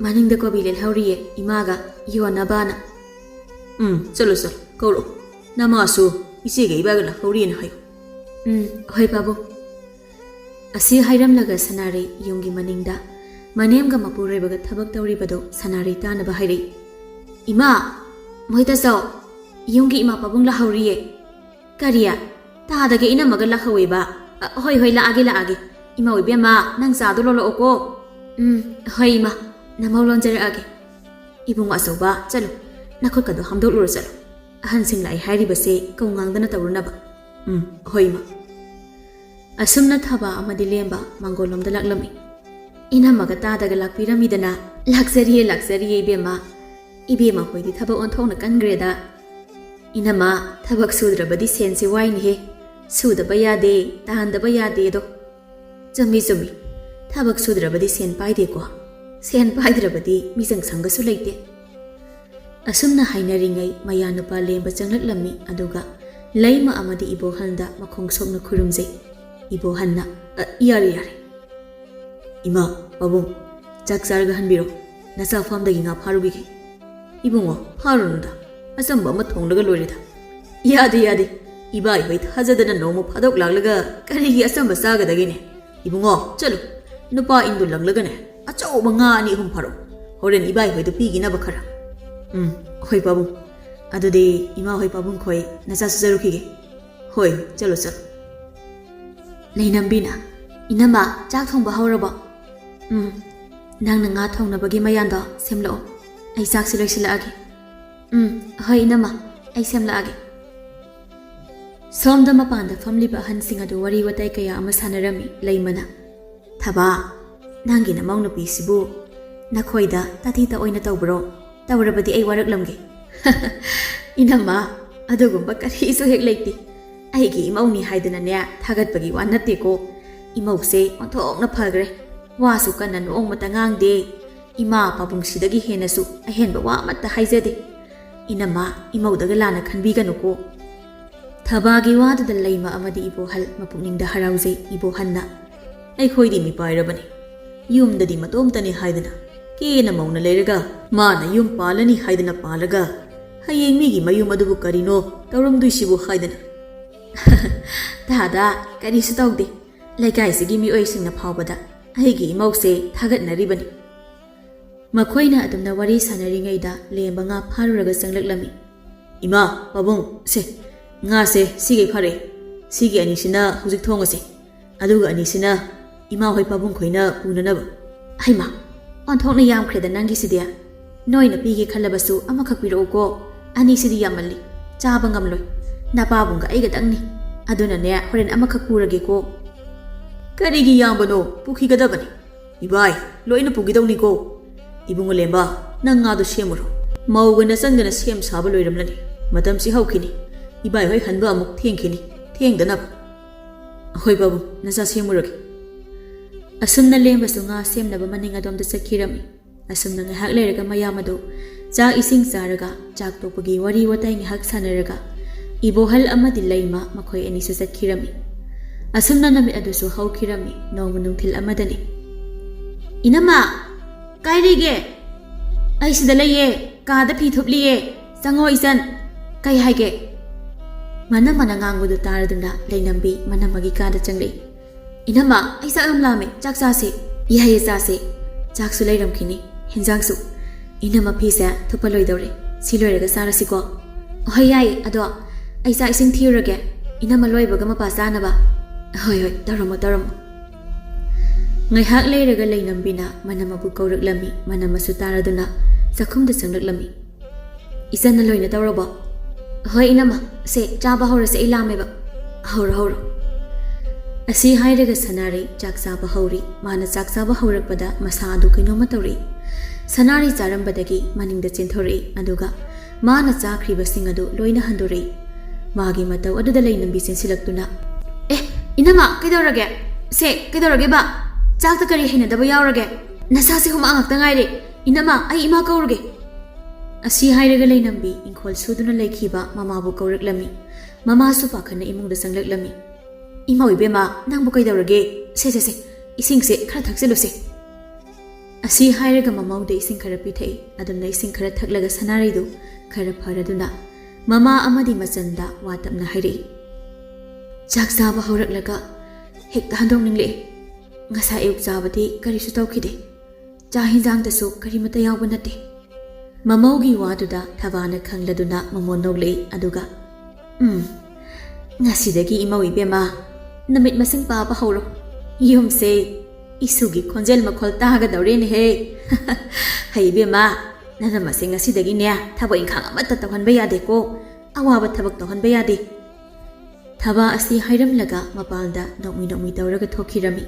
ꯃꯅꯤꯡꯗ ꯀꯣꯕꯤ ꯂꯦꯜꯍꯧꯔꯤꯌꯦ, ꯏꯃꯥꯒ ꯌꯣꯟꯅꯕꯅ꯫" "ꯎꯝ, ꯆꯠꯂꯣ, ꯆꯠꯂꯣ, ꯀꯧꯔꯛꯑꯣ꯫ ꯅꯃꯥꯁꯨ ꯏꯆꯦꯒ ꯏꯕꯥꯒ ꯂꯥꯛꯍꯧꯔꯤꯑꯅ ꯍꯥꯏꯌꯨ꯫" "ꯎꯝ, ꯍꯣꯏ ꯄꯥꯕꯨꯡ꯫" ꯑꯁꯤ ꯍꯥꯏꯔꯝꯂꯒ ꯁꯅꯥꯔꯩ ꯌꯨꯝꯒꯤ ꯃꯅꯤꯡꯗ ꯃꯅꯦꯝꯒ ꯃꯄꯨꯔꯣꯏꯕꯒ ꯊꯕꯛ ꯇꯧꯔꯤꯕꯗꯨ ꯁꯅꯥꯔꯩ ꯇꯥꯅꯕ ꯍꯥꯏꯔꯛꯏ꯫ "ꯏꯃꯥ, ꯃꯣꯏꯗ ꯆꯥꯎ, ꯌꯨꯝꯒꯤ ꯏꯃꯥ ꯄꯥꯕꯨꯡ ꯂꯥꯛꯍꯧꯔꯤꯌꯦ꯫" "ꯀꯔꯤ? ꯇꯥꯗꯒꯦ ꯏꯅꯝꯃꯒ ꯂꯥꯛꯍꯧꯋꯦꯕ?" "ꯑ, ꯍꯣꯏ, ꯍꯣꯏ, ꯂꯥꯛꯑꯒꯦ, ꯂꯥꯛꯑꯒꯦ꯫ ꯏꯃꯧ ꯏꯕꯦꯝꯃ, ꯅꯪ ꯆꯥꯗꯣ ꯂꯣꯜꯂꯛꯑꯣꯀꯣ꯫" "ꯎꯝ, ꯍꯣꯏ ꯏꯃꯥ, ꯅꯃꯧ ꯂꯣꯟꯖꯔꯛꯑꯒꯦ꯫" "ꯏꯕꯨꯡꯉꯣ ꯑꯆꯧꯕ, ꯆꯠꯂꯨ, ꯅꯈꯨꯠꯀꯗꯣ ꯍꯥꯝꯗꯣꯛꯂꯨꯔꯣ, ꯆꯠꯂꯨ꯫ ꯑꯍꯟꯁꯤꯡ ꯂꯥꯛꯏ ꯍꯥꯏꯔꯤꯕꯁꯦ ꯀꯧ ꯉꯥꯡꯗꯅ ꯇꯧꯔꯨꯅꯕ꯫" "ꯎꯝ, ꯍꯣꯏ ꯏꯃꯥ꯫" ꯑꯁꯨꯝꯅ ꯊꯕꯥ ꯑꯃꯗꯤ ꯂꯦꯝꯕ ꯃꯥꯡꯒꯣꯜꯂꯣꯝꯗ ꯂꯥꯛꯂꯝꯃꯤ꯫ "ꯏꯅꯝꯃꯒ ꯇꯥꯗꯒ ꯂꯥꯛꯄꯤꯔꯝꯃꯤꯗꯅ꯫ ꯂꯥꯛꯆꯔꯤꯌꯦ, ꯂꯥꯛꯆꯔꯤꯌꯦ ꯏꯕꯦꯝꯃ꯫ ꯏꯕꯦꯝꯃ ꯍꯣꯏꯗꯤ ꯊꯕꯛ ꯑꯣꯟꯊꯣꯛꯅ ꯀꯟꯈ꯭ꯔꯦꯗ꯫" "ꯏꯅꯝꯃ, ꯊꯕꯛ ꯁꯨꯗ꯭ꯔꯕꯗꯤ ꯁꯦꯟꯁꯦ ꯋꯥꯏꯅꯦꯍꯦ꯫ ꯁꯨꯗꯕ ꯌꯥꯗꯦ, ꯇꯥꯟꯗꯕ ꯌꯥꯗꯦꯗꯣ꯫" "ꯆꯨꯝꯃꯤ, ꯆꯨꯝꯃꯤ꯫ ꯊꯕꯛ ꯁꯨꯗ꯭ꯔꯕꯗꯤ ꯁꯦꯟ ꯄꯥꯏꯗꯦꯀꯣ꯫ ꯁꯦꯟ ꯄꯥꯏꯗ꯭ꯔꯕꯗꯤ ꯃꯤꯆꯪ ꯁꯪꯒꯁꯨ ꯂꯩꯇꯦ꯫" ꯑꯁꯨꯝꯅ ꯍꯥꯏꯅꯔꯤꯉꯩ ꯃꯌꯥ ꯅꯨꯄꯥ ꯂꯦꯝꯕ ꯆꯪꯂꯛꯂꯝꯃꯤ, ꯑꯗꯨꯒ ꯂꯩꯃ ꯑꯃꯗꯤ ꯏꯕꯣꯍꯜꯗ ꯃꯈꯣꯡ ꯁꯣꯛꯅ ꯈꯨꯔꯨꯝꯖꯩ꯫ ꯏꯕꯣꯍꯜꯅ, "ꯑ, ꯌꯥꯔꯦ, ꯌꯥꯔꯦ꯫ ꯏꯃꯥ, ꯄꯥꯕꯨꯡ, ꯆꯥꯛ ꯆꯥꯔꯒ ꯍꯟꯕꯤꯔꯣ꯫ ꯅꯆꯥ ꯐꯥꯝꯗꯒꯤ ꯉꯥ ꯐꯥꯔꯨꯈꯤꯒꯦ꯫" "ꯏꯕꯨꯡꯉꯣ, ꯐꯥꯔꯨꯅꯨꯗ꯫ ꯑꯆꯝꯕ ꯑꯃ ꯊꯣꯡꯂꯒ ꯂꯣꯏꯔꯦꯗ꯫" "ꯌꯥꯗꯦ, ꯌꯥꯗꯦ꯫ ꯏꯕꯥꯏ ꯍꯣꯏ ꯊꯥꯖꯗꯅ ꯅꯣꯡꯃ ꯐꯥꯗꯣꯛ ꯂꯥꯛꯂꯒ ꯀꯔꯤꯒꯤ ꯑꯆꯝꯕ ꯆꯥꯒꯗꯒꯦꯅꯦ? ꯏꯕꯨꯡꯉꯣ, ꯆꯠꯂꯨ꯫ ꯅꯨꯄꯥ ꯏꯟꯗꯨ ꯂꯪꯂꯒꯅꯦ, ꯑꯆꯧꯕ ꯉꯥ ꯑꯅꯤ ꯑꯍꯨꯝ ꯐꯥꯔꯛꯎ꯫ ꯍꯣꯔꯦꯟ ꯏꯕꯥꯏ ꯍꯣꯏꯗ ꯄꯤꯈꯤꯅꯕ ꯈꯔ꯫" "ꯎꯝ, ꯍꯣꯏ ꯄꯥꯕꯨꯡ꯫ ꯑꯗꯨꯗꯤ ꯏꯃꯥ ꯍꯣꯏ ꯄꯥꯕꯨꯡ ꯈꯣꯏ ꯅꯆꯥꯁꯨ ꯆꯠꯔꯨꯈꯤꯒꯦ꯫" "ꯍꯣꯏ, ꯆꯠꯂꯣ, ꯆꯠꯂꯣ꯫" ꯂꯩꯅꯝꯕꯤꯅ, "ꯏꯅꯝꯃ, ꯆꯥꯛ ꯊꯣꯡꯕ ꯍꯧꯔꯕꯣ?" "ꯎꯝ, ꯅꯪꯅ ꯉꯥ ꯊꯣꯡꯅꯕꯒꯤ ꯃꯌꯥꯟꯗꯣ ꯁꯦꯝꯂꯛꯑꯣ꯫ ꯑꯩ ꯆꯥꯛꯁꯤ ꯂꯣꯏꯁꯤꯜꯂꯛꯑꯒꯦ꯫" "ꯎꯝ, ꯍꯣꯏ ꯏꯅꯝꯃ, ꯑꯩ ꯁꯦꯝꯂꯛꯑꯒꯦ꯫" ꯁꯣꯝꯗ ꯃꯄꯥꯟꯗ ꯐꯝꯂꯤꯕ ꯑꯍꯟꯁꯤꯡ ꯑꯗꯨ ꯋꯥꯔꯤ ꯋꯥꯇꯥꯏ ꯀꯌꯥ ꯑꯃ ꯁꯥꯟꯅꯔꯝꯃꯤ꯫ ꯂꯩꯃꯅ, "ꯊꯕꯥ, ꯅꯪꯒꯤ ꯅꯃꯧ ꯅꯨꯄꯤꯁꯤꯕꯨ ꯅꯈꯣꯏꯗ ꯇꯥꯊꯤ ꯇꯥꯑꯣꯏꯅ ꯇꯧꯕ꯭ꯔꯣ? ꯇꯧꯔꯕꯗꯤ ꯑꯩ ꯋꯥꯔꯛꯂꯝꯒꯦ꯫" "ꯏꯅꯝꯃ, ꯑꯗꯨꯒꯨꯝꯕ ꯀꯔꯤꯁꯨ ꯍꯦꯛ ꯂꯩꯇꯦ꯫ ꯑꯩꯒꯤ ꯏꯃꯧꯅꯤ ꯍꯥꯏꯗꯅꯅꯦ ꯊꯥꯒꯠꯄꯒꯤ ꯋꯥ ꯅꯠꯇꯦꯀꯣ꯫ ꯏꯃꯧꯁꯦ ꯑꯣꯟꯊꯣꯛꯅ ꯐꯈ꯭ꯔꯦ꯫ ꯋꯥꯁꯨ ꯀꯟꯅ ꯅꯣꯡꯃꯇ ꯉꯥꯡꯗꯦ꯫ ꯏꯃꯥ ꯄꯥꯕꯨꯡꯁꯤꯗꯒꯤ ꯍꯦꯟꯅꯁꯨ ꯑꯍꯦꯟꯕ ꯋꯥ ꯑꯃꯠꯇ ꯍꯥꯏꯖꯗꯦ꯫ ꯏꯅꯝꯃ, ꯏꯃꯧꯗꯒ ꯂꯥꯟꯅ ꯈꯟꯕꯤꯒꯅꯨꯀꯣ꯫" ꯊꯕꯥꯒꯤ ꯋꯥꯗꯨꯗ ꯂꯩꯃ ꯑꯃꯗꯤ ꯏꯕꯣꯍꯜ ꯃꯄꯨꯛꯅꯤꯡꯗ ꯍꯔꯥꯎꯖꯩ꯫ ꯏꯕꯣꯍꯜꯅ, "ꯑꯩꯈꯣꯏꯗꯤ ꯃꯤꯄꯥꯏꯔꯕꯅꯤ꯫ ꯌꯨꯝꯗꯗꯤ ꯃꯇꯣꯝꯇꯅꯤ ꯍꯥꯏꯗꯅ ꯀꯦꯅ ꯃꯧꯅ ꯂꯩꯔꯒ ꯃꯥꯅ ꯌꯨꯝ ꯄꯥꯜꯂꯅꯤ ꯍꯥꯏꯗꯅ ꯄꯥꯜꯂꯒ ꯍꯌꯦꯡ ꯃꯤꯒꯤ ꯃꯌꯨꯝ ꯑꯗꯨꯕꯨ ꯀꯔꯤꯅꯣ ꯇꯧꯔꯝꯗꯣꯏꯁꯤꯕꯨ ꯍꯥꯏꯗꯅ꯫" "ꯇꯥꯗ, ꯀꯔꯤꯁꯨ ꯇꯧꯗꯦ꯫ ꯂꯩꯀꯥꯏꯁꯤꯒꯤ ꯃꯤꯑꯣꯏꯁꯤꯡꯅ ꯐꯥꯎꯕꯗ ꯑꯩꯒꯤ ꯏꯃꯧꯁꯦ ꯊꯥꯒꯠꯅꯔꯤꯕꯅꯤ꯫" ꯃꯈꯣꯏꯅ ꯑꯗꯨꯝꯅ ꯋꯥꯔꯤ ꯁꯥꯟꯅꯔꯤꯉꯩꯗ ꯂꯦꯝꯕ ꯉꯥ ꯐꯥꯔꯨꯔꯒ ꯆꯪꯂꯛꯂꯝꯃꯤ꯫ "ꯏꯃꯥ, ꯄꯥꯕꯨꯡ, ꯁꯦ, ꯉꯥꯁꯦ ꯁꯤꯒꯩ ꯐꯥꯔꯛꯑꯦ꯫ ꯁꯤꯒꯤ ꯑꯅꯤꯁꯤꯅ ꯍꯧꯖꯤꯛ ꯊꯣꯡꯉꯁꯦ꯫ ꯑꯗꯨꯒ ꯑꯅꯤꯁꯤꯅ ꯏꯃꯥ ꯍꯣꯏ ꯄꯥꯕꯨꯡ ꯈꯣꯏꯅ ꯄꯨꯅꯅꯕ꯫" "ꯍꯩꯃꯥ, ꯑꯣꯟꯊꯣꯛꯅ ꯌꯥꯝꯈ꯭ꯔꯦꯗ ꯅꯪꯒꯤꯁꯤꯗꯤ꯫ ꯅꯣꯏꯅ ꯄꯤꯒꯦ ꯈꯜꯂꯕꯁꯨ ꯑꯃꯈꯛ ꯄꯤꯔꯛꯎꯀꯣ꯫ ꯑꯅꯤꯁꯤꯗꯤ ꯌꯥꯝꯃꯜꯂꯤ꯫ ꯆꯥꯕ ꯉꯝꯂꯣꯏ꯫ ꯅꯄꯥꯕꯨꯡꯒ ꯑꯩꯒꯗꯪꯅꯤ꯫ ꯑꯗꯨꯅꯅꯦ, ꯍꯣꯔꯦꯟ ꯑꯃꯈꯛ ꯄꯨꯔꯒꯦꯀꯣ꯫" "ꯀꯔꯤꯒꯤ ꯌꯥꯝꯕꯅꯣ? ꯄꯨꯈꯤꯒꯗꯕꯅꯤ꯫" "ꯏꯕꯥꯏ, ꯂꯣꯏꯅ ꯄꯨꯈꯤꯗꯧꯅꯤꯀꯣ꯫" "ꯏꯕꯨꯡꯉꯣ ꯂꯦꯝꯕ, ꯅꯪ ꯉꯥꯗꯣ ꯁꯦꯝꯃꯨꯔꯣ꯫ ꯃꯧꯒ ꯅꯆꯟꯒꯅ ꯁꯦꯝ ꯁꯥꯕ ꯂꯣꯏꯔꯝꯂꯅꯤ꯫ ꯃꯇꯝꯁꯤ ꯍꯧꯈꯤꯅꯤ꯫ ꯏꯕꯥꯏ ꯍꯣꯏ ꯍꯟꯕ ꯑꯃꯨꯛ ꯊꯦꯡꯈꯤꯅꯤ꯫ ꯊꯦꯡꯗꯅꯕ꯫" "ꯑꯍꯣꯏ ꯄꯥꯕꯨꯡ, ꯅꯆꯥ ꯁꯦꯝꯃꯨꯔꯒꯦ꯫" ꯑꯁꯨꯝꯅ ꯂꯦꯝꯕꯁꯨ ꯉꯥ ꯁꯦꯝꯅꯕ ꯃꯅꯤꯡ ꯑꯗꯣꯝꯗ ꯆꯠꯈꯤꯔꯝꯃꯤ꯫ ꯑꯁꯨꯝꯅ ꯉꯥꯏꯍꯥꯛ ꯂꯩꯔꯒ ꯃꯌꯥꯝ ꯑꯗꯨ ꯆꯥꯛ ꯏꯁꯤꯡ ꯆꯥꯔꯒ ꯆꯥꯛ ꯇꯣꯛꯄꯒꯤ ꯋꯥꯔꯤ ꯋꯥꯇꯥꯏ ꯉꯥꯏꯍꯥꯛ ꯁꯥꯟꯅꯔꯒ ꯏꯕꯣꯍꯜ ꯑꯃꯗꯤ ꯂꯩꯃ ꯃꯈꯣꯏ ꯑꯅꯤꯁꯨ ꯆꯠꯈꯤꯔꯝꯃꯤ꯫ ꯑꯁꯨꯝꯅ ꯅꯨꯃꯤꯠ ꯑꯗꯨꯁꯨ ꯍꯧꯈꯤꯔꯝꯃꯤ꯫ ꯅꯣꯡꯃ ꯅꯨꯡꯊꯤꯜ ꯑꯃꯗꯅꯤ꯫ "ꯏꯅꯝꯃ, ꯀꯥꯏ ꯂꯩꯒꯦ?" "ꯑꯩ ꯁꯤꯗ ꯂꯩꯌꯦ, ꯀꯥꯗ ꯐꯤ ꯊꯨꯞꯂꯤꯌꯦ꯫ ꯆꯪꯉꯣ ꯏꯆꯟ꯫ ꯀꯩ ꯍꯥꯏꯒꯦ?" ꯃꯅꯝꯃꯅ ꯉꯥꯡꯕꯗꯨ ꯇꯥꯔꯗꯨꯅ ꯂꯩꯅꯝꯕꯤ ꯃꯅꯝꯃꯒꯤ ꯀꯥꯗ ꯆꯪꯂꯛꯏ꯫ "ꯏꯅꯝꯃ, ꯑꯩ ꯆꯥꯛ ꯌꯥꯝ ꯂꯥꯝꯃꯦ, ꯆꯥꯛ ꯆꯥꯁꯦ꯫" "ꯌꯥꯏꯌꯦ, ꯆꯥꯁꯦ꯫ ꯆꯥꯛꯁꯨ ꯂꯩꯔꯝꯈꯤꯅꯤ, ꯍꯦꯟꯖꯥꯡꯁꯨ꯫" "ꯏꯅꯝꯃ, ꯐꯤꯁꯦ ꯊꯨꯞꯄ ꯂꯣꯏꯗꯧꯔꯦ, ꯁꯤ ꯂꯣꯏꯔꯒ ꯆꯥꯔꯁꯤꯀꯣ?" "ꯍꯣꯏ, ꯌꯥꯏꯌꯦ, ꯑꯗꯣ ꯑꯩ ꯆꯥꯛ ꯏꯁꯤꯡ ꯊꯤꯔꯨꯔꯒꯦ, ꯏꯅꯝꯃ ꯂꯣꯏꯕꯒ ꯃꯄꯥ ꯆꯥꯅꯕ꯫" "ꯍꯣꯏ, ꯍꯣꯏ, ꯇꯧꯔꯝꯃꯣ, ꯇꯧꯔꯝꯃꯣ꯫" ꯉꯥꯏꯍꯥꯛ ꯂꯩꯔꯒ ꯂꯩꯅꯝꯕꯤꯅ ꯃꯅꯝꯃꯕꯨ ꯀꯧꯔꯛꯂꯝꯃꯤ꯫ ꯃꯅꯝꯃꯁꯨ ꯇꯥꯔꯗꯨꯅ ꯆꯥꯛꯈꯨꯝꯗ ꯆꯪꯂꯛꯂꯝꯃꯤ꯫ "ꯏꯆꯟꯅ ꯂꯣꯏꯅ ꯇꯧꯔꯕꯣ?" "ꯍꯣꯏ ꯏꯅꯝꯃ, ꯁꯦ ꯆꯥꯕ ꯍꯧꯔꯁꯦ, ꯑꯩ ꯂꯥꯝꯃꯦꯕ꯫ ꯍꯧꯔꯣ, ꯍꯧꯔꯣ꯫" ꯑꯁꯤ ꯍꯥꯏꯔꯒ ꯁꯅꯥꯔꯩ ꯆꯥꯛ ꯆꯥꯕ ꯍꯧꯔꯤ꯫ ꯃꯥꯅ ꯆꯥꯛ ꯆꯥꯕ ꯍꯧꯔꯛꯄꯗ ꯃꯁꯥ ꯑꯗꯨ ꯀꯩꯅꯣꯝꯃ ꯇꯧꯔꯛꯏ꯫ ꯁꯅꯥꯔꯩ ꯆꯥꯔꯝꯕꯗꯒꯤ ꯃꯅꯤꯡꯗ ꯆꯦꯟꯊꯣꯔꯛꯏ, ꯑꯗꯨꯒ ꯃꯥꯅ ꯆꯥꯈ꯭ꯔꯤꯕꯁꯤꯡ ꯑꯗꯨ ꯂꯣꯏꯅ ꯍꯟꯗꯣꯔꯛꯏ꯫ ꯃꯥꯒꯤ ꯃꯇꯧ ꯑꯗꯨꯗ ꯂꯩꯅꯝꯕꯤ ꯆꯦꯟꯁꯤꯜꯂꯛꯇꯨꯅ, "ꯑꯦ, ꯏꯅꯝꯃ, ꯀꯩꯗꯧꯔꯒꯦ? ꯁꯦ, ꯀꯩꯗꯧꯔꯒꯦꯕ? ꯆꯥꯛꯇ ꯀꯔꯤ ꯍꯩꯅꯗꯕ ꯌꯥꯎꯔꯒꯦ? ꯅꯁꯥꯁꯦ ꯍꯨꯃꯥꯡ ꯉꯥꯛꯇ ꯉꯥꯏꯔꯦ꯫ ꯏꯅꯝꯃ, ꯑꯩ ꯏꯃꯥ ꯀꯧꯔꯒꯦ꯫" ꯑꯁꯤ ꯍꯥꯏꯔꯒ ꯂꯩꯅꯝꯕꯤ ꯏꯪꯈꯣꯜ ꯁꯨꯗꯨꯅ ꯂꯩꯈꯤꯕ ꯃꯃꯥꯕꯨ ꯀꯧꯔꯛꯂꯝꯃꯤ꯫ ꯃꯃꯥꯁꯨ ꯄꯥꯈꯠꯅ ꯏꯃꯨꯡꯗ ꯆꯪꯂꯛꯂꯝꯃꯤ꯫ "ꯏꯃꯧ ꯏꯕꯦꯝꯃ, ꯅꯪꯕꯨ ꯀꯩꯗꯧꯔꯒꯦ? ꯁꯦ, ꯁꯦ, ꯁꯦ, ꯏꯁꯤꯡꯁꯦ ꯈꯔ ꯊꯛꯆꯤꯜꯂꯨꯁꯦ꯫" ꯑꯁꯤ ꯍꯥꯏꯔꯒ ꯃꯃꯧꯗ ꯏꯁꯤꯡ ꯈꯔ ꯄꯤꯊꯛꯏ꯫ ꯑꯗꯨꯝꯅ ꯏꯁꯤꯡ ꯈꯔ ꯊꯛꯂꯒ ꯁꯅꯥꯔꯩꯗꯨ ꯈꯔ ꯐꯔꯗꯨꯅ ꯃꯃꯥ ꯑꯃꯗꯤ ꯃꯆꯟꯗ ꯋꯥ ꯇꯞꯅ ꯍꯥꯏꯔꯛꯏ꯫ "ꯆꯥꯛ ꯆꯥꯕ ꯍꯧꯔꯛꯂꯒ ꯍꯦꯛꯇ ꯍꯟꯗꯣꯛꯅꯤꯡꯂꯛꯑꯦ꯫ ꯉꯁꯥꯏ ꯑꯌꯨꯛ ꯆꯥꯕꯗꯤ ꯀꯔꯤꯁꯨ ꯇꯧꯈꯤꯗꯦ꯫ ꯆꯥꯛ ꯍꯤꯟꯖꯥꯡꯗꯁꯨ ꯀꯔꯤꯃꯠꯇ ꯌꯥꯎꯕ ꯅꯠꯇꯦ꯫" ꯃꯃꯧꯒꯤ ꯋꯥꯗꯨꯗ ꯊꯕꯥꯅ ꯈꯪꯂꯗꯨꯅ ꯃꯃꯣꯟ ꯅꯣꯛꯂꯛꯏ, ꯑꯗꯨꯒ, "ꯎꯝ, ꯉꯁꯤꯗꯒꯤ ꯏꯃꯧ ꯏꯕꯦꯝꯃ, ꯅꯨꯃꯤꯠ ꯃꯁꯤꯡ ꯄꯥꯕ ꯍꯧꯔꯣ꯫ ꯌꯨꯝꯁꯦ ꯏꯁꯨꯒꯤ ꯈꯣꯟꯖꯦꯜ ꯃꯈꯣꯜ ꯇꯥꯒꯗꯧꯔꯦꯅꯦꯍꯦ꯫ ꯍꯩ ꯏꯕꯦꯝꯃ, ꯅꯅꯝꯃꯁꯦ ꯉꯁꯤꯗꯒꯤꯅꯦ ꯊꯕꯛ ꯏꯪꯈꯥꯡ ꯑꯃꯠꯇ ꯇꯧꯍꯟꯕ ꯌꯥꯗꯦꯀꯣ꯫ ꯑꯋꯥꯕ ꯊꯕꯛ ꯇꯧꯍꯟꯕ ꯌꯥꯗꯦ꯫" ꯊꯕꯥ ꯑꯁꯤ ꯍꯥꯏꯔꯝꯂꯒ ꯃꯄꯥꯟꯗ ꯅꯣꯛꯃꯤ ꯅꯣꯛꯃꯤ ꯇꯧꯔꯒ ꯊꯣꯛꯈꯤꯔꯝꯃꯤ꯫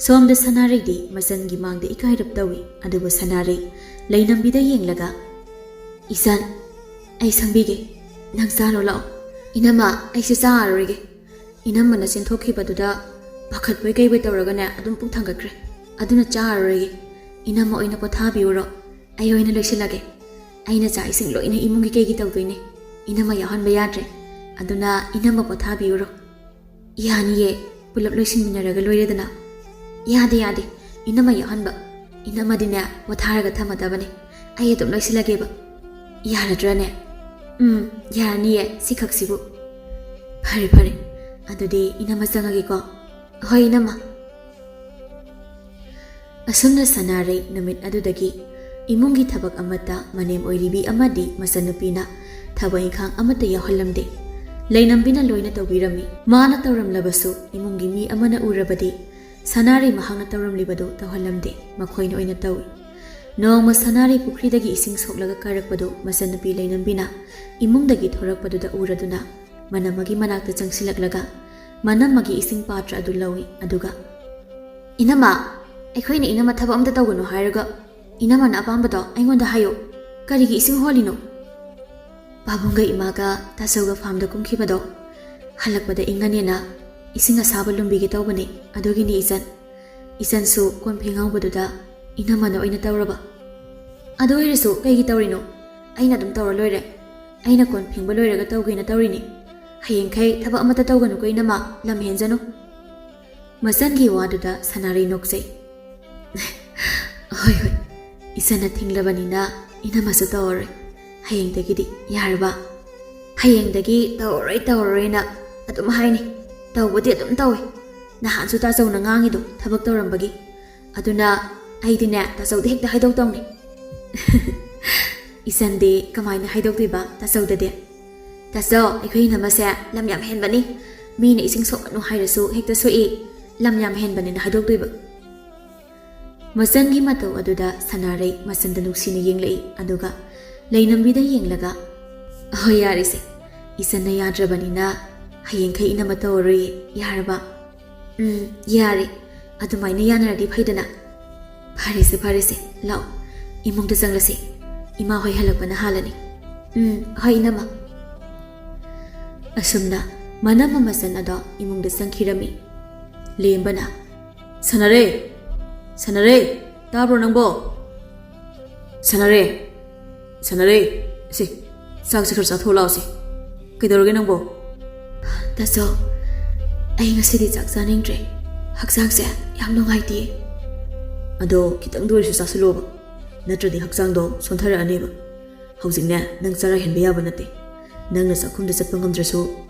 ꯁꯣꯝꯗ ꯁꯅꯥꯔꯩꯗꯤ ꯃꯆꯟꯒꯤ ꯃꯥꯡꯗ ꯏꯀꯥꯏꯔꯞ ꯇꯧꯏ꯫ ꯑꯗꯨꯕꯨ ꯁꯅꯥꯔꯩ ꯂꯩꯅꯝꯕꯤꯗ ꯌꯦꯡꯂꯒ, "ꯏꯆꯟ, ꯑꯩ ꯁꯪꯕꯤꯒꯦ, ꯅꯪ ꯆꯥꯔꯣ ꯂꯥꯛꯑꯣ꯫" "ꯏꯅꯝꯃ, ꯑꯩꯁꯦ ꯆꯥꯔꯔꯣꯏꯒꯦ꯫ ꯏꯅꯝꯃꯅ ꯆꯦꯟꯊꯣꯛꯈꯤꯕꯗꯨꯗ ꯄꯥꯈꯠꯄꯣꯏ ꯀꯩꯕꯣꯏ ꯇꯧꯔꯒꯅꯦ ꯑꯗꯨꯝ ꯄꯨꯛ ꯊꯥꯡꯒꯠꯈ꯭ꯔꯦ꯫ ꯑꯗꯨꯅ ꯆꯥꯔꯔꯣꯏꯒꯦ꯫ ꯏꯅꯝꯃ ꯑꯣꯏꯅ ꯄꯣꯊꯥꯕꯤꯎꯔꯣ꯫ ꯑꯩ ꯑꯣꯏꯅ ꯂꯣꯏꯁꯤꯜꯂꯒꯦ꯫ ꯑꯩꯅ ꯆꯥꯛ ꯏꯁꯤꯡ ꯂꯣꯏꯅ ꯏꯃꯨꯡꯒꯤ ꯀꯩꯒꯤ ꯇꯧꯗꯣꯏꯅꯦ꯫ ꯏꯅꯝꯃ ꯌꯥꯎꯍꯟꯕ ꯌꯥꯗ꯭ꯔꯦ꯫ ꯑꯗꯨꯅ ꯏꯅꯝꯃ ꯄꯣꯊꯥꯕꯤꯎꯔꯣ꯫" "ꯌꯥꯅꯤꯌꯦ, ꯄꯨꯂꯞ ꯂꯣꯏꯁꯤꯟꯃꯤꯟꯅꯔꯒ ꯂꯣꯏꯔꯦꯗꯅ꯫" "ꯌꯥꯗꯦ, ꯌꯥꯗꯦ, ꯏꯅꯝꯃ ꯌꯥꯎꯍꯟꯕ꯫ ꯏꯅꯝꯃꯗꯤꯅꯦ ꯄꯣꯊꯥꯔꯒ ꯊꯝꯃꯗꯕꯅꯦ꯫ ꯑꯩ ꯑꯗꯨꯝ ꯂꯣꯏꯁꯤꯜꯂꯒꯦꯕ꯫ ꯌꯥꯔꯗ꯭ꯔꯅꯦ?" "ꯎꯝ, ꯌꯥꯔꯅꯤꯌꯦ, ꯁꯤꯈꯛꯁꯤꯕꯨ꯫" "ꯐꯔꯦ, ꯐꯔꯦ꯫ ꯑꯗꯨꯗꯤ ꯏꯅꯝꯃ ꯆꯪꯉꯒꯦꯀꯣ꯫" "ꯍꯣꯏ, ꯏꯅꯝꯃ꯫" ꯑꯁꯨꯝꯅ ꯁꯅꯥꯔꯩ ꯅꯨꯃꯤꯠ ꯑꯗꯨꯗꯒꯤ ꯏꯃꯨꯡꯒꯤ ꯊꯕꯛ ꯑꯃꯠꯇ ꯃꯅꯦꯝ ꯑꯣꯏꯔꯤꯕꯤ ꯑꯃꯗꯤ ꯃꯆꯟꯅꯨꯄꯤꯅ ꯊꯕꯛ ꯏꯪꯈꯥꯡ ꯑꯃꯠꯇ ꯌꯥꯎꯍꯜꯂꯝꯗꯦ꯫ ꯂꯩꯅꯝꯕꯤꯅ ꯂꯣꯏꯅ ꯇꯧꯕꯤꯔꯝꯃꯤ꯫ ꯃꯥꯅ ꯇꯧꯔꯝꯂꯕꯁꯨ ꯏꯃꯨꯡꯒꯤ ꯃꯤ ꯑꯃꯅ ꯎꯔꯕꯗꯤ ꯁꯅꯥꯔꯩ ꯃꯍꯥꯛꯅ ꯇꯧꯔꯝꯂꯤꯕꯗꯨ ꯇꯧꯍꯜꯂꯝꯗꯦ, ꯃꯈꯣꯏꯅ ꯑꯣꯏꯅ ꯇꯧꯏ꯫ ꯅꯣꯡꯃ ꯁꯅꯥꯔꯩ ꯄꯨꯈ꯭ꯔꯤꯗꯒꯤ ꯏꯁꯤꯡ ꯁꯣꯛꯂꯒ ꯀꯥꯔꯛꯄꯗꯨ ꯃꯆꯟꯅꯨꯄꯤ ꯂꯩꯅꯝꯕꯤꯅ ꯏꯃꯨꯡꯗꯒꯤ ꯊꯣꯔꯛꯄꯗꯨꯗ ꯎꯔꯗꯨꯅ ꯃꯅꯝꯃꯒꯤ ꯃꯅꯥꯛꯇ ꯆꯪꯁꯤꯜꯂꯛꯂꯒ ꯃꯅꯝꯃꯒꯤ ꯏꯁꯤꯡ ꯄꯥꯇ꯭ꯔ ꯑꯗꯨ ꯂꯧꯏ꯫ ꯑꯗꯨꯒ, "ꯏꯅꯝꯃ, ꯑꯩꯈꯣꯏꯅ ꯏꯅꯝꯃ ꯊꯕꯛ ꯑꯝꯇ ꯇꯧꯒꯅꯨ ꯍꯥꯏꯔꯒ ꯏꯅꯝꯃꯅ ꯑꯄꯥꯝꯕꯗꯣ ꯑꯩꯉꯣꯟꯗ ꯍꯥꯏꯌꯨ꯫ ꯀꯔꯤꯒꯤ ꯏꯁꯤꯡ ꯍꯣꯜꯂꯤꯅꯣ?" ꯄꯥꯕꯨꯡꯒ ꯏꯃꯥꯒ ꯇꯥꯆꯧꯒ ꯐꯥꯝꯗ ꯀꯨꯝꯈꯤꯕꯗꯣ ꯍꯜꯂꯛꯄꯗ ꯏꯪꯉꯅꯦꯅ ꯏꯁꯤꯡ ꯑꯁꯥꯕ ꯂꯨꯝꯕꯤꯒꯦ ꯇꯧꯕꯅꯤ꯫ ꯑꯗꯨꯒꯤꯅꯤ ꯏꯆꯟ꯫ ꯏꯆꯟꯁꯨ ꯀꯣꯟ ꯐꯦꯡꯍꯧꯕꯗꯨꯗ ꯏꯅꯝꯃꯅ ꯑꯣꯏꯅ ꯇꯧꯔꯕ꯫ "ꯑꯗꯨ ꯑꯣꯏꯔꯁꯨ ꯀꯩꯒꯤ ꯇꯧꯔꯤꯅꯣ? ꯑꯩꯅ ꯑꯗꯨꯝ ꯇꯧꯔ ꯂꯣꯏꯔꯦ꯫ ꯑꯩꯅ ꯀꯣꯟ ꯐꯦꯡꯕ ꯂꯣꯏꯔꯒ ꯇꯧꯒꯦꯅ ꯇꯧꯔꯤꯅꯤ꯫ ꯍꯌꯦꯡꯈꯩ ꯊꯕꯛ ꯑꯃꯠꯇ ꯇꯧꯒꯅꯨꯀꯣ ꯏꯅꯝꯃ, ꯂꯝ ꯍꯦꯟꯖꯅꯨ꯫" ꯃꯆꯟꯒꯤ ꯋꯥꯗꯨꯗ ꯁꯅꯥꯔꯩ ꯅꯣꯛꯆꯩ꯫ "ꯍꯣꯏ, ꯍꯣꯏ, ꯏꯆꯟꯅ ꯊꯤꯡꯂꯕꯅꯤꯅ ꯏꯅꯝꯃꯁꯨ ꯇꯧꯔꯔꯣꯏ꯫ ꯍꯌꯦꯡꯗꯒꯤꯗꯤ ꯌꯥꯔꯕ?" "ꯍꯌꯦꯡꯗꯒꯤ ꯇꯧꯔꯔꯣꯏ, ꯇꯧꯔꯔꯣꯏꯅ ꯑꯗꯨꯝ ꯍꯥꯏꯅꯤ꯫ ꯇꯧꯕꯗꯤ ꯑꯗꯨꯝ ꯇꯧꯏ꯫ ꯅꯍꯥꯟꯁꯨ ꯇꯥꯆꯧꯅ ꯉꯥꯡꯉꯤꯗꯣ ꯊꯕꯛ ꯇꯧꯔꯝꯕꯒꯤ꯫ ꯑꯗꯨꯅ ꯑꯩꯗꯤꯅꯦ, ꯇꯥꯆꯧꯗ ꯍꯦꯛꯇ ꯍꯥꯏꯗꯣꯛꯇꯧꯅꯤ꯫" "ꯏꯆꯟꯗꯤ ꯀꯃꯥꯏꯅ ꯍꯥꯏꯗꯣꯛꯇꯣꯏꯕ ꯇꯥꯆꯧꯗꯗꯤ?" "ꯇꯥꯆꯧ, ꯑꯩꯈꯣꯏ ꯏꯅꯝꯃꯁꯦ ꯂꯝ ꯌꯥꯝ ꯍꯦꯟꯕꯅꯤ꯫ ꯃꯤꯅ ꯏꯁꯤꯡ ꯁꯣꯛꯀꯅꯨ ꯍꯥꯏꯔꯁꯨ ꯍꯦꯛꯇ ꯁꯣꯛꯏ꯫ ꯂꯝ ꯌꯥꯝ ꯍꯦꯟꯕꯅꯤꯅ ꯍꯥꯏꯗꯣꯛꯇꯣꯏꯕ꯫" ꯃꯆꯟꯒꯤ ꯃꯇꯧ ꯑꯗꯨꯗ ꯁꯅꯥꯔꯩ ꯃꯆꯟꯗ ꯅꯨꯡꯁꯤꯅ ꯌꯦꯡꯂꯛꯏ꯫ ꯑꯗꯨꯒ ꯂꯩꯅꯝꯕꯤꯗ ꯌꯦꯡꯂꯒ, "ꯍꯣꯏ, ꯌꯥꯔꯦꯁꯦ꯫ ꯏꯆꯟꯅ ꯌꯥꯗ꯭ꯔꯕꯅꯤꯅ ꯍꯌꯦꯡꯈꯩ ꯏꯅꯝꯃ ꯇꯧꯔꯔꯣꯏꯌꯦ꯫ ꯌꯥꯔꯕ?" "ꯎꯝ, ꯌꯥꯔꯦ꯫ ꯑꯗꯨꯃꯥꯏꯅ ꯌꯥꯅꯔꯗꯤ ꯐꯩꯗꯅ꯫" "ꯐꯔꯦꯁꯦ, ꯐꯔꯦꯁꯦ꯫ ꯂꯥꯛꯑꯣ, ꯏꯃꯨꯡꯗ ꯆꯪꯂꯁꯦ꯫ ꯏꯃꯥ ꯍꯣꯏ ꯍꯜꯂꯛꯄꯅ ꯍꯥꯜꯂꯅꯤ꯫" "ꯎꯝ, ꯍꯣꯏ, ꯏꯅꯝꯃ꯫" ꯑꯁꯨꯝꯅ ꯃꯅꯝꯃ ꯃꯆꯟ ꯑꯗꯣ ꯏꯃꯨꯡꯗ ꯆꯪꯈꯤꯔꯝꯃꯤ꯫ ꯂꯦꯝꯕꯅ, "ꯁꯅꯥꯔꯩ! ꯁꯅꯥꯔꯩ! ꯇꯥꯕ꯭ꯔꯣ ꯅꯪꯕꯣ? ꯁꯅꯥꯔꯩ! ꯁꯅꯥꯔꯩ! ꯁꯦ, ꯆꯥꯛꯁꯦ ꯈꯔ ꯆꯥꯊꯣꯛꯑ ꯂꯥꯛꯑꯣꯁꯦ꯫ ꯀꯩꯗꯧꯔꯒꯦ ꯅꯪꯕꯣ?" "ꯇꯥꯆꯧ, ꯑꯩ ꯉꯁꯤꯗꯤ ꯆꯥꯛ ꯆꯥꯅꯤꯡꯗ꯭ꯔꯦ꯫ ꯍꯛꯆꯥꯡꯁꯦ ꯌꯥꯝ ꯅꯨꯡꯉꯥꯏꯇꯦ꯫" "ꯑꯗꯣ ꯈꯤꯇꯪꯗ ꯑꯣꯏꯔꯁꯨ ꯆꯥꯁꯤꯜꯂꯣꯕ꯫ ꯅꯠꯇ꯭ꯔꯗꯤ ꯍꯛꯆꯥꯡꯗꯣ ꯁꯣꯟꯊꯔꯛꯑꯅꯦꯕ꯫ ꯍꯧꯖꯤꯛꯅꯦ, ꯅꯪ ꯆꯔꯥ ꯍꯦꯟꯕ ꯌꯥꯕ ꯅꯠꯇꯦ꯫ ꯅꯪꯅ ꯆꯥꯛꯈꯨꯝꯗ ꯆꯠꯄ ꯉꯝꯗ꯭ꯔꯁꯨ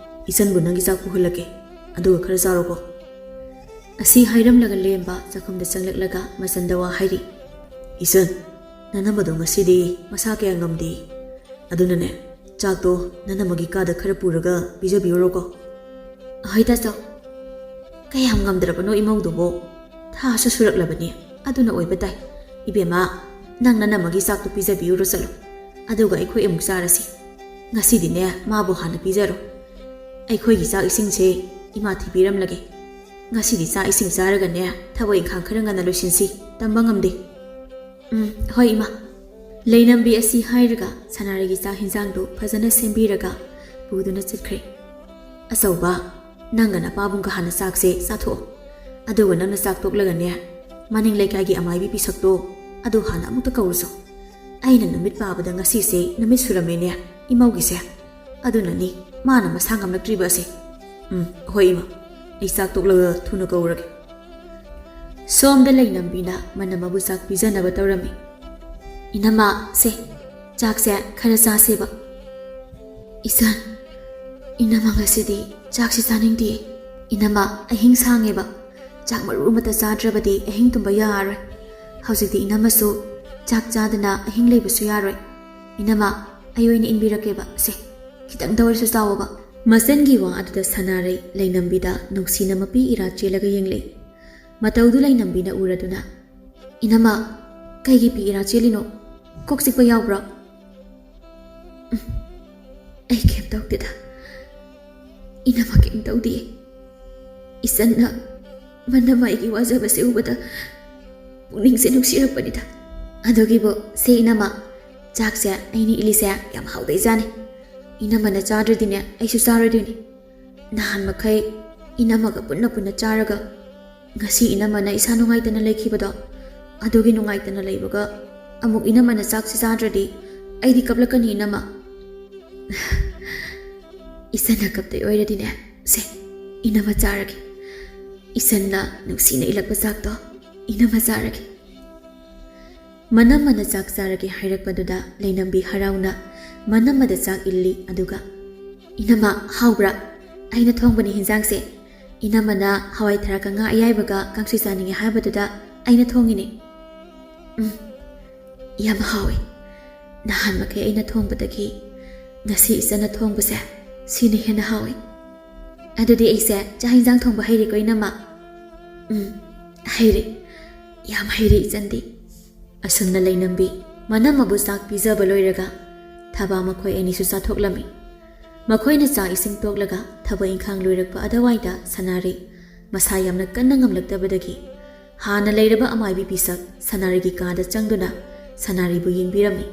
ꯏꯆꯟꯕꯨ ꯅꯪꯒꯤ ꯆꯥꯛ ꯄꯨꯍꯜꯂꯛꯀꯦ꯫ ꯑꯗꯨꯒ ꯈꯔ ꯆꯥꯔꯣꯀꯣ꯫" ꯑꯁꯤ ꯍꯥꯏꯔꯝꯂꯒ ꯂꯦꯝꯕ ꯆꯥꯛꯈꯨꯝꯗ ꯆꯪꯂꯛꯂꯒ ꯃꯆꯟꯗ ꯋꯥ ꯍꯥꯏꯔꯤ꯫ "ꯏꯆꯟ, ꯅꯅꯝꯃꯗꯣ ꯉꯁꯤꯗꯤ ꯃꯁꯥ ꯀꯌꯥ ꯉꯝꯗꯦ꯫ ꯑꯗꯨꯅꯅꯦ, ꯆꯥꯛꯇꯣ ꯅꯅꯝꯃꯒꯤ ꯀꯥꯗ ꯈꯔ ꯄꯨꯔꯒ ꯄꯤꯖꯕꯤꯔꯨꯔꯣꯀꯣ꯫" "ꯍꯣꯏ ꯇꯥꯆꯧ꯫ ꯀꯌꯥꯝ ꯉꯝꯗ꯭ꯔꯕꯅꯣ ꯏꯃꯧꯗꯨꯕꯣ? ꯊꯥꯁꯨ ꯁꯨꯔꯛꯂꯕꯅꯤ꯫ ꯑꯗꯨꯅ ꯑꯣꯏꯕ ꯇꯥꯏ꯫ ꯏꯕꯦꯝꯃ, ꯅꯪ ꯅꯅꯝꯃꯒꯤ ꯆꯥꯛꯇꯣ ꯄꯤꯖꯕꯤꯔꯨꯔꯣ ꯆꯠꯂꯣ꯫ ꯑꯗꯨꯒ ꯑꯩꯈꯣꯏ ꯑꯃꯨꯛ ꯆꯥꯔꯁꯤ꯫ ꯉꯁꯤꯗꯤꯅꯦ ꯃꯥꯕꯨ ꯍꯥꯟꯅ ꯄꯤꯖꯔꯣ꯫ ꯑꯩꯈꯣꯏꯒꯤ ꯆꯥꯛ ꯏꯁꯤꯡꯁꯦ ꯏꯃꯥ ꯊꯤꯕꯤꯔꯝꯂꯒꯦ꯫ ꯉꯁꯤꯗꯤ ꯆꯥꯛ ꯏꯁꯤꯡ ꯆꯥꯔꯒꯅꯦ ꯊꯕꯛ ꯏꯪꯈꯥꯡ ꯈꯔ ꯉꯟꯅ ꯂꯣꯏꯁꯤꯟꯁꯤ꯫ ꯇꯝꯕ ꯉꯝꯗꯦ꯫ ꯎꯝ, ꯍꯣꯏ ꯏꯃꯥ꯫ ꯂꯩꯅꯝꯕꯤ ꯑꯁꯤ ꯍꯥꯏꯔꯒ ꯁꯅꯥꯔꯩꯒꯤ ꯆꯥꯛ ꯍꯤꯟꯖꯥꯡꯗꯨ ꯐꯖꯅ ꯁꯦꯝꯕꯤꯔꯒ ꯄꯨꯗꯨꯅ ꯆꯠꯈ꯭ꯔꯦ꯫ ꯑꯆꯧꯕ, ꯅꯪꯒ ꯅꯄꯥꯕꯨꯡꯒ ꯍꯥꯟꯅ ꯆꯥꯛꯁꯦ ꯆꯥꯊꯣꯛꯑꯣ꯫ ꯑꯗꯨꯒ ꯅꯪꯅ ꯆꯥꯛ ꯇꯣꯛꯂꯒꯅꯦ, ꯃꯅꯤꯡ ꯂꯩꯀꯥꯏꯒꯤ ꯑꯃꯥꯏꯕꯤ ꯄꯤꯁꯛꯇꯣ ꯑꯗꯨ ꯍꯥꯟꯅ ꯑꯃꯨꯛꯇ ꯀꯧꯔꯨꯁꯣ꯫ ꯑꯩꯅ ꯅꯨꯃꯤꯠ ꯄꯥꯕꯗ ꯉꯁꯤꯁꯦ ꯅꯨꯃꯤꯠ ꯁꯨꯔꯝꯃꯦꯅꯦ ꯏꯃꯧꯒꯤꯁꯦ꯫ ꯑꯗꯨꯅꯅꯤ ꯃꯥꯅ ꯃꯁꯥ ꯉꯝꯂꯛꯇ꯭ꯔꯤꯕ ꯑꯁꯦ꯫ ꯎꯝ, ꯍꯣꯏ ꯏꯃꯥ, ꯑꯩ ꯆꯥꯛ ꯇꯣꯛꯂꯒ ꯊꯨꯅ ꯀꯧꯔꯒꯦ꯫ ꯁꯣꯝꯗ ꯂꯩꯅꯝꯕꯤꯅ ꯃꯅꯝꯃꯕꯨ ꯆꯥꯛ ꯄꯤꯖꯅꯕ ꯇꯧꯔꯝꯃꯤ꯫ ꯏꯅꯝꯃ, ꯁꯦ, ꯆꯥꯛꯁꯦ ꯈꯔ ꯆꯥꯁꯦꯕ꯫ ꯏꯆꯟ, ꯏꯅꯝꯃ ꯉꯁꯤꯗꯤ ꯆꯥꯛꯁꯤ ꯆꯥꯅꯤꯡꯗꯦ꯫ ꯏꯅꯝꯃ, ꯑꯍꯤꯡ ꯁꯥꯡꯉꯦꯕ꯫ ꯆꯥꯛ ꯃꯔꯨ ꯑꯃꯠꯇ ꯆꯥꯗ꯭ꯔꯕꯗꯤ ꯑꯍꯤꯡ ꯇꯨꯝꯕ ꯌꯥꯔꯔꯣꯏ꯫ ꯍꯧꯖꯤꯛꯇꯤ ꯏꯅꯝꯃꯁꯨ ꯆꯥꯛ ꯆꯥꯗꯅ ꯑꯍꯤꯡ ꯂꯩꯕꯁꯨ ꯌꯥꯔꯣꯏ꯫ ꯏꯅꯝꯃ, ꯑꯩ ꯑꯣꯏꯅ ꯏꯟꯕꯤꯔꯛꯀꯦꯕ꯫ ꯁꯦ, ꯈꯤꯇꯪꯗ ꯑꯣꯏꯔꯁꯨ ꯆꯥꯎꯑꯣꯕ꯫ ꯃꯆꯟꯒꯤ ꯋꯥ ꯑꯗꯨꯗ ꯁꯅꯥꯔꯩ ꯂꯩꯅꯝꯕꯤꯗ ꯅꯨꯡꯁꯤꯅ ꯃꯄꯤ ꯏꯔꯥ ꯆꯦꯜꯂꯒ ꯌꯦꯡꯂꯛꯏ꯫ ꯃꯇꯧꯗꯨ ꯂꯩꯅꯝꯕꯤꯅ ꯎꯔꯗꯨꯅ, "ꯏꯅꯝꯃ, ꯀꯩꯒꯤ ꯄꯤ ꯏꯔꯥ ꯆꯦꯜꯂꯤꯅꯣ? ꯀꯣꯛ ꯆꯤꯛꯄ ꯌꯥꯎꯕ꯭ꯔꯣ?" "ꯎꯝ, ꯑꯩ ꯀꯩꯝ ꯇꯧꯗꯦꯗ꯫ ꯏꯅꯝꯃ ꯀꯩꯝ ꯇꯧꯗꯤꯌꯦ꯫ ꯏꯆꯟꯅ ꯃꯅꯝꯃ ꯑꯩꯒꯤ ꯋꯥꯖꯕꯁꯦ ꯎꯕꯗ ꯄꯨꯛꯅꯤꯡꯁꯦ ꯅꯨꯡꯁꯤꯔꯛꯄꯅꯤꯗ꯫ ꯑꯗꯨꯒꯤꯕꯨ ꯁꯦ ꯏꯅꯝꯃ, ꯆꯥꯛꯁꯦ ꯑꯩꯅ ꯏꯜꯂꯤꯁꯦ ꯌꯥꯝ ꯍꯥꯎꯗꯣꯏꯖꯥꯠꯅꯤ꯫ ꯏꯅꯝꯃꯅ ꯆꯥꯗ꯭ꯔꯗꯤꯅꯦ ꯑꯩꯁꯨ ꯆꯥꯔꯣꯏꯗꯣꯏꯅꯤ꯫ ꯅꯍꯥꯟ ꯃꯈꯩ ꯏꯅꯝꯃꯒ ꯄꯨꯟꯅ ꯄꯨꯟꯅ ꯆꯥꯔꯒ ꯉꯁꯤ ꯏꯅꯝꯃꯅ ꯏꯁꯥ ꯅꯨꯡꯉꯥꯏꯇꯅ ꯂꯩꯈꯤꯕꯗꯣ, ꯑꯗꯨꯒꯤ ꯅꯨꯡꯉꯥꯏꯇꯅ ꯂꯩꯕꯒ ꯑꯃꯨꯛ ꯏꯅꯝꯃꯅ ꯆꯥꯛꯁꯤ ꯆꯥꯗ꯭ꯔꯗꯤ ꯑꯩꯗꯤ ꯀꯞꯂꯛꯀꯅꯤ ꯏꯅꯝꯃ꯫" "ꯏꯆꯟꯅ ꯀꯞꯇꯣꯏ ꯑꯣꯏꯔꯗꯤꯅꯦ, ꯁꯦ, ꯏꯅꯝꯃ ꯆꯥꯔꯒꯦ꯫ ꯏꯆꯟꯅ ꯅꯨꯡꯁꯤꯅ ꯏꯜꯂꯛꯄ ꯆꯥꯛꯇꯣ ꯏꯅꯝꯃ ꯆꯥꯔꯒꯦ꯫" ꯃꯅꯝꯃꯅ ꯆꯥꯛ ꯆꯥꯔꯒꯦ ꯍꯥꯏꯔꯛꯄꯗꯨꯗ ꯂꯩꯅꯝꯕꯤ ꯍꯔꯥꯎꯅ ꯃꯅꯝꯃꯗ ꯆꯥꯛ ꯏꯜꯂꯤ꯫ ꯑꯗꯨꯒ, "ꯏꯅꯝꯃ, ꯍꯥꯎꯕ꯭ꯔꯥ? ꯑꯩꯅ ꯊꯣꯡꯕꯅꯤ ꯍꯤꯟꯖꯥꯡꯁꯦ꯫ ꯏꯅꯝꯃꯅ ꯍꯋꯥꯏ ꯊꯔꯥꯛꯀ ꯉꯥ ꯑꯌꯥꯏꯕꯒ ꯀꯥꯡꯁꯣꯏ ꯆꯥꯅꯤꯡꯉꯦ ꯍꯥꯏꯕꯗꯨꯗ ꯑꯩꯅ ꯊꯣꯡꯉꯤꯅꯦ꯫ ꯎꯝ, ꯌꯥꯝ ꯍꯥꯎꯋꯦ꯫ ꯅꯍꯥꯟ ꯃꯈꯩ ꯑꯩꯅ ꯊꯣꯡꯕꯗꯒꯤ ꯉꯁꯤ ꯏꯆꯟꯅ ꯊꯣꯡꯕꯁꯦ ꯁꯤꯅ ꯍꯦꯟꯅ ꯍꯥꯎꯋꯦ꯫ ꯑꯗꯨꯗꯤ ꯑꯩꯁꯦ ꯆꯥꯛ ꯍꯤꯟꯖꯥꯡ ꯊꯣꯡꯕ ꯍꯩꯔꯦꯀꯣ ꯏꯅꯝꯃ?" "ꯎꯝ, ꯍꯩꯔꯦ꯫ ꯌꯥꯝ ꯍꯩꯔꯦ ꯏꯆꯟꯗꯤ꯫" ꯑꯁꯨꯝꯅ ꯂꯩꯅꯝꯕꯤ ꯃꯅꯝꯃꯕꯨ ꯆꯥꯛ ꯄꯤꯖꯕ ꯂꯣꯏꯔꯒ ꯊꯕꯥ ꯃꯈꯣꯏ ꯑꯅꯤꯁꯨ ꯆꯥꯊꯣꯛꯂꯝꯃꯤ꯫ ꯃꯈꯣꯏꯅ ꯆꯥꯛ ꯏꯁꯤꯡ ꯇꯣꯛꯂꯒ ꯊꯕꯛ ꯏꯪꯈꯥꯡ ꯂꯣꯏꯔꯛꯄ ꯑꯗꯨꯋꯥꯏꯗ ꯁꯅꯥꯔꯤ ꯃꯁꯥ ꯌꯥꯝꯅ ꯀꯟꯅ ꯉꯝꯂꯛꯇꯕꯗꯒꯤ ꯍꯥꯟꯅ ꯂꯩꯔꯕ ꯑꯃꯥꯏꯕꯤ ꯄꯤꯁꯛ ꯁꯅꯥꯔꯤꯒꯤ ꯀꯥꯗ ꯆꯪꯗꯨꯅ ꯁꯅꯥꯔꯤꯕꯨ ꯌꯦꯡꯕꯤꯔꯝꯃꯤ꯫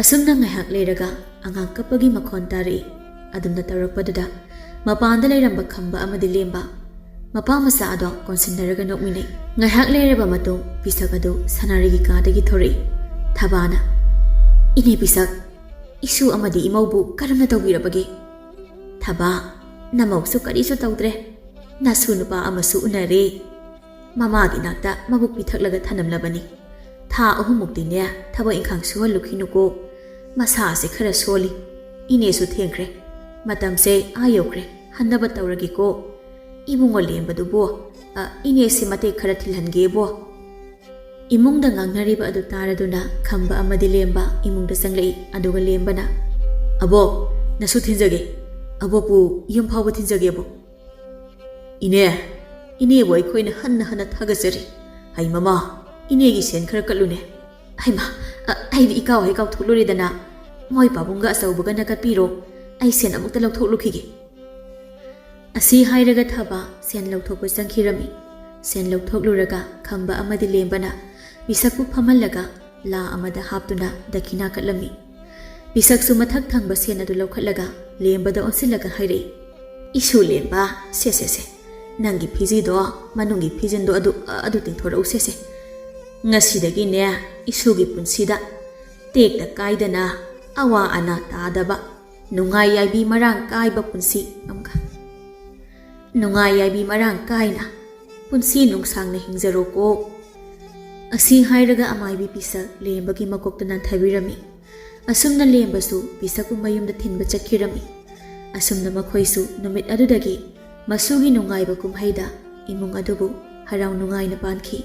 ꯑꯁꯨꯝꯅ ꯉꯥꯏꯍꯥꯛ ꯂꯩꯔꯒ ꯑꯉꯥꯡ ꯀꯞꯄꯒꯤ ꯃꯈꯣꯟ ꯇꯥꯔꯛꯏ꯫ ꯑꯗꯨꯝꯅ ꯇꯧꯔꯛꯄꯗꯨꯗ ꯃꯄꯥꯟꯗ ꯂꯩꯔꯝꯕ ꯈꯝꯕ ꯑꯃꯗꯤ ꯂꯦꯝꯕ ꯃꯄꯥ ꯃꯆꯥ ꯑꯗꯣ ꯀꯣꯟꯁꯤꯟꯅꯔꯒ ꯅꯣꯛꯃꯤꯟꯅꯩ꯫ ꯉꯥꯏꯍꯥꯛ ꯂꯩꯔꯕ ꯃꯇꯨꯡ ꯄꯤꯁꯛ ꯑꯗꯨ ꯁꯅꯥꯔꯤꯒꯤ ꯀꯥꯗꯒꯤ ꯊꯣꯔꯛꯏ꯫ ꯊꯕꯥꯅ, "ꯏꯅꯦ ꯄꯤꯁꯛ, ꯏꯁꯨ ꯑꯃꯗꯤ ꯏꯃꯧꯕꯨ ꯀꯔꯝꯅ ꯇꯧꯕꯤꯔꯕꯒꯦ?" "ꯊꯕꯥ, ꯅꯃꯧꯁꯨ ꯀꯔꯤꯁꯨ ꯇꯧꯗ꯭ꯔꯦ꯫ ꯅꯁꯨ ꯅꯨꯄꯥ ꯑꯃꯁꯨ ꯎꯅꯔꯦ꯫ ꯃꯃꯥꯒꯤ ꯅꯥꯛꯇ ꯃꯕꯨꯛ ꯄꯤꯊꯛꯂꯒ ꯊꯅꯝꯂꯕꯅꯤ꯫ ꯊꯥ ꯑꯍꯨꯝꯃꯨꯛꯇꯤꯅꯦ ꯊꯕꯛ ꯏꯪꯈꯥꯡ ꯁꯨꯍꯜꯂꯨꯈꯤꯅꯨꯀꯣ꯫ ꯃꯁꯥꯁꯦ ꯈꯔ ꯁꯣꯜꯂꯤ꯫ ꯏꯅꯦꯁꯨ ꯊꯦꯡꯈ꯭ꯔꯦ꯫ ꯃꯇꯝꯁꯦ ꯑꯥ ꯌꯧꯈ꯭ꯔꯦ꯫ ꯍꯟꯅꯕ ꯇꯧꯔꯒꯦꯀꯣ꯫ ꯏꯕꯨꯡꯉꯣ ꯂꯦꯝꯕꯗꯨꯕꯨ, ꯑ, ꯏꯅꯦꯁꯦ ꯃꯇꯦꯛ ꯈꯔ ꯊꯤꯜꯍꯟꯒꯦꯕꯣ꯫" ꯏꯃꯨꯡꯗ ꯉꯥꯡꯅꯔꯤꯕ ꯑꯗꯨ ꯇꯥꯔꯗꯨꯅ ꯈꯝꯕ ꯑꯃꯗꯤ ꯂꯦꯝꯕ ꯏꯃꯨꯡꯗ ꯆꯪꯂꯛꯏ꯫ ꯑꯗꯨꯒ ꯂꯦꯝꯕꯅ, "ꯑꯕꯣꯛ, ꯅꯁꯨ ꯊꯤꯟꯖꯒꯦ꯫ ꯑꯕꯣꯛꯄꯨ ꯌꯨꯝ ꯐꯥꯎꯕ ꯊꯤꯟꯖꯒꯦꯕꯣ꯫" "ꯏꯅꯦ, ꯏꯅꯦꯕꯨ ꯑꯩꯈꯣꯏꯅ ꯍꯟꯅ ꯍꯟꯅ ꯊꯥꯒꯠꯆꯔꯤ꯫ ꯍꯩ ꯃꯃꯥ, ꯏꯅꯦꯒꯤ ꯁꯦꯟ ꯈꯔ ꯀꯠꯂꯨꯅꯦ꯫" "ꯍꯩꯃꯥ, ꯑ, ꯑꯩꯗꯤ ꯏꯀꯥꯎ ꯍꯩ ꯀꯥꯎꯊꯣꯛꯂꯨꯔꯦꯗꯅ꯫ ꯃꯣꯏ ꯄꯥꯕꯨꯡꯒ ꯑꯆꯧꯕꯒꯅ ꯀꯠꯄꯤꯔꯣ꯫ ꯑꯩ ꯁꯦꯟ ꯑꯃꯨꯛꯇ ꯂꯧꯊꯣꯛꯂꯨꯈꯤꯒꯦ꯫" ꯑꯁꯤ ꯍꯥꯏꯔꯒ ꯊꯕꯥ ꯁꯦꯟ ꯂꯧꯊꯣꯛꯄ ꯆꯪꯈꯤꯔꯝꯃꯤ꯫ ꯁꯦꯟ ꯂꯧꯊꯣꯛꯂꯨꯔꯒ ꯈꯝꯕ ꯑꯃꯗꯤ ꯂꯦꯝꯕꯅ ꯄꯤꯁꯛꯄꯨ ꯐꯝꯍꯜꯂꯒ ꯂꯥ ꯑꯃꯗ ꯍꯥꯞꯇꯨꯅ ꯗꯈꯤꯅꯥ ꯀꯠꯂꯝꯃꯤ꯫ ꯄꯤꯁꯛꯁꯨ ꯃꯊꯛ ꯊꯪꯕ ꯁꯦꯟ ꯑꯗꯨ ꯂꯧꯈꯠꯂꯒ ꯂꯦꯝꯕꯗ ꯑꯣꯟꯁꯤꯜꯂꯒ ꯍꯥꯏꯔꯛꯏ, "ꯏꯁꯨ ꯂꯦꯝꯕ, ꯁꯦ, ꯁꯦ, ꯁꯦ, ꯅꯪꯒꯤ ꯐꯤꯖꯤꯗꯣ, ꯃꯅꯨꯡꯒꯤ ꯐꯤꯖꯤꯟꯗꯣ ꯑꯗꯨ, ꯑꯗꯨ ꯇꯤꯡꯊꯣꯔꯛꯎ, ꯁꯦ, ꯁꯦ꯫ ꯉꯁꯤꯗꯒꯤꯅꯦ ꯏꯁꯨꯒꯤ ꯄꯨꯟꯁꯤꯗ ꯇꯦꯛꯇ ꯀꯥꯏꯗꯅ ꯑꯋꯥ ꯑꯅꯥ ꯇꯥꯗꯕ ꯅꯨꯡꯉꯥꯏ ꯌꯥꯏꯕꯤ ꯃꯔꯥꯡ ꯀꯥꯏꯕ ꯄꯨꯟꯁꯤ ꯑꯃꯒ, ꯅꯨꯡꯉꯥꯏ ꯌꯥꯏꯕꯤ ꯃꯔꯥꯡ ꯀꯥꯏꯅ ꯄꯨꯟꯁꯤ ꯅꯨꯡꯁꯥꯡꯅ ꯍꯤꯡꯖꯔꯣꯀꯣ꯫" ꯑꯁꯤ ꯍꯥꯏꯔꯒ ꯑꯃꯥꯏꯕꯤ ꯄꯤꯁꯛ ꯂꯦꯝꯕꯒꯤ ꯃꯀꯣꯛꯇ ꯅꯥꯟꯊꯕꯤꯔꯝꯃꯤ꯫ ꯑꯁꯨꯝꯅ ꯂꯦꯝꯕꯁꯨ ꯄꯤꯁꯛꯄꯨ ꯃꯌꯨꯝꯗ ꯊꯤꯟꯕ ꯆꯠꯈꯤꯔꯝꯃꯤ꯫ ꯑꯁꯨꯝꯅ ꯃꯈꯣꯏꯁꯨ ꯅꯨꯃꯤꯠ ꯑꯗꯨꯗꯒꯤ ꯃꯁꯨꯒꯤ ꯅꯨꯡꯉꯥꯏꯕ ꯀꯨꯝꯍꯩꯗ ꯏꯃꯨꯡ ꯑꯗꯨꯕꯨ ꯍꯔꯥꯎ ꯅꯨꯡꯉꯥꯏꯅ ꯄꯥꯟꯈꯤ꯫